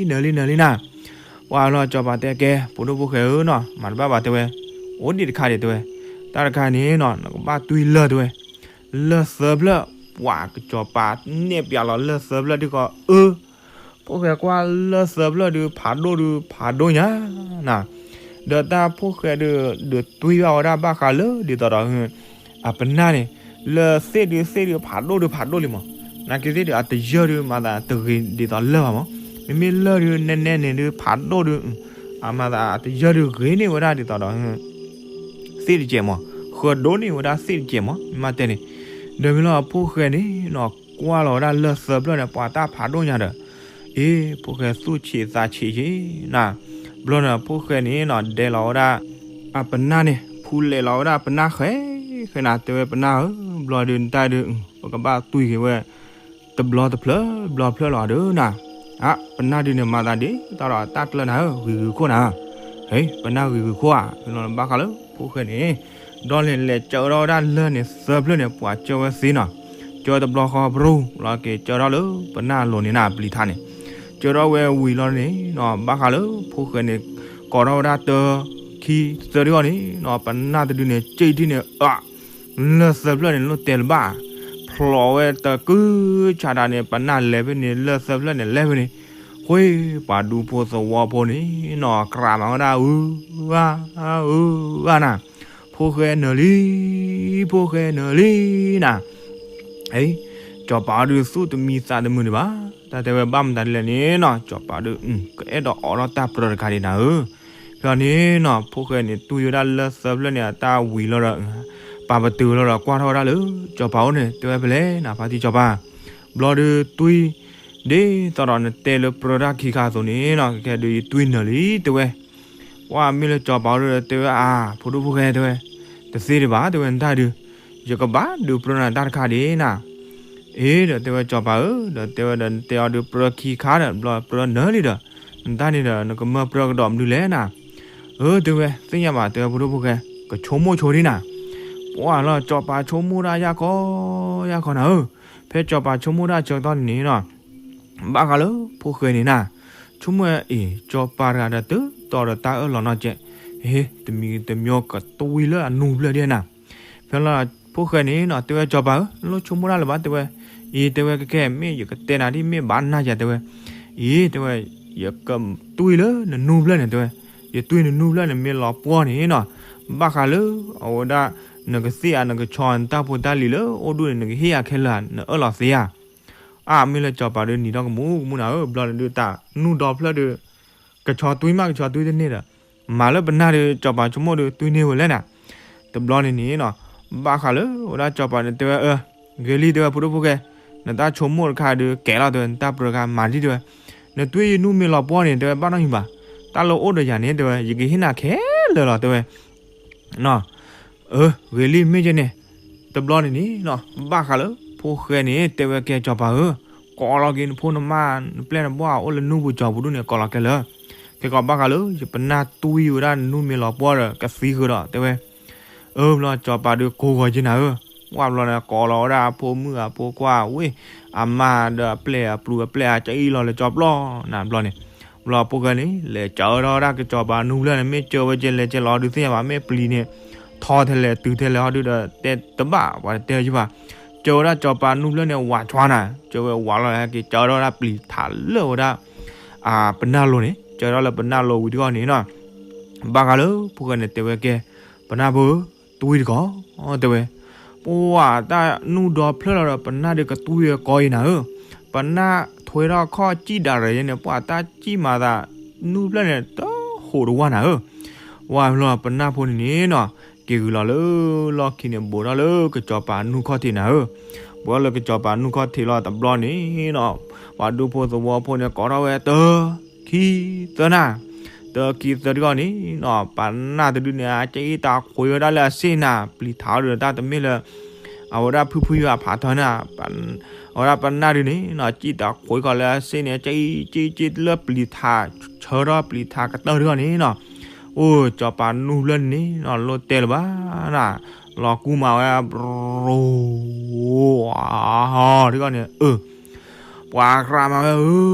နၢၤလံနၢၤလံနၤ, ပှၢ်လီၤစီၤပၤတဲကဲ ဖိဒိၣ်ဖိၣ်ဃဲဧၢနီၤ မၤတဘၣ်ဘၣ်တဲဝဲ, အိၣ်ဒံးတခါဒံးတဲဝဲ, တၢ်တခါန့ၣ်နီၤ နကဘၣ်တွံၢ်လၢၢ်တဲဝဲ လၢၢ်သၢဖျၢၣ်, ပှၤကစီၤပၤနဲၣ်ပၠးလီၤလၢၢ်သၢဖျၢၣ်ဒုးကီးအၢ, ဖိၣ်ဃဲကွၢ်လၢၢ်သၢဖျၢၣ်ဒုးဖးဒိၣ်ဒုးဖးဒိၣ်ညါ, နၤ, ဒီးတၢ်ဖိၣ်ဃဲဒုး ဒုးတွံၢ်ဘၣ်ဝဲဒၣ်ဘၣ်ဃးလၢဒ်သိးဒီး အပနၢ်န့ၣ်, လၢၢ်သ့ၣ်ဒုးသ့ၣ်ဒုးဖးဒိၣ်ဒုးဖးဒိၣ်လံမး, နာ်က့ၤသ့ၣ်ဒုးအတယၢၢ်ဒုးမၤသးတဂ့ၤဒ်သိးလၢၢ်ဘၣ်မး, မ့မ့ၢ်လၢၢ်ဒုးနဲနဲန့ၣ်ဒုးဖးဒိၣ်ဒုး, အမၤသးအတယၢၢ်ဒုးဂ့ၤန့ၢ်ဝဲဒၣ်ဒ်သိးဒီး သ့ၣ်တစဲးမး, ဃၢၤဒိၣ်န့ၢ်ဝဲဒၣ်သ့ၣ်တစဲးမး မ့ၢ်မးတဲန့ၣ်, ဒီးမ့ၢ်လီၤဖိၣ်ဃဲန့ၣ်နီၤ ကွၢ်လီၤဝဲဒၣ်လၢၢ်သၢဖျၢၣ်န့ၣ် ပှၤတၢ်ဖးဒိၣ်ညါဒီး, အ့ ဖိၣ်ဃဲသူၣ်ဆံးသးဆံးက့ၤနၤ, ဘျီန့ၣ်ဖိၣ်ဃဲန့ၣ်နီၤ ဒဲလီၤဝဲဒၣ် အပနၢ်န့ၣ် ဖူလဲၤလီၤဝဲဒၣ်ပနၢ်ဃဲဃဲနၤ တဲဝဲပနၢ်ဧၢ, ဘျီဒုးနတၢ်ဒုး ပကဘၣ်တွံၢ်က့ၤဝဲ တဘျီတဖျၢၣ်ဘျီဖျၢၣ်လီၤဒုးနၤ, အါ ပနၢ်ဒုးန့ၣ် မၤသးဒ်သိးဒီးတၢ်ကျၢၢ်နၤဧၢ ဂံၤဂုာ်ခိၣ်နၤ, ဟဲ ပနၢ်ဂံၤဂုာ်ခိၣ်ဧါ, ဖဲလီၤဘၣ်ဃးလၢဖိၣ်ဃဲန့ၣ်, ဒီးန့ၣ်လဲၤကၢထီၣ်ဝဲဒၣ်လၢၢ်န့ၣ်သၢဖျၢၣ်န့ၣ် ပှၤကၢဝဲသ့နီၤ, ကၢတဘျီဃီပရူၢ်လီၤက့ၤကၢထီၣ်လၢပနၢ်လိၤန့ၣ်နၤ ပျံၤထါန့ၣ်, ကၢထီၣ်ဝဲဝံၤလီၤန့ၣ်နီၤ ဘၣ်ဃးလၢဖိၣ်ဃဲန့ၣ် ကိးထီၣ်ဝဲဒၣ်တၢ ခံသၢဒုဂီၢ်န့ၣ်နီၤ ပနၢ်တဒုန့ၣ် ကၠံၣ်ထံၣ်န့ၣ် အၢ လၢၢ်သၢဖျၢၣ်န့ၣ် လိၣ်တဲာ်လၢၤဘၣ်, ဖျိးဝဲတကုၢ်ဆးဒးန့ၣ် ပနၢ်လဲၤဖဲန့ၣ် လၢၢ်သၢဖျၢၣ်န့ၣ် လဲၤဖဲန့ၣ်, ဃ့ပှၤဒူဖိသဝီဖိန့ၣ်နီၤ ကြးမၤဝဲဒၣ် အု အါ အု အါနၤ, ဖိၣ်ဃဲနၢၤလံ, ဖိၣ်ဃဲနၢၤလံနၤ, အံၤ စီၤပၤဒုးသူၣ်တမံသးတမုာ်ဒံးဘၣ်, တၢ်တဲဝဲဘၣ်မတၤဒ်လဲၣ်န့ၣ်နီၤ စီၤပၤဒုး ကအဲၣ်ဒိးအိးထီၣ်တၢ်ပြၢတခါဒံးနၤဧၢ, ဖဲန့ၣ်နီၤ ဖိၣ်ဃဲန့ၣ် တူၢ်ဝဲဒၣ်လၢၢ်သၢဖျၢၣ်န့ၣ် အတၢ်ဝံၤလီၤဒီး ပာ်ပတုာ်လီၤဒီး ကွၢ်ထီၣ်ဝဲဒၣ်လၢ စီၤပၤအိၣ်န့ၣ် တဲဝဲဖဲလဲၣ်နၤ ဖါတံၢ်စီၤပၤ, ဘျီဒုးတွံၢ် ဒ်သိးဒီးနတဲလၢပြၢတၢ်ခံခါအသိးန့ၣ်နီၤ ကဲဒုးယတွံၢ်နၢၤလံ တဲဝဲ ပှၢ်မ့ၢ်လၢစီၤပၤအိၣ်ဒီးတဲဝဲ အါ ဖိဒိၣ်ဖိၣ်ဃဲတဲဝဲ, တသ့ဒံးဘၣ် တဲဝဲ နတၢ်ဒုး, ယကဘၣ်ဒုးပြၢနၤတၢ်တခါဒံးနၤ, အ့ ဒီးတဲဝဲစီၤပၤဧၢ, ဒီးတဲဝဲဒီးနတဲအီၤဒုးပြၢခံခါဒီး ဘျီပြၢနၢၤလံဒီး, နတၢ်န့ၣ်ဒီး နကမၢပြၢကဒီးမနုၤလဲၣ်နၤ, အၢ တဲဝဲ သ့ၣ်ညါဘၣ် တဲဝဲဖိဒိၣ်ဖိၣ်ဃဲ, ကဆိကမိၣ်ဆိဒံးနၤ, ပှၢ်လီၤ စီၤပၤဆိကမိၣ်တၢ်ယၢ်ခီ ယၢ်ခီနၤဧၢ, ဖဲစီၤပၤဆိကမိၣ်တၢ်ဆၢကတီၢ်န့ၣ်နီၤ ဘၣ်ဃးလၢဖိၣ်ဃဲန့ၣ်နၤ, ဆိကမိၣ်ဝဲအံၤ စီၤပၤတဂၤဒီး တုၤတီၤဒီးတၢ်အၢၣ်လီၤနီၢ်ကဲး, ဟ့ တမံၤတမံၤကတွံလၢအနူဘျၢၣ်ဒ်နၤ. ဖဲလီၤ ဖိၣ်ဃဲန့ၣ်နီၤ တဲဝဲစီၤပၤဧၢ, လိၣ်ဆိကမိၣ်တၢ်လၢၤဘၣ် တဲဝဲ. အံၤ တဲဝဲ ကဲကဲ မ့ၢ်ယကတဲနၤဒ် မ့ၢ်ဘၣ်နၤယၤ တဲဝဲ. အံၤ တဲဝဲ ယကတွံလၢနနူဘျၢၣ်န့ၣ် တဲဝဲ, ယတွံနနူဘျၢၣ်န့ၣ်မ့ၢ်လီၤပှီၢ်န့ၣ်နီၤ, ဘၣ်ဃးလၢ အဝဲဒၣ် နကသ့ၣ်ဧါ နကဆီ နတၢ်ဖိတၢ်လံၤလၢအိၣ်ဒူၣ်န့ၣ် နကဟ့ၣ်ယၤခဲလၢာ် နအၢၣ်လီၤသ့ဧါ. အါ မ့ၢ်လၢစီၤပၤဒီးနံၤထီၣ်ကမူးကမူးနၤဧၢ, ဘျီန့ၣ်ဒုး တၢ်နူဒီဖျၢၣ်ဒီး ကဆီတွံမး ကဆီတွံတန့ၢ်ဒီး မၤလၢပနၢ်ဒီး စီၤပၤဆိကမိၣ်ဒီး တွံန့ၢ်ဝဲလဲၣ်နၤ. တဘျီန့ၣ်န့ၣ်နီၤ ဘၣ်ဃးလၢ အဝဲဒၣ်စီၤပၤန့ၣ်တဲဝဲ အၢ ဂ့ၤလံ တဲဝဲ ဖိဒိၣ်ဖိၣ်ဃဲ, နတၢ်ဆိကမိၣ်တခါဒီးကဲလီၤ တဲဝဲ, နတၢ်ပြၢတခါမၤဒ် တဲဝဲ, နတွံယနူမ့ၢ်လီၤပှီၢ်န့ၣ် တဲဝဲ ဘၣ်နီၣ်ဟံၣ်ဘၣ်, တၢ်လၢအိၣ်ဒီးယၤန့ၣ် တဲဝဲ ယကဟ့ၣ်နၤခဲလၢာ်လီၤ တဲဝဲ နီၤ. အၢ ဂ့ၤလံ မ့ၢ်ကဲန့ၣ်. တဘျီန့ၣ်န့ၣ်နီၤ ဘၣ်ဃးလၢ ဖိၣ်ဃဲန့ၣ် တဲဝဲကဲစီၤပၤဧၢ, ကိးလီၤက့ၤနဖိနမါ နပျဲၢ်နဘီၣ်အိၣ်လၢနူပူၤကၠီၤပူၤဒူၣ်န့ၣ် ကိးလီၤကဲလၢာ်, ခဲကီးဘၣ်ဃးလၢ ယပနၢ်တွံဝဲဒၣ်နနူမ့ၢ်လီၤပှီၢ်ဒီး ကသံဃုာ်ဒီး တဲဝဲ အၢ ဘျီစီၤပၤဒီးကိးဂီၤက့ၤနၤဧၢ, ဝဲဘျီန့ၣ် ကိးလီၤဝဲဒၣ်အဖိမုၣ်အဖိခွါဝ့ၢ် အမါဒီးအပျဲၢ်အပျုၤအပျဲၢ်အကၠီအံၤလီၤလၢကၠီပျီနၤ ဘျီန့ၣ် ဘျီဖိၣ်ဃဲန့ၣ် လဲၤကၠီထီၣ်ဝဲဒၣ်ကစီၤပၤနူဘျၢၣ်န့ၣ် မ့ၢ်ကၠီဝဲကဲလဲၤကဲလီၤဒုးသ့ၣ်ညါဘၣ် မ့ၢ်ပျံၤန့ၣ် ထီထဲလဲၣ်တုၤထဲလဲၣ်ဟီဒုးဒီး တဲတဘၣ် ပှၤတတဲယဘၣ်, ကၠီဝဲဒၣ်စီၤပၤနူဘျၢၣ်န့ၣ် ဝးဆွါနၤ ကၠီဝဲဝးလီၤဟဲက့ၤကၠီထီၣ်ဝဲဒၣ်ပျံၤထးလၢဝဲဒၣ် ပနၢ်လိၤန့ၣ် ကၠီထီၣ်လၢပနၢ်လိၤဝံၤတဂီၢ်န့ၣ်နီၤ ဘၣ်ဃးလၢဖိၣ်ဃဲန့ၣ် တဲဝဲကဲ ပနၢ်ဖိဧၢ တွံတကီး တဲဝဲ, ပှၤတၢ်နူဒီဖျၢၣ်လီၤဒီး ပနၢ်ဒုးကတွံဝဲကီးအံၤနၤဧၢ, ပနၢ်ထွဲထီၣ်ခီၣ်စံၣ်ဒၣ်ရဲၣ်န့ၣ် ပှၤတၢ်စံၣ်မၤသး နူဖျၢၣ်န့ၣ် တဟိးတဝၢ်နၤဧၢ, ဝဲဘျီပနၢ်ဖိန့ၣ်န့ၣ်နီၤ က့ၤဂုာ်လီၤလၢလီၢ်ခံန့ၣ် ဘူးထီၣ်လၢကစီၤပၤနူခီၣ်ထံးနၤဧၢ, ဘူးထီၣ်လၢကစီၤပၤနူခီၣ်ထံးလီၤတဘျီန့ၣ်နီၤ ပှၤဒူဖိသဝီဖိန့ၣ် ကိးထီၣ်ဝဲတ ခံ သၢနၤ, တၢခံသၢတဂီၢ်န့ၣ်နီၤ ပနၢ်တဒုန့ၣ် အကၠီအံၤတၢ်ခွံဝဲဒၣ်လၢအစ့ၣ်နၤ ပျံၤထးအီၤဒီးတၢ်တမ့ၢ်လၢ အဝဲဒၣ်ဖုဖုယွၤဖးထီန့ၣ်, အဝဲဒၣ်ပနၢ်ဒုန့ၣ်နီၤ ကၠီတၢ်ခွံကီးလၢအစ့ၣ်န့ၣ် ကၠီအံၤကၠီကၠီလၢပျံၤထး ဆၢထီၣ်ပျံၤထးကတၢၢ်တဂီၢ်န့ၣ်နီၤ, အိၣ်စီၤပၤနူဖျၢၣ်န့ၣ်နီၤ လိၣ်တဲလၢၤဘၣ်နၤ, လီၤကူမၤဝဲ ရိ တဂီၢ်န့ၣ် အၢ ပှၤကြၢးမၤဝဲ အၢ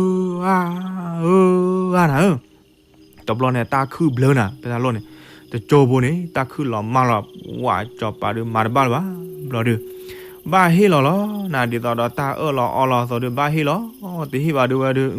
အၢ အၢ အၢနၤဧၢ, တဘျီန့ၣ် တၢ်ခုၣ်ဘျၢနၤ ဖဲတၢ်လီၢ်န့ၣ် တကၠိဖိန့ၣ် တၢ်ခုၣ်လီၤမၢ်လီၤ ဝဲစီၤပၤဒုးမၤတဘၣ်လၢၤဘၣ် ဘျီဒုး ဘၣ်ဟ့ၣ်လီၤလီၤနၤ ဒ်သိးဒီးတၢ်အၢၣ်လီၤအီလီၤအသိးဒုး ဘၣ်ဟ့ၣ်လီၤ တဟ့ၣ်ဘၣ်ဒုးဝဲဒုး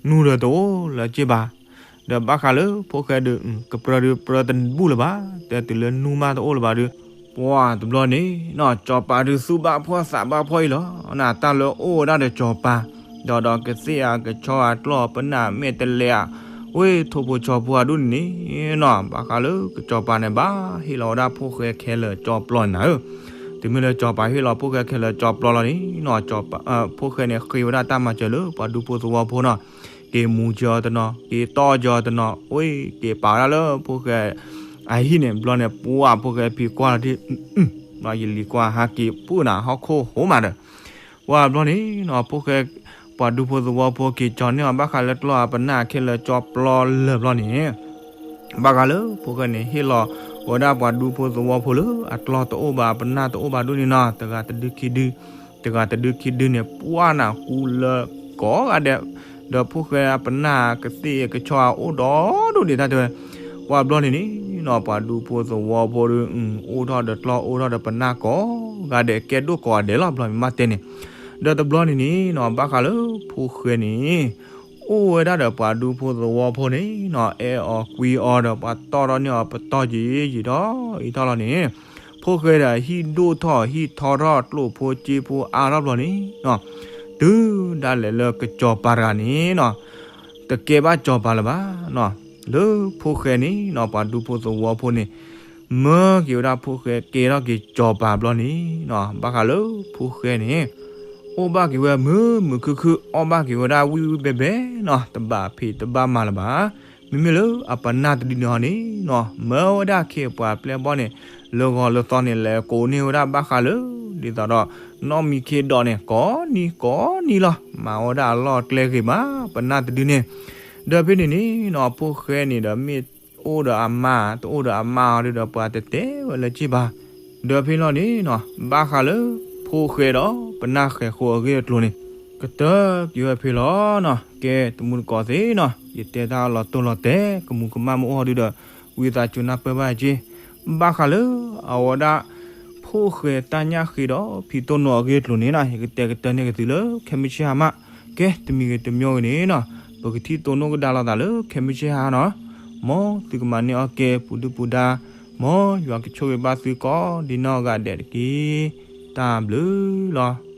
နူဒီးတအိၣ်လၢၤက့ဘၣ်, ဒီးဘၣ်ဃးလၢဖိၣ်ဃဲဒုး ကပြၢဒုးပြၢတဘူၣ်လၢၤဘၣ်, တဲတုၤလၢနူမးတအိၣ်လၢၤဘၣ်ဒုး ပှၤတဘျီန့ၣ်နီၤ စီၤပၤဒုးသူၣ်ဘၣ်ဖှီၣ်သးဘၣ်ဖှီၣ်အံၤလီၤနၤ, တၢ်လၢအိၣ်ဝဲဒၣ်ဒီးစီၤပၤ ဒီးဒီးကသ့ၣ်အကဆီအကျီၢ်ပနၢ်မဲာ်တဲးလဲးဧါ, ဝ့ၢ်ထိၣ်ဖိဆီဖိအဒူၣ်န့ၣ်နီၤ, ဘၣ်ဃးလၢကစီၤပၤန့ၣ် ဘၣ်ဟ့ၣ်လီၤဝဲဒၣ်ဖိၣ်ဃဲခဲလၢာ်ကၠီပျီန့ၣ်နၤဧၢ, တုၤမ့ၢ်လၢစီၤပၤဟ့ၣ်လီၤဖိၣ်ဃဲခဲလၢာ်ကၠီပျီလီၤန့ၣ်နီၤ, ဖိၣ်ဃဲန့ၣ်ဃ့ဝဲဒၣ်တၢ်မၤစၢၤလၢပှၤဒူဖိသဝီဖိနီၤ, က့ၤမူကၠီတနီၤ က့ၤတီၢ်ကၠီတနီၤ ဝ့ၢ်က့ၤပာ်ဝဲဒၣ်လၢဖိၣ်ဃဲ အဟံၣ်န့ၣ် ဘျီန့ၣ် ပှၤဖိၣ်ဃဲဖံးကွၢ်လီၤဒ် ဘျီယလံၤကွၢ်ဟးက့ၤပူၣ်နၤ ဟီၣ်ခိၣ်ဟိမးဒီး ပှၤဘျီန့ၣ်နီၤ ဖိၣ်ဃဲ ပှၤဒူဖိသဝီဖိက့ၤကၠီန့ၢ်အီၤ ဘၣ်ဃးလၢကျီၢ်အပနၢ်ခဲလၢာ်ကၠီပျီလၢာ်ဘျီန့ၣ် ဘၣ်ဃးလၢဖိၣ်ဃဲန့ၣ် ဟ့ၣ်လီၤဝဲဒၣ်ပှၤဒူဖိသဝီဖိလၢအကျီၢ်တအိၣ်ဘၣ် အပနၢ်တအိၣ်ဘၣ်ဒိၣ်န့ၣ်နီၤ, တဂၤတဒုခံဒု, တဂၤတဒုခံဒုန့ၣ် ပှၢ်နၤကူလၢကိးဂၤဒဲး, ဒီးဖိၣ်ဃဲအပနၢ်ကသ့ၣ်ကဆီအအိၣ်ဒီဒိၣ်ဒံးတၢ်တဲဝဲ, ပှၤဘျီန့ၣ်န့ၣ်နီၤ ပှၤဒူဖိသဝီဖိဒီး အိၣ်ထီၣ်ဒီးကျီၢ်အိၣ်ထီၣ်ဒီးပနၢ်ကိးဂၤဒဲး ကဲဒိၣ်ကိးဂၤဒဲးလီၤ ဘျီမ့ၢ်မးတဲန့ၣ်, ဒီးတဘျီန့ၣ်န့ၣ်နီၤ ဘၣ်ဃးလၢဖိၣ်ဃဲန့ၣ် အိၣ်ဝဲဒၣ်ဒီးပှၤဒူဖိသဝီဖိန့ၣ်နီၤ အဲၣ်အီၤကွံအီၤဒီးပှၤတီၢ်ထီၣ်န့ၢ်အီၤပတီၢ်က့ၤယံာ်ထီၣ်အံၤထီၣ်လီၤန့ၣ်, ဖိၣ်ဃဲဒီးဟံၣ်ဒိၣ်ထီၣ်ဟံၣ်ထီထီၣ် ကျိၣ်ဖိစ့ဖိအါထီၣ်ဘျီန့ၣ်နီၤ, တုၤဒၣ်လဲာ်လၢကစီၤပၤတဂၤန့ၣ်နီၤ တကဲဘၣ်စီၤပၤလၢၤဘၣ်နီၤ, လၢဖိၣ်ဃဲန့ၣ်နီၤ ပှၤဒူဖိသဝီဖိန့ၣ် မၢက့ၤဝဲဒၣ်ဖိၣ်ဃဲကဲထီၣ်က့ၤစီၤပၤဘျီန့ၣ်နီၤ ဘၣ်ဃးလၢဖိၣ်ဃဲန့ၣ် အိၣ်ဘၣ်က့ၤဝဲမုာ်မုာ်ခုၣ်ခုၣ် အီၣ်ဘၣ်က့ၤဝဲဒၣ်ဝံၣ်ဝံၣ်ဘဲဘဲနီၤ တဘၣ်ဖံးတဘၣ်မၤလၢၤဘၣ်. မ့မ့ၢ်လၢအပနၢ်တဒုန့ၣ်ဟီန့ၣ်နီၤ မၢဝဲဒၣ်ခ့ပှၤပျဲၢ်ဘီၣ်န့ၣ် လၢဂီၤလၢသီန့ၣ် လဲၤကိးန့ၢ်ဝဲဒၣ်ဘၣ်ဃးလၢ ဒ်သိးဒီး နီၢ်မံခ့ဒီးန့ၣ် ကိးနံၤကိးနံၤလီၤ မၤဝဲဒၣ်အလီၢ်အကျဲဂ့ၤမး ပနၢ်တဒုန့ၣ်, ဒီးဖဲန့ၣ်န့ၣ်နီၤ ဖိၣ်ဃဲန့ၣ်ဒီးမ့ၢ်အိၣ်ဒီးအမါ တအိၣ်ဒီးအမါအီၤဒီး ပှၤတတဲဝဲလၢၤဘၣ်. ဒီးဖဲလီၤန့ၣ်နီၤ ဘၣ်ဃးလၢ ဖိၣ်ဃဲဒီးပနၢ်ဃဲၤဃီအဂ့ၢ်အကျိၤန့ၣ် ကတၢၢ်က့ၤဝဲဖဲလီၤနီၤ, ကဲတမူတကိးသ့ၣ်နီၤ, ယတဲတၢ်လီၤတိၢ်လီၤတဲာ် ကမူၤကမၣ်မ့ၢ်အိၣ်ဟီဒုဒီး ဝံသးစူၤနၢ်ပၢၢ်ဘၣ်က့ၤ, ဘၣ်ဃးလၢအဝဲဒၣ် ဖိၣ်ဃဲတၢ်ညၣ်ဃ့ဒီးဖံတိၢ်နိအဂ့ၢ်အကျိၤန့ၣ်နီၤ, ယကတဲကတၢၢ်န့ၢ်က့ၤသုလၢခဲမုၢ်ဆ့ၣ်ဟါမး, ကဲတမံၤဂ့ၤတမံၤဂ့ၤန့ၣ်နီၤ, ပကထံၣ်တိၢ်နိၣ်ကဒါလိာ်သးလၢခဲမုၢ်ဆ့ၣ်ဟါနီၤ, မ်သုကမၤန့ၢ်အီၣ်ကဲပူၤဒုၣ်ပူၤဒါ, မ်ယွၤကဆိၣ်ဂ့ၤဘၣ်သုကိးဒ်နီၢ်ဂၤဒဲးတက့ၢ်, တၢ်ဘျုးလီၤ.